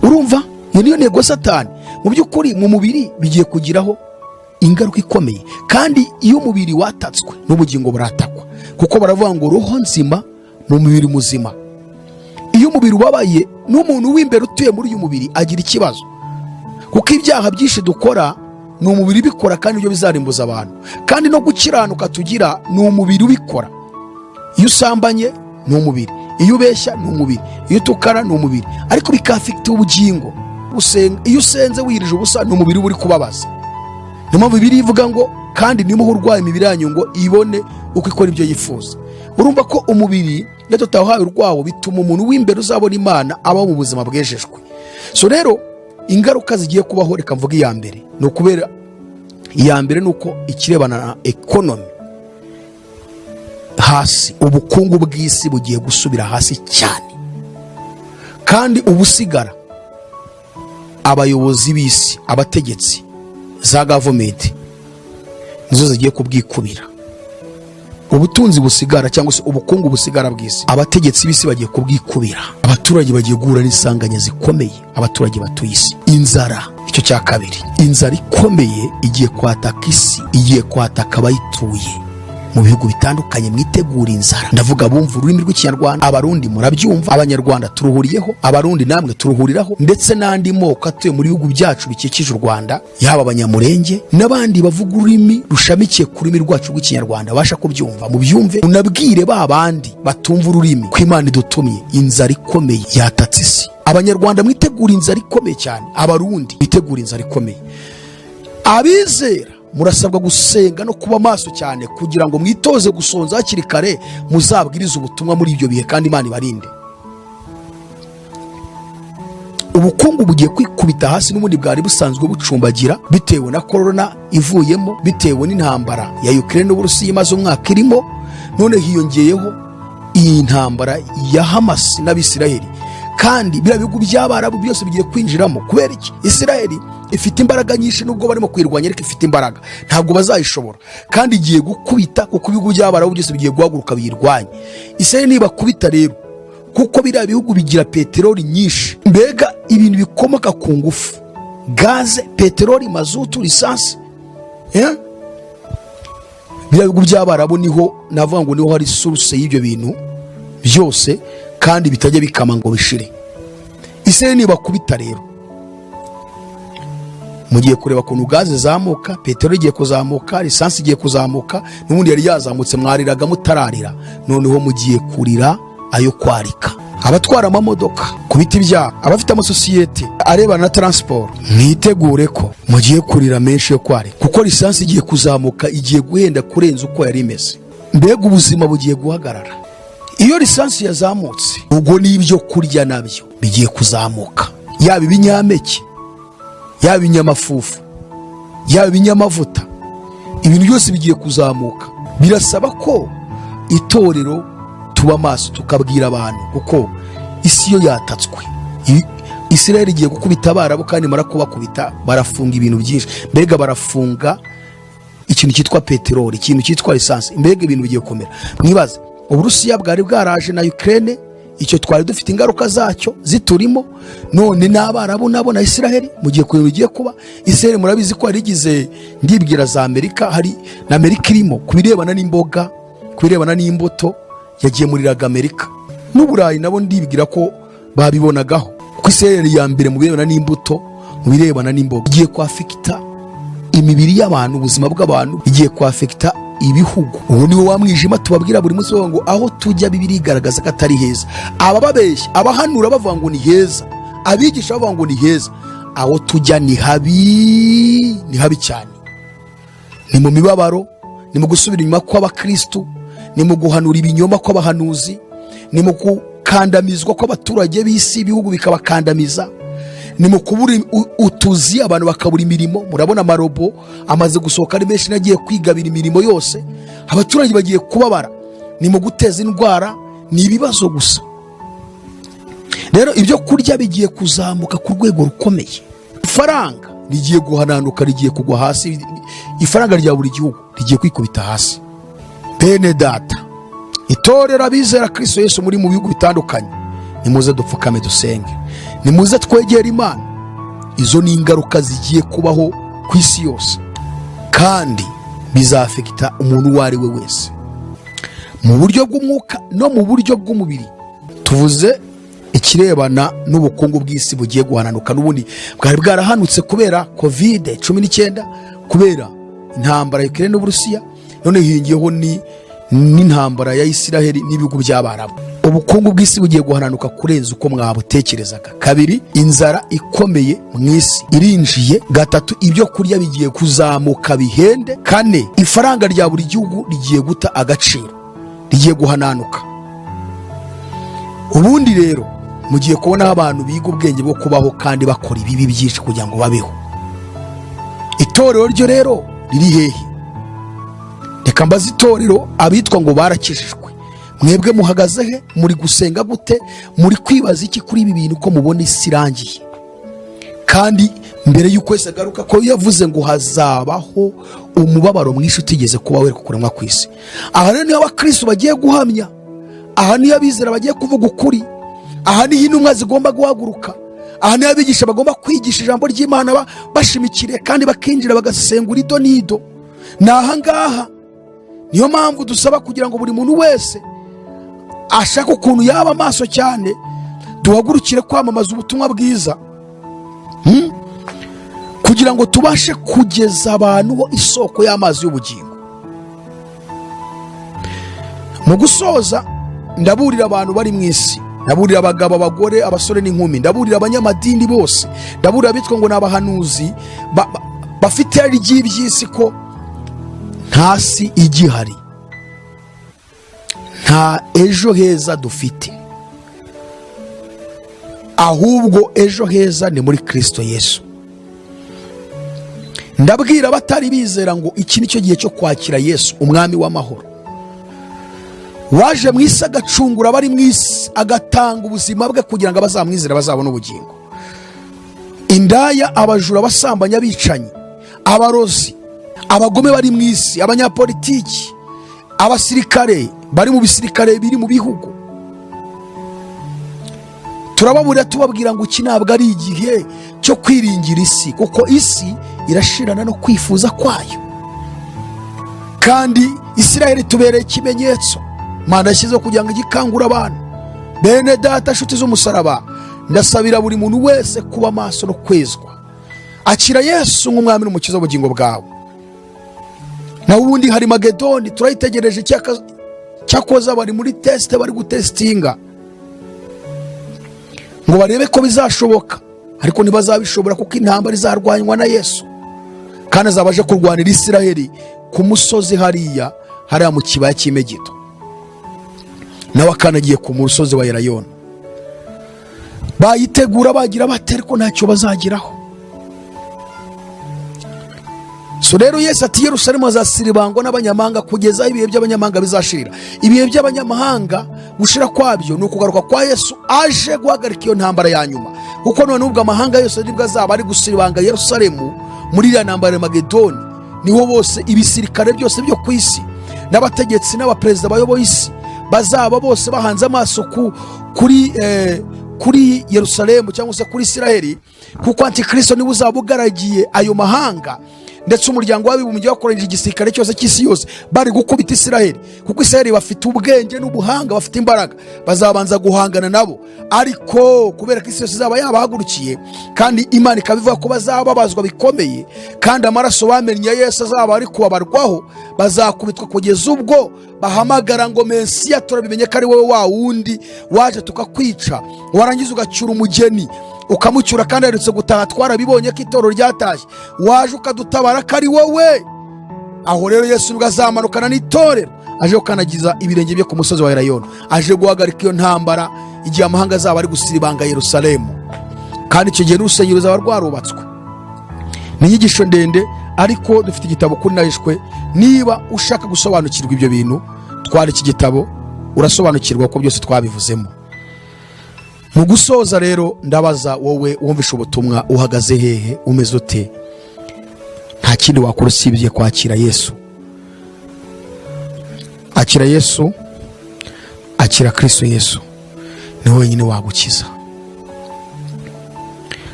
Urumva, iyo niyo ntego ya Satani. Mu by'ukuri, mu mubiri bigiye kugiraho ingaruka ikomeye, kandi iyo umubiri watatswe n'ubugingo buratakwa, kuko baravuga ngo roho nzima mu mubiri muzima. Iyo umubiri ubabaye, n'umuntu w'imbere utuye muri uyu mubiri agira ikibazo, kuko ibyaha byinshi dukora ni umubiri ubikora, kandi ibyo bizarimbuza abantu. Kandi no gukiranuka tugira ni umubiri ubikora. Iyo usambanye ni umubiri, iyo ubeshya ni umubiri, iyo utukana ni umubiri, ariko bikafite ubugingo. Usenga, iyo usenze wirije ubusa, ni umubiri uba uri kubabaza. Niyo mpamvu Bibiliya ivuga ngo kandi nimuhe urwaye imibiri yanyu ngo ibone uko ikora ibyo yifuza. Urumva ko umubiri iyo tutawuhaye urwawo, bituma umuntu w'imbere uzabona Imana abaho mu buzima bwejejwe. So rero, ingaruka zigiye kubaho, reka mvuge iya mbere. Ni ukubera iya mbere ni uko ikirebana na economy hasi, ubukungu bw'isi bugiye gusubira hasi cyane, kandi ubusigara abayobozi b'isi, abategetsi, za government nizo zigiye kubwikubira. Ubutunzi busigara cyangwa se ubukungu busigara bw'isi, abategetsi b'isi bagiye kubwikubira. Abaturage bagiye guhura n'isanganya zikomeye, abaturage batuye isi. Inzara, icyo cya kabiri, inzara ikomeye igiye kwataka isi, igiye kwataka abayituye mu bihugu bitandukanye. Mwitegura inzara. Ndavuga bumva ururimi rw'Ikinyarwanda. Abarundi murabyumva, Abanyarwanda turuhuriyeho, Abarundi namwe turuhuriraho, ndetse n'andi moko atuye mu bihugu byacu bikikije u Rwanda, yaba Abanyamurenge n'abandi bavuga ururimi rushamikiye ku rurimi rwacu rw'Ikinyarwanda babasha kubyumva. Mubyumve, unabwire ba bandi batumva ururimi ko Imana idutumye. Inzara ikomeye yatatse isi. Abanyarwanda mwitegura inzara ikomeye cyane, Abarundi mwitegura inzara ikomeye. Abizera murasabwa gusenga no kuba maso cyane kugira ngo mwitoze gusonza hakiri kare, muzabwirize ubutumwa muri ibyo bihe, kandi Imana ibarinde. Ubukungu bugiye kwikubita hasi, n'ubundi bwari busanzwe bucumbagira bitewe na korona ivuyemo, bitewe n'intambara ya Ukraine n'Uburusiya imaze umwaka irimo. None hiyongeyeho iyi ntambara ya Hamas n'Abisiraheli, kandi biriya bihugu by'Abarabu byose bigiye kwinjiramo. Kubera iki? Isiraheli ifite imbaraga nyinshi, nubwo barimo kuyirwanya, ariko ifite imbaraga, ntabwo bazayishobora. Kandi igiye gukubita, kuko ibihugu by'Abarabu byose bigiye guhaguruka biyirwanye. Isiraheli nibakubita rero, kuko biriya bihugu bigira peteroli nyinshi, mbega ibintu bikomoka ku ngufu, gaze, peteroli, mazutu, lisansi, eh? Biriya bihugu by'Abarabu niho navuga ngo niho hari source y'ibyo bintu byose, kandi bitajya bikama ngo bishire. Isiraheli nibakubita rero, mugiye kureba ukuntu gaze izamuka, peteroli igiye kuzamuka, lisansi igiye kuzamuka. N'ubundi yari yazamutse, mwariraga mutararira, noneho mugiye kurira ayo kwarika. Abatwara amamodoka ku biti byabo, abafite amasosiyete arebana na transport, mwitegure ko mugiye kurira menshi yo kwarika, kuko lisansi igiye kuzamuka, igiye guhenda kurenza uko yari imeze. Mbega ubuzima bugiye guhagarara. Iyo lisansi yazamutse, ubwo n'ibyo kurya nabyo bigiye kuzamuka, yaba ibinyampeke, yaba ibinyamafufu, yaba ibinyamavuta, ibintu byose bigiye kuzamuka. Birasaba ko itorero tuba maso, tukabwira abantu, kuko isi yo yatatswe. Isirayeli igiye gukubita Abarabu, kandi nimara kubakubita barafunga ibintu byinshi. Mbega barafunga ikintu cyitwa peteroli, ikintu cyitwa lisansi, mbega ibintu bigiye gukomera. Mwibaze, Uburusiya bwari bwaraje na Ukraine, icyo twari dufite ingaruka zacyo ziturimo, none n'Abarabu nabo na Isiraheli mu gihe ku bintu bigiye kuba. Isiraheli murabizi ko yarigize, ndibwira za Amerika, hari na Amerika irimo ku birebana n'imboga, ku birebana n'imbuto yagemuriraga Amerika n'Uburayi. Nabo ndibwira ko babibonagaho, kuko Isiraheli ya mbere mu birebana n'imbuto, mu birebana n'imboga. Igiye kwafekita imibiri y'abantu, ubuzima bw'abantu, igiye kwafekita ibihugu. Ubu niwo wa mwijima tubabwira buri munsi, bavuga ngo aho tujya Bibiliya igaragaza ko atari heza. Abababeshya, abahanura bavuga ngo ni heza, abigisha bavuga ngo ni heza, aho tujya ni habi, ni habi cyane. Ni mu mibabaro, ni mu gusubira inyuma kw'abakristu, ni mu guhanura ibinyoma kw'abahanuzi, ni mu gukandamizwa kw'abaturage b'isi, ibihugu bikabakandamiza, ni mu kubura utuzi, abantu bakabura imirimo. Murabona amarobo amaze gusohoka ari menshi, n'agiye kwigabira imirimo yose, abaturage bagiye kubabara, ni mu guteza indwara, ni ibibazo gusa. Rero ibyo kurya bigiye kuzamuka ku rwego rukomeye. Ifaranga Rigiye guhananuka, rigiye kugwa hasi. Ifaranga rya buri gihugu rigiye kwikubita hasi. Bene Data, itorero, abizera Kristo Yesu muri mu bihugu bitandukanye, nimuze dupfukame dusenge, nimuze twegere Imana. Izo ni ingaruka zigiye kubaho ku isi yose, kandi bizaffecta umuntu uwo ari we wese mu buryo bw'umwuka no mu buryo bw'umubiri. Tuvuze ikirebana n'ubukungu bw'isi bugiye guhananuka, n'ubundi bwari bwarahanutse kubera COVID 19, kubera intambara ya Ukraine n'Uburusiya, none hiyongeyeho n'intambara ya Isiraheli n'ibihugu by'Abarabu. Ubukungu bw'isi bugiye guhananuka kurenza uko mwabutekerezaga. Kabiri, inzara ikomeye mu isi irinjiye. Gatatu, ibyo kurya bigiye kuzamuka bihende. Kane, ifaranga rya buri gihugu rigiye guta agaciro, rigiye guhananuka. Ubundi rero mugiye kubonaho abantu biga ubwenge bwo kubaho kandi bakora ibibi byinshi kugira ngo babeho. Itorero ryo rero riri hehe? Reka mbaze itorero, abitwa ngo barakijijwe, mwebwe muhagaze he? Muri gusenga gute? Muri kwibaza iki kuri ibi bintu, ko mubona isi irangiye? Kandi mbere y'uko wese agaruka, ko yavuze ngo hazabaho umubabaro mwinshi utigeze kuba wereka kuremwa ku isi. Aha rero niho abakristo bagiye guhamya, aha niho abizera bagiye kuvuga ukuri, aha niho intumwa zigomba guhaguruka, aha niho abigisha bagomba kwigisha ijambo ry'Imana bashimikiriye kandi bakinjira bagasesengura ido n'ido. Ni aha ngaha. Niyo mpamvu dusaba kugira ngo buri muntu wese ashake ukuntu yaba amaso cyane, duhagurukire kwamamaza ubutumwa bwiza, Kugira ngo tubashe kugeza abantu ho isoko y'amazi y'ubugingo. Mu gusoza, ndaburira abantu bari mu isi, ndaburira abagabo, abagore, abasore n'inkumi, ndaburira abanyamadini bose, ndaburira abitwa ngo ni abahanuzi bafite irari ry'iby'isi, ko nta si igihari, nta ejo heza dufite, ahubwo ejo heza ni muri Kirisito Yesu. Ndabwira abatari bizera ngo iki ni cyo gihe cyo kwakira Yesu, Umwami w'amahoro, waje mu isi agacungura abari mu isi, agatanga ubuzima bwe kugira ngo abazamwizera bazabone ubugingo. Indaya, abajura, abasambanyi, abicanyi, abarozi, abagome bari mu isi, abanyapolitiki, abasirikare bari mu bisirikare biri mu bihugu, turababurira, tubabwira ngo iki ntabwo ari igihe cyo kwiringira isi, kuko isi irashirana no kwifuza kwayo. Kandi Isiraheli tubereye ikimenyetso Imana yashyizeho kugira ngo igikangure abantu. Bene Data, nshuti z'umusaraba, ndasabira buri muntu wese kuba maso no kwezwa, akira Yesu nk'Umwami n'Umukiza w'ubugingo bwawe. Naho ubundi hari Magedoni, turayitegereje. Cyakoza bari muri test, bari gutestinga ngo barebe ko bizashoboka, ariko ntibazabishobora, kuko intambara izarwanywa na Yesu, kandi azaba aje kurwanira Isiraheli ku musozi hariya hariya mu kibaya cy'Imegido, nawe akanagiye ku musozi wa Elayono. Bayitegura bagira bate, ariko ntacyo bazageraho. So rero Yesu ati: "Yerusalemu hazasiribangwa n'abanyamahanga kugeza aho ibihe by'abanyamahanga bizashirira." Ibihe by'abanyamahanga gushira kwabyo ni ukugaruka kwa Yesu aje guhagarika iyo ntambara ya nyuma, kuko none ubwo amahanga yose nibwo azaba ari gusiribanga Yerusalemu muri iriya ntambara ya Magedoni. Niho bose, ibisirikare byose byo ku isi n'abategetsi n'abaperezida bayoboye isi, bazaba bose bahanze amaso kuri Yerusalemu cyangwa se kuri Isiraheli, kuko Antikristo niwe uzaba ugaragiye ayo mahanga. Ndetse Umuryango w'Abibumbye wakoranyije igisirikare cyose cy'isi yose, bari gukubita Isiraheli, kuko Isiraheli bafite ubwenge n'ubuhanga, bafite imbaraga. Bazabanza guhangana nabo, ariko kubera ko isi yose izaba yabahagurukiye, kandi Imana ikaba ivuga ko bazababazwa bikomeye, kandi amaraso bamennye ya Yesu azaba ari kubabarwaho, bazakubitwa kugeza ubwo bahamagara ngo: "Mesiya, turabimenye ko ari wowe wa wundi waje tukakwica, warangiza ugacyura umugeni, ukamucyura kandi aherutse gutaha. Twarabibonye ko itorero ryatashye, waje ukadutabara ko ari wowe." Aho rero Yesu nibwo azamanukana n'itorero, aje gukanagiza ibirenge bye ku musozi wa Elayono, aje guhagarika iyo ntambara igihe amahanga azaba ari gusiribanga Yerusalemu, kandi icyo gihe n'urusengero ruzaba rwarubatswe. Ni inyigisho ndende, ariko dufite igitabo kuri nahishwe. Niba ushaka gusobanukirwa ibyo bintu, twara iki gitabo, urasobanukirwa ko byose twabivuzemo. Mu gusoza rero, ndabaza wowe wumvishe ubutumwa: uhagaze hehe? Umeze ute? Nta kindi wakora usibye kwakira Yesu. Akira Yesu, akira Kristo Yesu, ni wenyine wagukiza.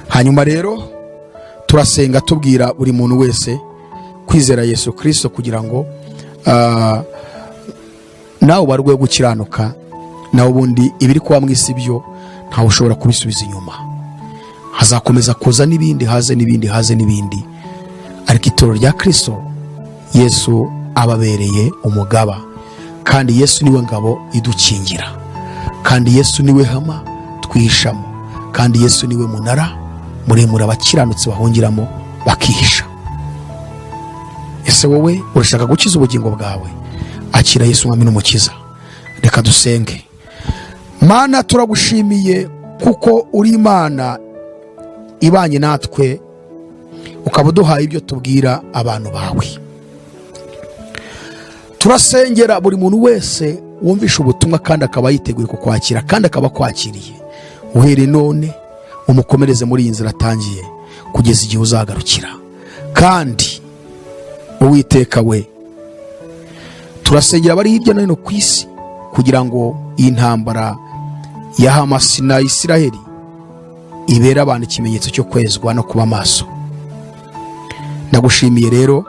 Hanyuma rero turasenga, tubwira buri muntu wese kwizera Yesu Kristo kugira ngo nawe ubarwe gukiranuka. Nawe ubundi ibiri kuba mu isi byo ntawe ushobora kubisubiza inyuma. Hazakomeza kuza n'ibindi, haze n'ibindi, haze n'ibindi, ariko itorero rya Kristo Yesu ababereye umugaba, kandi Yesu niwe ngabo idukingira, kandi Yesu niwe hama twihishamo, kandi Yesu niwe munara muremure abakiranutsi bahungiramo bakihisha. Ese wowe urashaka gukiza ubugingo bwawe? Akira Yesu Umwami n'Umukiza. Reka dusenge. Mana, turagushimiye kuko uri Imana ibanye natwe, ukaba uduhaye ibyo tubwira abantu bawe. Turasengera buri muntu wese wumvishe ubutumwa kandi akaba yiteguye kukwakira kandi akaba akwakiriye. Uhereye none umukomereze muri iyi nzira atangiye kugeza igihe uzagarukira. Kandi Uwiteka we, turasengera abari hirya no hino ku isi kugira ngo iyi ntambara ya Hamasi na Isiraheli ibere abantu ikimenyetso cyo kwezwa no kuba maso. Ndagushimiye rero,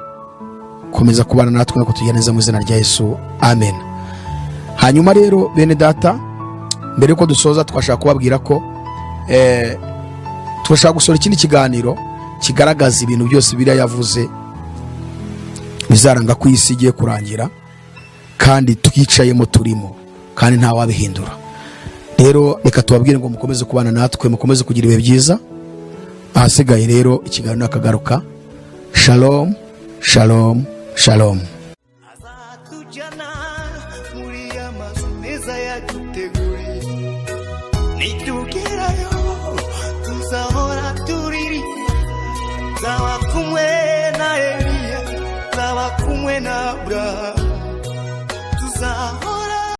komeza kubana natwe no kutujya neza mu izina rya Yesu, amen. Hanyuma rero bene data, mbere yuko dusoza, twashaka kubabwira ko turashaka gusohora ikindi kiganiro kigaragaza ibintu byose biriya yavuze bizaranga ko isi igiye kurangira, kandi twicayemo turimo, kandi ntawabihindura. Rero reka tubabwire ngo mukomeze kubana natwe, mukomeze kugira ibihe byiza. Ahasigaye rero ikiganiro nakagaruka. Shalom, shalom, shalom. Azatujyana muri ya mazu meza yaduteguriye. Nitugerayo tuzahora turirimba. Nzaba kumwe na Eliya, nzaba kumwe na Aburahamu, tuzahora.